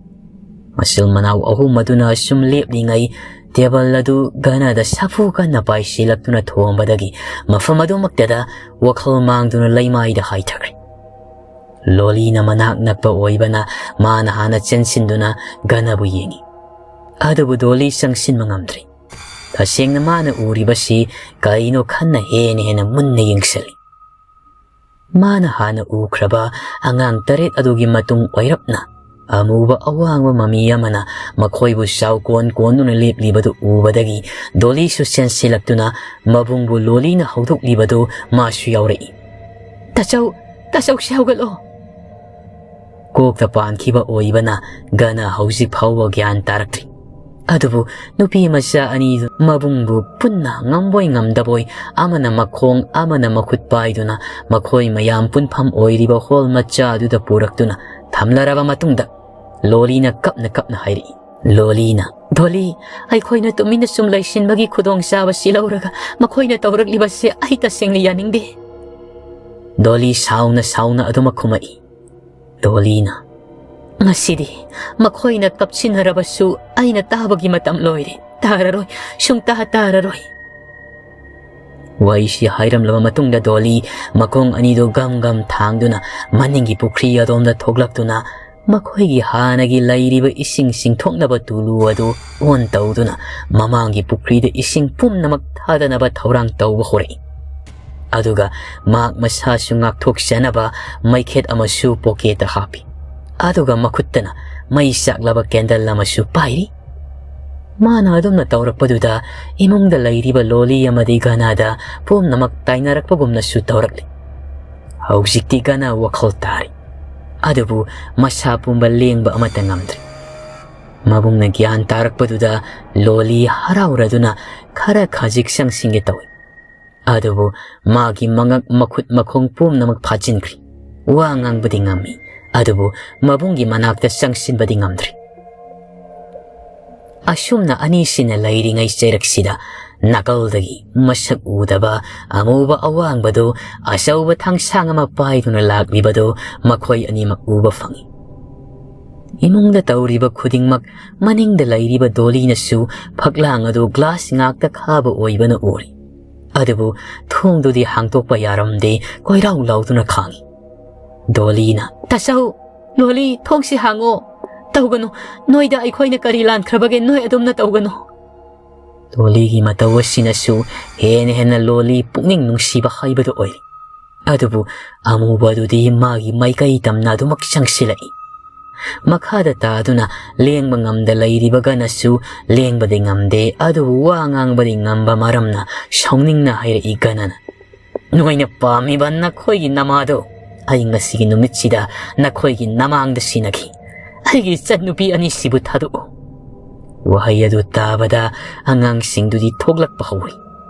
ꯃꯆꯤꯜ ꯃꯅꯥꯎ ꯑꯍꯨꯝ ꯑꯗꯨꯅ ꯑꯁꯨꯝ ꯂꯦꯞꯂꯤꯉꯩ ꯇꯦꯕꯜ ꯑꯗꯨ ꯒꯅꯥꯗ ꯁꯥꯐꯨ ꯀꯟꯅ ꯄꯥꯏꯁꯤꯜꯂꯛꯇꯨꯅ ꯊꯣꯝꯕꯗꯒꯤ ꯃꯐꯝ ꯑꯗꯨꯃꯛꯇꯗ ꯋꯥꯈꯜ ꯃꯥꯡꯗꯨꯅ ꯂꯩꯃꯥꯏꯗ ꯍꯥꯏꯊꯈ꯭ꯔꯦ꯫ ꯂꯣꯂꯤꯅ ꯃꯅꯥꯛ ꯅꯛꯄ ꯑꯣꯏꯕꯅ ꯃꯥꯅ ꯍꯥꯟꯅ ꯆꯦꯟꯁꯤꯟꯗꯨꯅ ꯒꯅꯥꯕꯨ ꯌꯦꯡꯉꯤ꯫ ꯑꯗꯨꯕꯨ ꯗꯣꯂꯤ ꯆꯪꯁꯤꯟꯕ ꯉꯝꯗ꯭ꯔꯤ꯫ ꯇꯁꯦꯡꯅ ꯃꯥꯅ ꯎꯔꯤꯕꯁꯤ ꯀꯔꯤꯅꯣ ꯈꯟꯅ ꯍꯦꯟꯅ ꯍꯦꯟꯅ ꯃꯨꯟꯅ ꯌꯦꯡꯁꯤꯜꯂꯤ꯫ ꯃꯥꯅ ꯍꯥꯟꯅ ꯎꯈ꯭ꯔꯕ ꯑꯉꯥꯡ ꯇꯔꯦꯠ ꯑꯗꯨꯒꯤ ꯃꯇꯨꯡ ꯑꯣꯏꯔꯞꯅ ꯑꯃꯨꯕ ꯑꯋꯥꯡꯕ ꯃꯃꯤ ꯑꯃꯅ ꯃꯈꯣꯏꯕꯨ ꯆꯥꯎ ꯀꯣꯟ ꯀꯣꯟꯗꯨꯅ ꯂꯦꯞꯂꯤꯕꯗꯨ ꯎꯕꯗꯒꯤ ꯗꯣꯂꯤꯁꯨ ꯆꯦꯟꯁꯤꯜꯂꯛꯇꯨꯅ ꯃꯕꯨꯡꯕꯨ ꯂꯣꯂꯤꯅ ꯍꯧꯗꯣꯛꯂꯤꯕꯗꯨ ꯃꯥꯁꯨ ꯌꯥꯎꯔꯛꯏ꯫ "ꯇꯥꯆꯧ, ꯇꯥꯆꯧꯁꯤ ꯍꯧꯒꯠꯂꯣ!" ꯀꯣꯛꯇ ꯄꯥꯟꯈꯤꯕ ꯑꯣꯏꯕꯅ ꯒꯅꯥ ꯍꯧꯖꯤꯛ ꯐꯥꯎꯕ ꯒ꯭ꯌꯥꯟ ꯇꯥꯔꯛꯇ꯭ꯔꯤ꯫ ꯑꯗꯨꯕꯨ ꯅꯨꯄꯤ ꯃꯆꯥ ꯑꯅꯤꯗꯨ ꯃꯕꯨꯡꯕꯨ ꯄꯨꯟꯅ ꯉꯝꯕꯣꯏ ꯉꯝꯗꯕꯣꯏ ꯑꯃꯅ ꯃꯈꯣꯡ ꯑꯃꯅ ꯃꯈꯨꯠ ꯄꯥꯏꯗꯨꯅ ꯃꯈꯣꯏ ꯃꯌꯥꯝ ꯄꯨꯟꯐꯝ ꯑꯣꯏꯔꯤꯕ ꯍꯣꯜ ꯃꯆꯥ ꯑꯗꯨꯗ ꯄꯨꯔꯛꯇꯨꯅ ꯊꯝꯂꯔꯕ ꯃꯇꯨꯡꯗ ꯂꯣꯂꯤꯅ ꯀꯞꯅ ꯀꯞꯅ ꯍꯥꯏꯔꯛꯏ꯫ ꯂꯣꯂꯤꯅ, "ꯗꯣꯂꯤ, ꯑꯩꯈꯣꯏꯅ ꯇꯨꯃꯤꯟꯅ ꯁꯨꯝ ꯂꯩꯁꯤꯟꯕꯒꯤ ꯈꯨꯗꯣꯡꯆꯥꯕꯁꯤ ꯂꯧꯔꯒ ꯃꯈꯣꯏꯅ ꯇꯧꯔꯛꯂꯤꯕꯁꯦ ꯑꯩ ꯇꯁꯦꯡꯅ ꯌꯥꯅꯤꯡꯗꯦ꯫" ꯗꯣꯂꯤ ꯁꯥꯎꯅ ꯁꯥꯎꯅ ꯑꯗꯨꯃꯛ ꯈꯨꯝꯃꯛꯏ꯫ ꯗꯣꯂꯤꯅ, "ꯉꯁꯤꯗꯤ ꯃꯈꯣꯏꯅ ꯀꯞꯁꯤꯟꯅꯔꯕꯁꯨ ꯑꯩꯅ ꯇꯥꯕꯒꯤ ꯃꯇꯝ ꯂꯣꯏꯔꯦ꯫ ꯇꯥꯔꯔꯣꯏ, ꯁꯨꯡꯇꯥ ꯇꯥꯔꯔꯣꯏ꯫" ꯋꯥꯔꯤꯁꯤ ꯍꯥꯏꯔꯝꯂꯕ ꯃꯇꯨꯡꯗ ꯗꯣꯂꯤ ꯃꯈꯣꯡ ꯑꯅꯤꯗꯨ ꯒꯝ ꯒꯝ ꯊꯥꯡꯗꯨꯅ ꯃꯅꯤꯡꯒꯤ ꯄꯨꯈ꯭ꯔꯤ ꯑꯗꯣꯝꯗ ꯊꯣꯛꯂꯛꯇꯨꯅ ꯃꯈꯣꯏꯒꯤ ꯍꯥꯟꯅꯒꯤ ꯂꯩꯔꯤꯕ ꯏꯁꯤꯡ ꯆꯤꯡꯊꯣꯛꯅꯕ ꯇꯨꯂꯨ ꯑꯗꯨ ꯑꯣꯟ ꯇꯧꯗꯨꯅ ꯃꯃꯥꯡꯒꯤ ꯄꯨꯈ꯭ꯔꯤꯗ ꯏꯁꯤꯡ ꯄꯨꯝꯅꯃꯛ ꯊꯥꯗꯅꯕ ꯊꯧꯔꯥꯡ ꯇꯧꯕ ꯍꯧꯔꯛꯏ꯫ ꯑꯗꯨꯒ ꯃꯍꯥꯛ ꯃꯁꯥꯁꯨ ꯉꯥꯛꯊꯣꯛꯆꯅꯕ ꯃꯩꯈꯦꯠ ꯑꯃꯁꯨ ꯄꯣꯀꯦꯠꯇ ꯍꯥꯞꯄꯤ꯫ ꯑꯗꯨꯒ ꯃꯈꯨꯠꯇꯅ ꯃꯩ ꯆꯥꯛꯂꯕ ꯀꯦꯟꯗꯜ ꯑꯃꯁꯨ ꯄꯥꯏꯔꯤ꯫ ꯃꯥꯅ ꯑꯗꯨꯝꯅ ꯇꯧꯔꯛꯄꯗꯨꯗ ꯏꯃꯨꯡꯗ ꯂꯩꯔꯤꯕ ꯂꯣꯂꯤ ꯑꯃꯗꯤ ꯒꯅꯥꯗ ꯄꯨꯝꯅꯃꯛ ꯇꯥꯏꯅꯔꯛꯄꯒꯨꯝꯅꯁꯨ ꯇꯧꯔꯛꯂꯤ꯫ ꯍꯧꯖꯤꯛꯇꯤ ꯒꯅꯥ ꯋꯥꯈꯜ ꯇꯥꯔꯤ꯫ ꯑꯗꯨꯕꯨ ꯃꯁꯥ ꯄꯨꯝꯕ ꯂꯦꯡꯕ ꯑꯃꯠꯇ ꯉꯝꯗ꯭ꯔꯤ꯫ ꯃꯕꯨꯡꯅ ꯒ꯭ꯌꯥꯟ ꯇꯥꯔꯛꯄꯗꯨꯗ ꯂꯣꯂꯤ ꯍꯔꯥꯎꯔꯗꯨꯅ ꯈꯔ ꯈꯖꯤꯛ ꯆꯪꯁꯤꯟꯒꯦ ꯇꯧꯏ꯫ ꯑꯗꯨꯕꯨ ꯃꯥꯒꯤ ꯃꯉꯛ ꯃꯈꯨꯠ ꯃꯈꯣꯡ ꯄꯨꯝꯅꯃꯛ ꯐꯥꯖꯤꯟꯈ꯭ꯔꯤ꯫ ꯋꯥ ꯉꯥꯡꯕꯗꯤ ꯉꯝꯃꯤ, ꯑꯗꯨꯕꯨ ꯃꯕꯨꯡꯒꯤ ꯃꯅꯥꯛꯇ ꯆꯪꯁꯤꯟꯕꯗꯤ ꯉꯝꯗ꯭ꯔꯤ꯫ ꯑꯁꯨꯝꯅ ꯑꯅꯤꯁꯤꯅ ꯂꯩꯔꯤꯉꯩ ꯆꯩꯔꯛꯁꯤꯗ ꯅꯥꯀꯜꯗꯒꯤ ꯃꯁꯛ ꯎꯗꯕ ꯑꯃꯨꯕ ꯑꯋꯥꯡꯕꯗꯨ ꯑꯆꯧꯕ ꯊꯥꯡꯁꯥꯡ ꯑꯃ ꯄꯥꯏꯗꯨꯅ ꯂꯥꯛꯂꯤꯕꯗꯨ ꯃꯈꯣꯏ ꯑꯅꯤꯃꯛ ꯎꯕ ꯐꯪꯏ꯫ ꯏꯃꯨꯡꯗ ꯇꯧꯔꯤꯕ ꯈꯨꯗꯤꯡꯃꯛ ꯃꯅꯤꯡꯗ ꯂꯩꯔꯤꯕ ꯗꯣꯂꯤꯅꯁꯨ ꯐꯛꯂꯥꯡ ꯑꯗꯨ ꯒ꯭ꯂꯥꯁ ꯉꯥꯛꯇ ꯈꯥꯕ ꯑꯣꯏꯕꯅ ꯎꯔꯤ꯫ ꯑꯗꯨꯕꯨ ꯊꯣꯡꯗꯨꯗꯤ ꯍꯥꯡꯗꯣꯛꯄ ꯌꯥꯔꯝꯗꯦ, ꯀꯣꯏꯔꯥꯎ ꯂꯥꯎꯗꯨꯅ ꯈꯥꯡꯏ꯫ ꯗꯣꯂꯤꯅ, "ꯇꯥꯆꯧ, ꯂꯣꯂꯤ, ꯊꯣꯡꯁꯤ ꯍꯥꯡꯉꯣ꯫ ꯇꯧꯒꯅꯨ, ꯅꯣꯏꯗ ꯑꯩꯈꯣꯏꯅ ꯀꯔꯤ ꯂꯥꯟꯈ꯭ꯔꯕꯒꯦ, ꯅꯣꯏ ꯑꯗꯨꯝꯅ ꯇꯧꯒꯅꯨ"꯫ ꯗꯣꯂꯤꯒꯤ ꯃꯇꯧ ꯑꯁꯤꯅꯁꯨ ꯍꯦꯟꯅ ꯍꯦꯟꯅ ꯂꯣꯂꯤ ꯄꯨꯛꯅꯤꯡ ꯅꯨꯡꯁꯤꯕ ꯍꯥꯏꯕꯗꯨ ꯑꯣꯏꯔꯦ꯫ ꯑꯗꯨꯕꯨ ꯑꯃꯨꯕꯗꯨꯗꯤ ꯃꯥꯒꯤ ꯃꯥꯏꯀꯩ ꯇꯝꯅ ꯑꯗꯨꯃꯛ ꯆꯪꯁꯤꯜꯂꯛꯏ꯫ ꯃꯈꯥꯗ ꯇꯥꯗꯨꯅ ꯂꯦꯡꯕ ꯉꯝꯗ ꯂꯩꯔꯤꯕ ꯒꯅꯁꯨ ꯂꯦꯡꯕꯗꯤ ꯉꯝꯗꯦ, ꯑꯗꯨꯕꯨ ꯋꯥ ꯉꯥꯡꯕꯗꯤ ꯉꯝꯕ ꯃꯔꯝꯅ ꯁꯥꯎꯅꯤꯡꯅ ꯍꯥꯏꯔꯛꯏ ꯒꯅꯅ, "ꯅꯣꯏꯅ ꯄꯥꯝꯃꯤꯕ ꯅꯈꯣꯏꯒꯤ ꯅꯃꯥꯗꯣ ꯑꯩ ꯉꯁꯤꯒꯤ ꯅꯨꯃꯤꯠꯁꯤꯗ ꯅꯈꯣꯏꯒꯤ ꯅꯃꯥꯡꯗ ꯁꯤꯟꯅꯈꯤ꯫ ꯑꯩꯒꯤ ꯏꯆꯟꯅꯨꯄꯤ ꯑꯅꯤꯁꯤꯕꯨ ꯊꯥꯗꯣꯛꯎ"꯫ ꯋꯥꯍꯩ ꯑꯗꯨ ꯇꯥꯕꯗ ꯑꯉꯥꯡꯁꯤꯡꯗꯨꯗꯤ ꯊꯣꯛꯂꯛꯄ ꯍꯧꯔꯤ꯫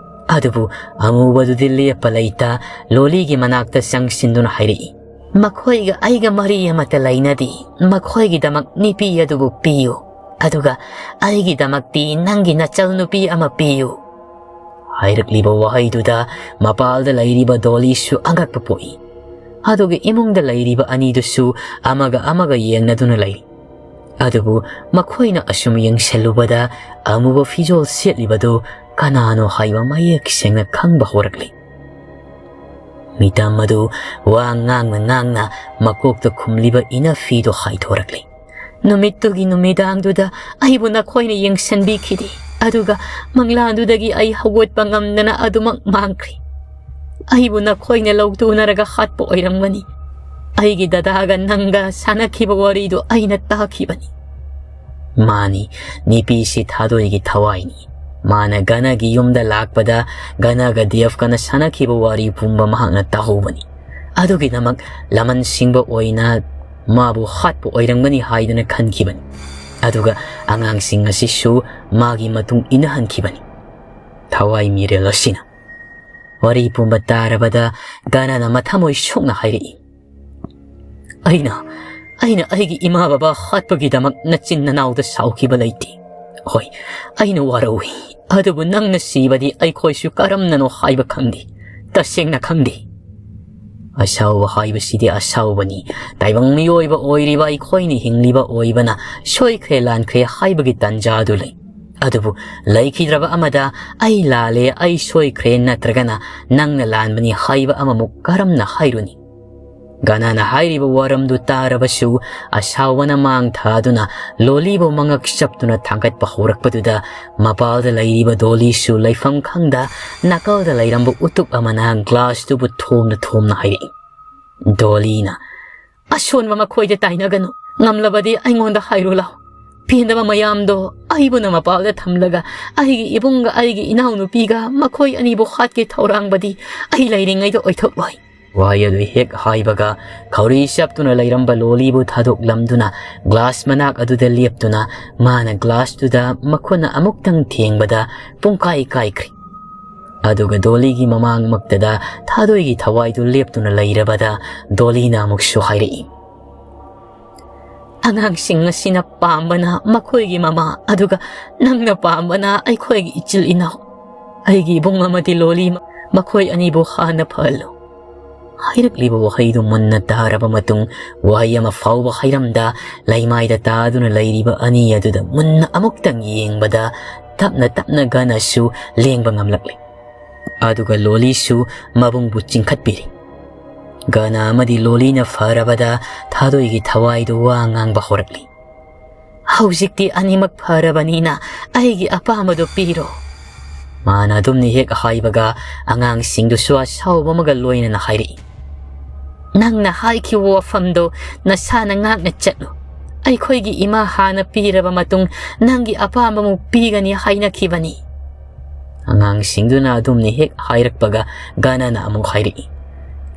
ꯑꯗꯨꯕꯨ ꯑꯃꯨꯕꯗꯨꯗꯤ ꯂꯦꯞꯄ ꯂꯩꯇ ꯂꯣꯂꯤꯒꯤ ꯃꯅꯥꯛꯇ ꯆꯪꯁꯤꯟꯗꯨꯅ ꯍꯥꯏꯔꯛꯏ, "ꯃꯈꯣꯏꯒ ꯑꯩꯒ ꯃꯔꯤ ꯑꯃꯠꯇ ꯂꯩꯅꯗꯦ꯫ ꯃꯈꯣꯏꯒꯤꯗꯃꯛ ꯅꯨꯄꯤ ꯑꯗꯨꯕꯨ ꯄꯤꯌꯨ, ꯑꯗꯨꯒ ꯑꯩꯒꯤꯗꯃꯛꯇꯤ ꯅꯪꯒꯤ ꯅꯆꯜ ꯅꯨꯄꯤ ꯑꯃ ꯄꯤꯌꯨ"꯫ ꯍꯥꯏꯔꯛꯂꯤꯕ ꯋꯥꯍꯩꯗꯨꯗ ꯃꯄꯥꯜꯗ ꯂꯩꯔꯤꯕ ꯗꯣꯂꯤꯁꯨ ꯑꯉꯛꯄ ꯄꯣꯛꯏ꯫ ꯑꯗꯨꯒ ꯏꯃꯨꯡꯗ ꯂꯩꯔꯤꯕ ꯑꯅꯤꯗꯨꯁꯨ ꯑꯃꯒ ꯑꯃꯒ ꯌꯦꯡꯅꯗꯨꯅ ꯂꯩ꯫ ꯑꯗꯨꯕꯨ ꯃꯈꯣꯏꯅ ꯑꯁꯨꯝ ꯌꯦꯡꯁꯤꯜꯂꯨꯕꯗ ꯑꯃꯨꯕ ꯐꯤꯖꯣꯜ ꯁꯦꯠꯂꯤꯕꯗꯨ ꯀꯅꯥꯅꯣ ꯍꯥꯏꯕ ꯃꯌꯦꯛ ꯁꯦꯡꯅ ꯈꯪꯕ ꯍꯧꯔꯛꯂꯤ꯫ ꯃꯤꯇꯝ ꯑꯗꯨ ꯋꯥ ꯉꯥꯡꯅ ꯉꯥꯡꯅ ꯃꯀꯣꯛꯇ ꯈꯨꯝꯂꯤꯕ ꯏꯅꯐꯤꯗꯨ ꯍꯥꯏꯊꯣꯔꯛꯂꯤ꯫ "ꯅꯨꯃꯤꯠꯇꯨꯒꯤ ꯅꯨꯃꯤꯗꯥꯡꯗꯨꯗ ꯑꯩꯕꯨ ꯅꯈꯣꯏꯅ ꯌꯦꯡꯁꯤꯟꯕꯤꯈꯤꯗꯦ, ꯑꯗꯨꯒ ꯃꯪꯂꯥꯟꯗꯨꯗꯒꯤ ꯑꯩ ꯍꯧꯒꯠꯄ ꯉꯝꯗꯅ ꯑꯗꯨꯃꯛ ꯃꯥꯡꯈ꯭ꯔꯦ꯫ ꯑꯩꯕꯨ ꯅꯈꯣꯏꯅ ꯂꯧꯇꯨꯅꯔꯒ ꯍꯥꯠꯄ ꯑꯣꯏꯔꯝꯒꯅꯤ꯫ ꯑꯩꯒꯤ ꯗꯗꯥꯒ ꯅꯪꯒ ꯁꯥꯟꯅꯈꯤꯕ ꯋꯥꯔꯤꯗꯨ ꯑꯩꯅ ꯇꯥꯈꯤꯕꯅꯤ"꯫ ꯃꯥꯅꯤ, ꯅꯤꯄꯤꯁꯤ ꯊꯥꯗꯣꯏꯒꯤ ꯊꯋꯥꯏꯅꯤ꯫ ꯃꯥꯅ ꯒꯅꯒꯤ ꯌꯨꯝꯗ ꯂꯥꯛꯄꯗ ꯒꯅꯒ ꯗꯦꯐꯀꯅ ꯁꯥꯟꯅꯈꯤꯕ ꯋꯥꯔꯤ ꯄꯨꯝꯕ ꯃꯍꯥꯛꯅ ꯇꯥꯍꯧꯕꯅꯤ꯫ ꯑꯗꯨꯒꯤꯗꯃꯛ ꯂꯃꯟ ꯁꯤꯡꯕ ꯑꯣꯏꯅ ꯃꯥꯕꯨ ꯍꯥꯠꯄ ꯑꯣꯏꯔꯝꯒꯅꯤ ꯍꯥꯏꯗꯨꯅ ꯈꯟꯈꯤꯕꯅꯤ꯫ ꯑꯗꯨꯒ ꯑꯉꯥꯡꯁꯤꯡ ꯑꯁꯤꯁꯨ ꯃꯥꯒꯤ ꯃꯇꯨꯡ ꯏꯟꯅꯍꯟꯈꯤꯕꯅꯤ꯫ ꯊꯋꯥꯏ ꯃꯤꯔꯦꯜ ꯑꯁꯤꯅ ꯋꯥꯔꯤ ꯄꯨꯝꯕ ꯇꯥꯔꯕꯗ ꯒꯅꯅ ꯃꯊꯃꯣꯏ ꯁꯣꯛꯅ ꯍꯥꯏꯔꯛꯏ, "ꯑꯩꯅ, ꯑꯩꯅ ꯑꯩꯒꯤ ꯏꯃꯥ ꯕꯕꯥ ꯍꯥꯠꯄꯒꯤꯗꯃꯛ ꯅꯆꯤꯟ ꯅꯅꯥꯎꯗ ꯁꯥꯎꯈꯤꯕ ꯂꯩꯇꯦ꯫ ꯍꯣꯏ, ꯑꯩꯅ ꯋꯥꯔꯧꯏ, ꯑꯗꯨꯕꯨ ꯅꯪꯅ ꯁꯤꯕꯗꯤ ꯑꯩꯈꯣꯏꯁꯨ ꯀꯔꯝꯅꯅꯣ ꯍꯥꯏꯕ ꯈꯪꯗꯦ, ꯇꯁꯦꯡꯅ ꯈꯪꯗꯦ꯫ ꯑꯁꯥꯎꯕ ꯍꯥꯏꯕꯁꯤꯗꯤ ꯑꯁꯥꯎꯕꯅꯤ꯫ ꯇꯥꯏꯕꯪ ꯃꯤꯑꯣꯏꯕ ꯑꯣꯏꯔꯤꯕ ꯑꯩꯈꯣꯏꯅ ꯍꯤꯡꯂꯤꯕ ꯑꯣꯏꯕꯅ ꯁꯣꯏꯈ꯭ꯔꯦ ꯂꯥꯟꯈ꯭ꯔꯦ ꯍꯥꯏꯕꯒꯤ ꯇꯥꯟꯖꯥ ꯑꯗꯨ ꯂꯩ꯫ ꯑꯗꯨꯕꯨ ꯂꯩꯈꯤꯗ꯭ꯔꯕ ꯑꯃꯗ "ꯑꯩ ꯂꯥꯜꯂꯦ, ꯑꯩ ꯁꯣꯏꯈ꯭ꯔꯦ" ꯅꯠꯇ꯭ꯔꯒꯅ "ꯅꯪꯅ ꯂꯥꯟꯕꯅꯤ" ꯍꯥꯏꯕ ꯑꯃꯃꯨꯛ ꯀꯔꯝꯅ ꯍꯥꯏꯔꯨꯅꯤ? ꯒꯅꯥꯅ ꯍꯥꯏꯔꯤꯕ ꯋꯥꯔꯝꯗꯨ ꯇꯥꯔꯕꯁꯨ ꯑꯁꯥꯎꯕꯅ ꯃꯥꯡ ꯊꯥꯗꯨꯅ ꯂꯣꯂꯤꯕꯨ ꯃꯉꯛ ꯆꯞꯇꯨꯅ ꯊꯥꯡꯒꯠꯄ ꯍꯧꯔꯛꯄꯗꯨꯗ ꯃꯄꯥꯜꯗ ꯂꯩꯔꯤꯕ ꯗꯣꯂꯤꯁꯨ ꯂꯩꯐꯝ ꯈꯪꯗ ꯅꯥꯀꯜꯗ ꯂꯩꯔꯝꯕ ꯎꯇꯨꯞ ꯑꯃꯅ ꯒ꯭ꯂꯥꯁꯇꯨꯕꯨ ꯊꯣꯝꯅ ꯊꯣꯝꯅ ꯍꯥꯏꯔꯛꯏ꯫ ꯗꯣꯂꯤꯅ, "ꯑꯁꯣꯟꯕ ꯃꯈꯣꯏꯗ ꯇꯥꯏꯅꯒꯅꯨ꯫ ꯉꯝꯂꯕꯗꯤ ꯑꯩꯉꯣꯟꯗ ꯍꯥꯏꯔꯨ ꯂꯥꯎ꯫ ꯄꯦꯟꯗꯕ ꯃꯌꯥꯝꯗꯣ ꯑꯩꯕꯨꯅ ꯃꯄꯥꯜꯗ ꯊꯝꯂꯒ ꯑꯩꯒꯤ ꯏꯕꯨꯡꯒ ꯑꯩꯒꯤ ꯏꯅꯥꯎꯅꯨꯄꯤꯒ ꯃꯈꯣꯏ ꯑꯅꯤꯕꯨ ꯍꯥꯠꯀꯦ ꯊꯧꯔꯥꯡꯕꯗꯤ ꯑꯩ ꯂꯩꯔꯤꯉꯩꯗ ꯑꯣꯏꯊꯣꯛꯂꯣꯏ"꯫ ꯋꯥꯍꯩ ꯑꯗꯨ ꯍꯦꯛ ꯍꯥꯏꯕꯒ ꯈꯧꯔꯤ ꯆꯞꯇꯨꯅ ꯂꯩꯔꯝꯕ ꯂꯣꯂꯤꯕꯨ ꯊꯥꯗꯣꯛꯂꯝꯗꯨꯅ ꯒ꯭ꯂꯥꯁ ꯃꯅꯥꯛ ꯑꯗꯨꯗ ꯂꯦꯞꯇꯨꯅ ꯃꯥꯅ ꯒ꯭ꯂꯥꯁꯇꯨꯗ ꯃꯈꯨꯠꯅ ꯑꯃꯨꯛꯇꯪ ꯊꯦꯡꯕꯗ ꯄꯨꯡꯀꯥꯏ ꯀꯥꯏꯈ꯭ꯔꯦ꯫ ꯑꯗꯨꯒ ꯗꯣꯂꯤꯒꯤ ꯃꯃꯥꯡꯃꯛꯇꯗ ꯊꯥꯗꯣꯏꯒꯤ ꯊꯋꯥꯏꯗꯨ ꯂꯦꯞꯇꯨꯅ ꯂꯩꯔꯕꯗ ꯗꯣꯂꯤꯅ ꯑꯃꯨꯛꯁꯨ ꯍꯥꯏꯔꯛꯏ, "ꯑꯉꯥꯡꯁꯤꯡ ꯑꯁꯤꯅ ꯄꯥꯝꯕꯅ ꯃꯈꯣꯏꯒꯤ ꯃꯃꯥ, ꯑꯗꯨꯒ ꯅꯪꯅ ꯄꯥꯝꯕꯅ ꯑꯩꯈꯣꯏꯒꯤ ꯏꯆꯤꯜ ꯏꯅꯥꯎ꯫ ꯑꯩꯒꯤ ꯏꯕꯨꯡ ꯑꯃꯗꯤ ꯂꯣꯂꯤ, ꯃꯈꯣꯏ ꯑꯅꯤꯕꯨ ꯍꯥꯟꯅ ꯐꯍꯜꯂꯨ"꯫ ꯍꯥꯏꯔꯛꯂꯤꯕ ꯋꯥꯍꯩꯗꯨ ꯃꯨꯟꯅ ꯇꯥꯔꯕ ꯃꯇꯨꯡ ꯋꯥꯍꯩ ꯑꯃ ꯐꯥꯎꯕ ꯍꯥꯏꯔꯝꯗ ꯂꯩꯃꯥꯏꯗ ꯇꯥꯗꯨꯅ ꯂꯩꯔꯤꯕ ꯑꯅꯤ ꯑꯗꯨꯗ ꯃꯨꯟꯅ ꯑꯃꯨꯛꯇꯪ ꯌꯦꯡꯕꯗ ꯇꯞꯅ ꯇꯞꯅ ꯒꯅꯁꯨ ꯂꯦꯡꯕ ꯉꯝꯂꯛꯂꯦ꯫ ꯑꯗꯨꯒ ꯂꯣꯂꯤꯁꯨ ꯃꯕꯨꯡꯕꯨ ꯆꯤꯡꯈꯠꯄꯤꯔꯤ꯫ ꯒꯅ ꯑꯃꯗꯤ ꯂꯣꯂꯤꯅ ꯐꯔꯕꯗ ꯊꯥꯗꯣꯏꯒꯤ ꯊꯋꯥꯏꯗꯨ ꯋꯥ ꯉꯥꯡꯕ ꯍꯧꯔꯛꯂꯤ꯫ "ꯍꯧꯖꯤꯛꯇꯤ ꯑꯅꯤꯃꯛ ꯐꯔꯕꯅꯤꯅ ꯑꯩꯒꯤ ꯑꯄꯥꯝꯕꯗꯨ ꯄꯤꯔꯣ"꯫ ꯃꯥꯅ ꯑꯗꯨꯝꯅ ꯍꯦꯛ ꯍꯥꯏꯕꯒ ꯑꯉꯥꯡꯁꯤꯡꯗꯨꯁꯨ ꯑꯁꯥꯎꯕ ꯑꯃꯒ ꯂꯣꯏꯅꯅ ꯍꯥꯏꯔꯛꯏ, "ꯅꯪꯅ ꯍꯥꯏꯈꯤꯕ ꯋꯥꯐꯝꯗꯣ ꯅꯁꯥꯅ ꯉꯥꯛꯅ ꯆꯠꯂꯨ꯫ ꯑꯩꯈꯣꯏꯒꯤ ꯏꯃꯥ ꯍꯥꯟꯅ ꯄꯤꯔꯕ ꯃꯇꯨꯡ ꯅꯪꯒꯤ ꯑꯄꯥꯝꯕꯃꯨꯛ ꯄꯤꯒꯅꯤ ꯍꯥꯏꯅꯈꯤꯕꯅꯤ"꯫ ꯑꯉꯥꯡꯁꯤꯡꯗꯨꯅ ꯑꯗꯨꯝꯅ ꯍꯦꯛ ꯍꯥꯏꯔꯛꯄꯒ ꯒꯅꯅ ꯑꯃꯨꯛ ꯍꯥꯏꯔꯛꯏ,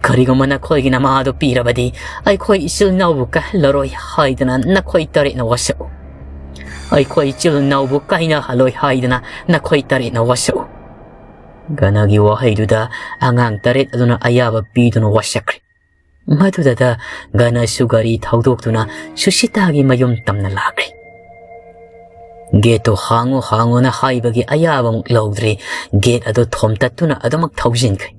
"ꯀꯔꯤꯒꯨꯝꯕ ꯅꯈꯣꯏꯒꯤ ꯅꯃꯥꯗꯣ ꯄꯤꯔꯕꯗꯤ ꯑꯩꯈꯣꯏ ꯏꯆꯤꯜ ꯏꯅꯥꯎꯕꯨ ꯀꯥꯏꯍꯜꯂꯔꯣꯏ ꯍꯥꯏꯗꯅ ꯅꯈꯣꯏ ꯇꯔꯦꯠꯅ ꯋꯥꯁꯛꯎ꯫ ꯑꯩꯈꯣꯏ ꯏꯆꯤꯜ ꯏꯅꯥꯎꯕꯨ ꯀꯥꯏꯅꯍꯜꯂꯣꯏ ꯍꯥꯏꯗꯅ ꯅꯈꯣꯏ ꯇꯔꯦꯠꯅ ꯋꯥꯁꯛꯎ"꯫ ꯒꯅꯒꯤ ꯋꯥꯍꯩꯗꯨꯗ ꯑꯉꯥꯡ ꯇꯔꯦꯠ ꯑꯗꯨꯅ ꯑꯌꯥꯕ ꯄꯤꯗꯨꯅ ꯋꯥꯁꯛꯈ꯭ꯔꯦ꯫ ꯃꯗꯨꯗꯇ ꯒꯅꯁꯨ ꯒꯥꯔꯤ ꯊꯧꯗꯣꯛꯇꯨꯅ ꯁꯨꯁꯤꯇꯥꯒꯤ ꯃꯌꯨꯝ ꯇꯝꯅ ꯂꯥꯛꯈ꯭ꯔꯦ꯫ "ꯒꯦꯠꯇꯨ ꯍꯥꯡꯉꯨ, ꯍꯥꯡꯉꯨꯅ" ꯍꯥꯏꯕꯒꯤ ꯑꯌꯥꯕꯃꯨꯛ ꯂꯧꯗ꯭ꯔꯤ, ꯒꯦꯠ ꯑꯗꯨ ꯊꯣꯝꯇꯠꯇꯨꯅ ꯑꯗꯨꯃꯛ ꯊꯧꯖꯤꯟꯈ꯭ꯔꯦ꯫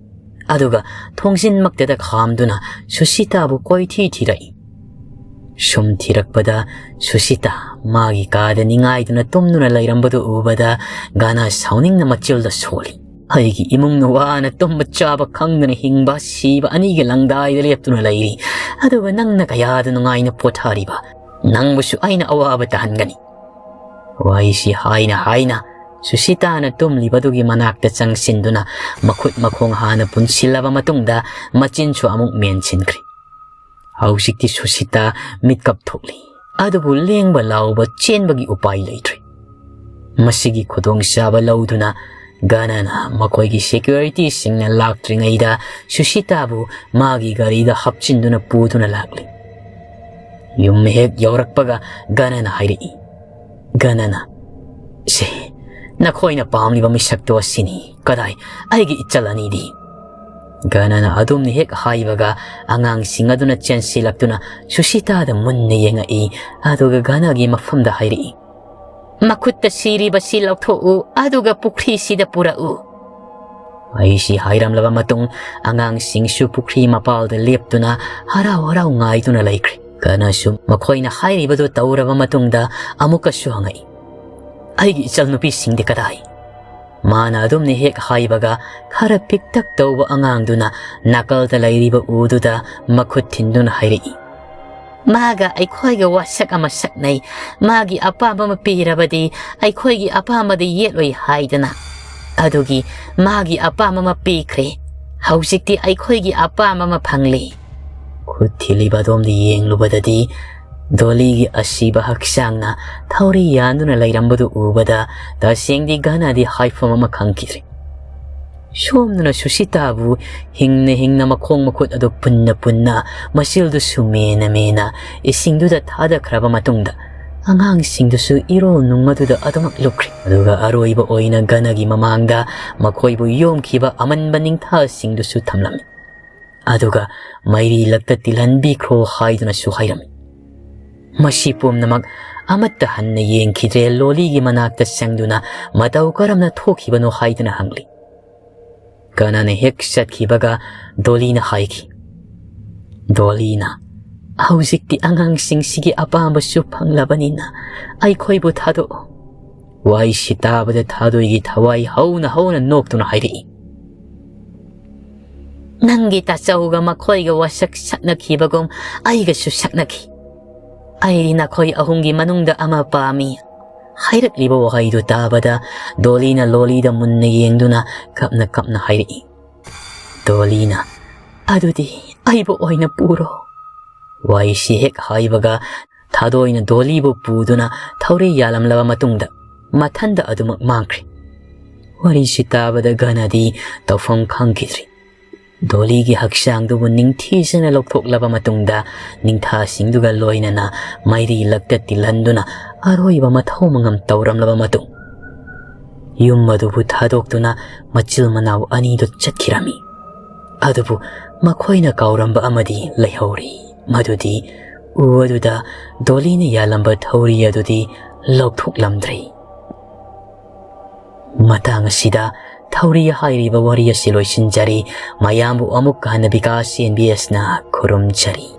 ꯑꯗꯨꯒ ꯊꯣꯡꯖꯤꯟꯃꯛꯇꯗ ꯈꯥꯝꯗꯨꯅ ꯁꯨꯁꯤꯇꯥꯕꯨ ꯀꯣꯏꯊꯤ ꯊꯤꯔꯛꯏ꯫ ꯁꯨꯝ ꯊꯤꯔꯛꯄꯗ ꯁꯨꯁꯤꯇꯥ ꯃꯥꯒꯤ ꯀꯥꯗ ꯅꯤꯡꯉꯥꯏꯗꯨꯅ ꯇꯨꯝꯗꯨꯅ ꯂꯩꯔꯝꯕꯗꯨ ꯎꯕꯗ ꯒꯥꯅꯥ ꯁꯥꯎꯅꯤꯡꯅ ꯃꯆꯤꯜꯗ ꯁꯣꯜꯂꯤ꯫ "ꯑꯩꯒꯤ ꯏꯃꯨꯡꯅ ꯋꯥꯅ ꯇꯨꯝꯕ ꯆꯥꯕ ꯈꯪꯗꯅ ꯍꯤꯡꯕ ꯁꯤꯕ ꯑꯅꯤꯒꯤ ꯂꯪꯗꯥꯏꯗ ꯂꯦꯞꯇꯨꯅ ꯂꯩꯔꯤ, ꯑꯗꯨꯒ ꯅꯪꯅ ꯀꯌꯥꯗ ꯅꯨꯡꯉꯥꯏꯅ ꯄꯣꯊꯥꯔꯤꯕ? ꯅꯪꯕꯨꯁꯨ ꯑꯩꯅ ꯑꯋꯥꯕ ꯇꯥꯍꯟꯒꯅꯤ"꯫ ꯋꯥꯍꯩꯁꯤ ꯍꯥꯏꯅ ꯍꯥꯏꯅ ꯁꯨꯁꯤꯇꯥꯅ ꯇꯨꯝꯂꯤꯕꯗꯨꯒꯤ ꯃꯅꯥꯛꯇ ꯆꯪꯁꯤꯟꯗꯨꯅ ꯃꯈꯨꯠ ꯃꯈꯣꯡ ꯍꯥꯟꯅ ꯄꯨꯟꯁꯤꯜꯂꯕ ꯃꯇꯨꯡꯗ ꯃꯆꯤꯟꯁꯨ ꯑꯃꯨꯛ ꯃꯦꯟꯁꯤꯟꯈ꯭ꯔꯦ꯫ ꯍꯧꯖꯤꯛꯇꯤ ꯁꯨꯁꯤꯇꯥ ꯃꯤꯠꯀꯞ ꯊꯣꯛꯂꯤ, ꯑꯗꯨꯕꯨ ꯂꯦꯡꯕ ꯂꯥꯎꯕ ꯆꯦꯟꯕꯒꯤ ꯎꯄꯥꯏ ꯂꯩꯇ꯭ꯔꯦ꯫ ꯃꯁꯤꯒꯤ ꯈꯨꯗꯣꯡꯆꯥꯕ ꯂꯧꯗꯨꯅ ꯒꯅꯅ ꯃꯈꯣꯏꯒꯤ ꯁꯦꯀ꯭ꯌꯨꯔꯤꯇꯤꯁꯤꯡꯅ ꯂꯥꯛꯇ꯭ꯔꯤꯉꯩꯗ ꯁꯨꯁꯤꯇꯥꯕꯨ ꯃꯥꯒꯤ ꯒꯥꯔꯤꯗ ꯍꯥꯞꯆꯤꯟꯗꯨꯅ ꯄꯨꯗꯨꯅ ꯂꯥꯛꯂꯤ꯫ ꯌꯨꯝ ꯍꯦꯛ ꯌꯧꯔꯛꯄꯒ ꯒꯅꯅ ꯍꯥꯏꯔꯛꯏ꯫ ꯒꯅꯅ, "ꯁꯦ, ꯅꯈꯣꯏꯅ ꯄꯥꯝꯂꯤꯕ ꯃꯤꯁꯛꯇꯣ ꯑꯁꯤꯅꯤ꯫ ꯀꯗꯥꯏ, ꯑꯩꯒꯤ ꯏꯆꯜ ꯑꯅꯤꯗꯤ?" ꯒꯅꯅ ꯑꯗꯨꯝꯅ ꯍꯦꯛ ꯍꯥꯏꯕꯒ ꯑꯉꯥꯡꯁꯤꯡ ꯑꯗꯨꯅ ꯆꯦꯟꯁꯤꯜꯂꯛꯇꯨꯅ ꯁꯨꯁꯤꯇꯥꯗ ꯃꯨꯟꯅ ꯌꯦꯡꯉꯛꯏ, ꯑꯗꯨꯒ ꯒꯅꯒꯤ ꯃꯐꯝꯗ ꯍꯥꯏꯔꯛꯏ, "ꯃꯈꯨꯠꯇ ꯁꯤꯔꯤꯕꯁꯤ ꯂꯧꯊꯣꯛꯎ, ꯑꯗꯨꯒ ꯄꯨꯈ꯭ꯔꯤꯁꯤꯗ ꯄꯨꯔꯛꯎ"꯫ ꯋꯥꯍꯩꯁꯤ ꯍꯥꯏꯔꯝꯂꯕ ꯃꯇꯨꯡ ꯑꯉꯥꯡꯁꯤꯡꯁꯨ ꯄꯨꯈ꯭ꯔꯤ ꯃꯄꯥꯜꯗ ꯂꯦꯞꯇꯨꯅ ꯍꯔꯥꯎ ꯍꯔꯥꯎ ꯉꯥꯏꯗꯨꯅ ꯂꯩꯈ꯭ꯔꯦ꯫ ꯒꯅꯁꯨ ꯃꯈꯣꯏꯅ ꯍꯥꯏꯔꯤꯕꯗꯨ ꯇꯧꯔꯕ ꯃꯇꯨꯡꯗ ꯑꯃꯨꯛꯀꯁꯨ ꯍꯪꯉꯛꯏ, "ꯑꯩꯒꯤ ꯏꯆꯜꯅꯨꯄꯤꯁꯤꯡꯗꯤ ꯀꯗꯥꯏ?" ꯃꯥꯅ ꯑꯗꯨꯝꯅ ꯍꯦꯛ ꯍꯥꯏꯕꯒ ꯈꯔ ꯄꯤꯛꯇꯛ ꯇꯧꯕ ꯑꯉꯥꯡꯗꯨꯅ ꯅꯥꯀꯜꯗ ꯂꯩꯔꯤꯕ ꯎꯗꯨꯗ ꯃꯈꯨꯠ ꯊꯤꯟꯗꯨꯅ ꯍꯥꯏꯔꯛꯏ, "ꯃꯥꯒ ꯑꯩꯈꯣꯏꯒ ꯋꯥꯁꯛ ꯑꯃ ꯁꯛꯅꯩ꯫ ꯃꯥꯒꯤ ꯑꯄꯥꯝꯕ ꯑꯃ ꯄꯤꯔꯕꯗꯤ ꯑꯩꯈꯣꯏꯒꯤ ꯑꯄꯥꯝꯕꯗ ꯌꯦꯠꯂꯣꯏ ꯍꯥꯏꯗꯅ꯫ ꯑꯗꯨꯒꯤ ꯃꯥꯒꯤ ꯑꯄꯥꯝꯕ ꯑꯃ ꯄꯤꯈ꯭ꯔꯦ꯫ ꯍꯧꯖꯤꯛꯇꯤ ꯑꯩꯈꯣꯏꯒꯤ ꯑꯄꯥꯝꯕ ꯑꯃ ꯐꯪꯂꯦ"꯫ ꯈꯨꯠ ꯊꯤꯜꯂꯤꯕ ꯑꯗꯣꯝꯗ ꯌꯦꯡꯂꯨꯕꯗꯗꯤ ꯗꯣꯂꯤꯒꯤ ꯑꯁꯤꯕ ꯍꯛꯆꯥꯡꯅ ꯊꯧꯔꯤ ꯌꯥꯟꯗꯨꯅ ꯂꯩꯔꯝꯕꯗꯨ ꯎꯕꯗ ꯇꯁꯦꯡꯗꯤ ꯒꯅꯗꯤ ꯍꯥꯏꯐꯝ ꯑꯃ ꯈꯪꯈꯤꯗ꯭ꯔꯦ꯫ ꯁꯣꯝꯗꯅ ꯁꯨꯁꯤꯇꯥꯕꯨ ꯍꯤꯡꯅ ꯍꯤꯡꯅ ꯃꯈꯣꯡ ꯃꯈꯨꯠ ꯑꯗꯨ ꯄꯨꯟꯅ ꯄꯨꯟꯅ ꯃꯆꯤꯜꯗꯨꯁꯨ ꯃꯦꯅ ꯃꯦꯅ ꯏꯁꯤꯡꯗꯨꯗ ꯊꯥꯗꯈ꯭ꯔꯕ ꯃꯇꯨꯡꯗ ꯑꯉꯥꯡꯁꯤꯡꯗꯨꯁꯨ ꯏꯔꯣꯜ ꯅꯨꯡ ꯑꯗꯨꯗ ꯑꯗꯨꯃꯛ ꯂꯨꯞꯈ꯭ꯔꯦ꯫ ꯑꯗꯨꯒ ꯑꯔꯣꯏꯕ ꯑꯣꯏꯅ ꯒꯅꯒꯤ ꯃꯃꯥꯡꯗ ꯃꯈꯣꯏꯕꯨ ꯌꯣꯝꯈꯤꯕ ꯑꯃꯟꯕ ꯅꯤꯡꯊꯥꯁꯤꯡꯗꯨꯁꯨ ꯊꯝꯂꯝꯃꯤ꯫ ꯑꯗꯨꯒ ꯃꯩꯔꯤ ꯂꯛꯇ ꯇꯤꯜꯍꯟꯕꯤꯈ꯭ꯔꯣ ꯍꯥꯏꯗꯨꯅꯁꯨ ꯍꯥꯏꯔꯝꯃꯤ꯫ ꯃꯁꯤ ꯄꯨꯝꯅꯃꯛ ꯑꯃꯠꯇ ꯍꯟꯅ ꯌꯦꯡꯈꯤꯗ꯭ꯔꯦ꯫ ꯂꯣꯂꯤꯒꯤ ꯃꯅꯥꯛꯇ ꯆꯪꯗꯨꯅ ꯃꯇꯧ ꯀꯔꯝꯅ ꯊꯣꯛꯈꯤꯕꯅꯣ ꯍꯥꯏꯗꯨꯅ ꯍꯪꯂꯤ꯫ ꯒꯅꯅ ꯍꯦꯛ ꯆꯠꯈꯤꯕꯒ ꯗꯣꯂꯤꯅ ꯍꯥꯏꯈꯤ, "ꯗꯣꯂꯤꯅ, ꯍꯧꯖꯤꯛꯇꯤ ꯑꯉꯥꯡꯁꯤꯡꯁꯤꯒꯤ ꯑꯄꯥꯝꯕꯁꯨ ꯐꯪꯂꯕꯅꯤꯅ ꯑꯩꯈꯣꯏꯕꯨ ꯊꯥꯗꯣꯛꯑꯣ꯫" ꯋꯥꯍꯩꯁꯤ ꯇꯥꯕꯗ ꯊꯥꯗꯣꯏꯒꯤ ꯊꯋꯥꯏ ꯍꯧꯅ ꯍꯧꯅ ꯅꯣꯛꯇꯨꯅ ꯍꯥꯏꯔꯛꯏ, "ꯅꯪꯒꯤ ꯇꯥꯆꯧꯒ ꯃꯈꯣꯏꯒ ꯋꯥꯁꯛ ꯁꯛꯅꯈꯤꯕꯒꯨꯝ ꯑꯩꯒꯁꯨ ꯁꯛꯅꯈꯤ꯫ ꯑꯩꯗꯤ ꯅꯈꯣꯏ ꯑꯍꯨꯝꯒꯤ ꯃꯅꯨꯡꯗ ꯑꯃ ꯄꯥꯝꯃꯤ꯫" ꯍꯥꯏꯔꯛꯂꯤꯕ ꯋꯥꯍꯩꯗꯨ ꯇꯥꯕꯗ ꯗꯣꯂꯤꯅ ꯂꯣꯂꯤꯗ ꯃꯨꯟꯅ ꯌꯦꯡꯗꯨꯅ ꯀꯞꯅ ꯀꯞꯅ ꯍꯥꯏꯔꯛꯏ꯫ ꯗꯣꯂꯤꯅ, "ꯑꯗꯨꯗꯤ ꯑꯩꯕꯨ ꯑꯣꯏꯅ ꯄꯨꯔꯣ꯫" ꯋꯥꯍꯩꯁꯤ ꯍꯦꯛ ꯍꯥꯏꯕꯒ ꯊꯥꯗꯣꯏꯅ ꯗꯣꯂꯤꯕꯨ ꯄꯨꯗꯨꯅ ꯊꯧꯔꯤ ꯌꯥꯜꯂꯝꯂꯕ ꯃꯇꯨꯡꯗ ꯃꯊꯟꯗ ꯑꯗꯨꯃꯛ ꯃꯥꯡꯈ꯭ꯔꯦ꯫ ꯋꯥꯔꯤꯁꯤ ꯇꯥꯕꯗ ꯒꯅꯗꯤ ꯇꯧꯐꯝ ꯈꯪꯈꯤꯗ꯭ꯔꯤ꯫ ꯗꯣꯂꯤꯒꯤ ꯍꯛꯆꯥꯡꯗꯨꯕꯨ ꯅꯤꯡꯊꯤꯖꯅ ꯂꯧꯊꯣꯛꯂꯕ ꯃꯇꯨꯡꯗ ꯅꯤꯡꯊꯥꯁꯤꯡꯗꯨꯒ ꯂꯣꯏꯅꯅ ꯃꯩꯔꯤ ꯂꯛꯇ ꯇꯤꯜꯍꯟꯗꯨꯅ ꯑꯔꯣꯏꯕ ꯃꯊꯧ ꯃꯉꯝ ꯇꯧꯔꯝꯂꯕ ꯃꯇꯨꯡ ꯌꯨꯝ ꯑꯗꯨꯕꯨ ꯊꯥꯗꯣꯛꯇꯨꯅ ꯃꯆꯤꯜ ꯃꯅꯥꯎ ꯑꯅꯤꯗꯨ ꯆꯠꯈꯤꯔꯝꯃꯤ꯫ ꯑꯗꯨꯕꯨ ꯃꯈꯣꯏꯅ ꯀꯥꯎꯔꯝꯕ ꯑꯃꯗꯤ ꯂꯩꯍꯧꯔꯤ, ꯃꯗꯨꯗꯤ ꯎ ꯑꯗꯨꯗ ꯗꯣꯂꯤꯅ ꯌꯥꯜꯂꯝꯕ ꯊꯧꯔꯤ ꯑꯗꯨꯗꯤ ꯂꯧꯊꯣꯛꯂꯝꯗ꯭ꯔꯦ꯫ ꯃꯇꯥꯡ ꯑꯁꯤꯗ ꯊꯧꯔꯤ ꯍꯥꯏꯔꯤꯕ ꯋꯥꯔꯤ ꯑꯁꯤ ꯂꯣꯏꯁꯤꯟꯖꯔꯤ꯫ ꯃꯌꯥꯝꯕꯨ ꯑꯃꯨꯛ ꯍꯟꯅ ꯕꯤꯀꯥꯁ ꯑꯦꯟ ꯕꯤ ꯑꯦꯁꯅ ꯈꯨꯔꯨꯝꯖꯔꯤ꯫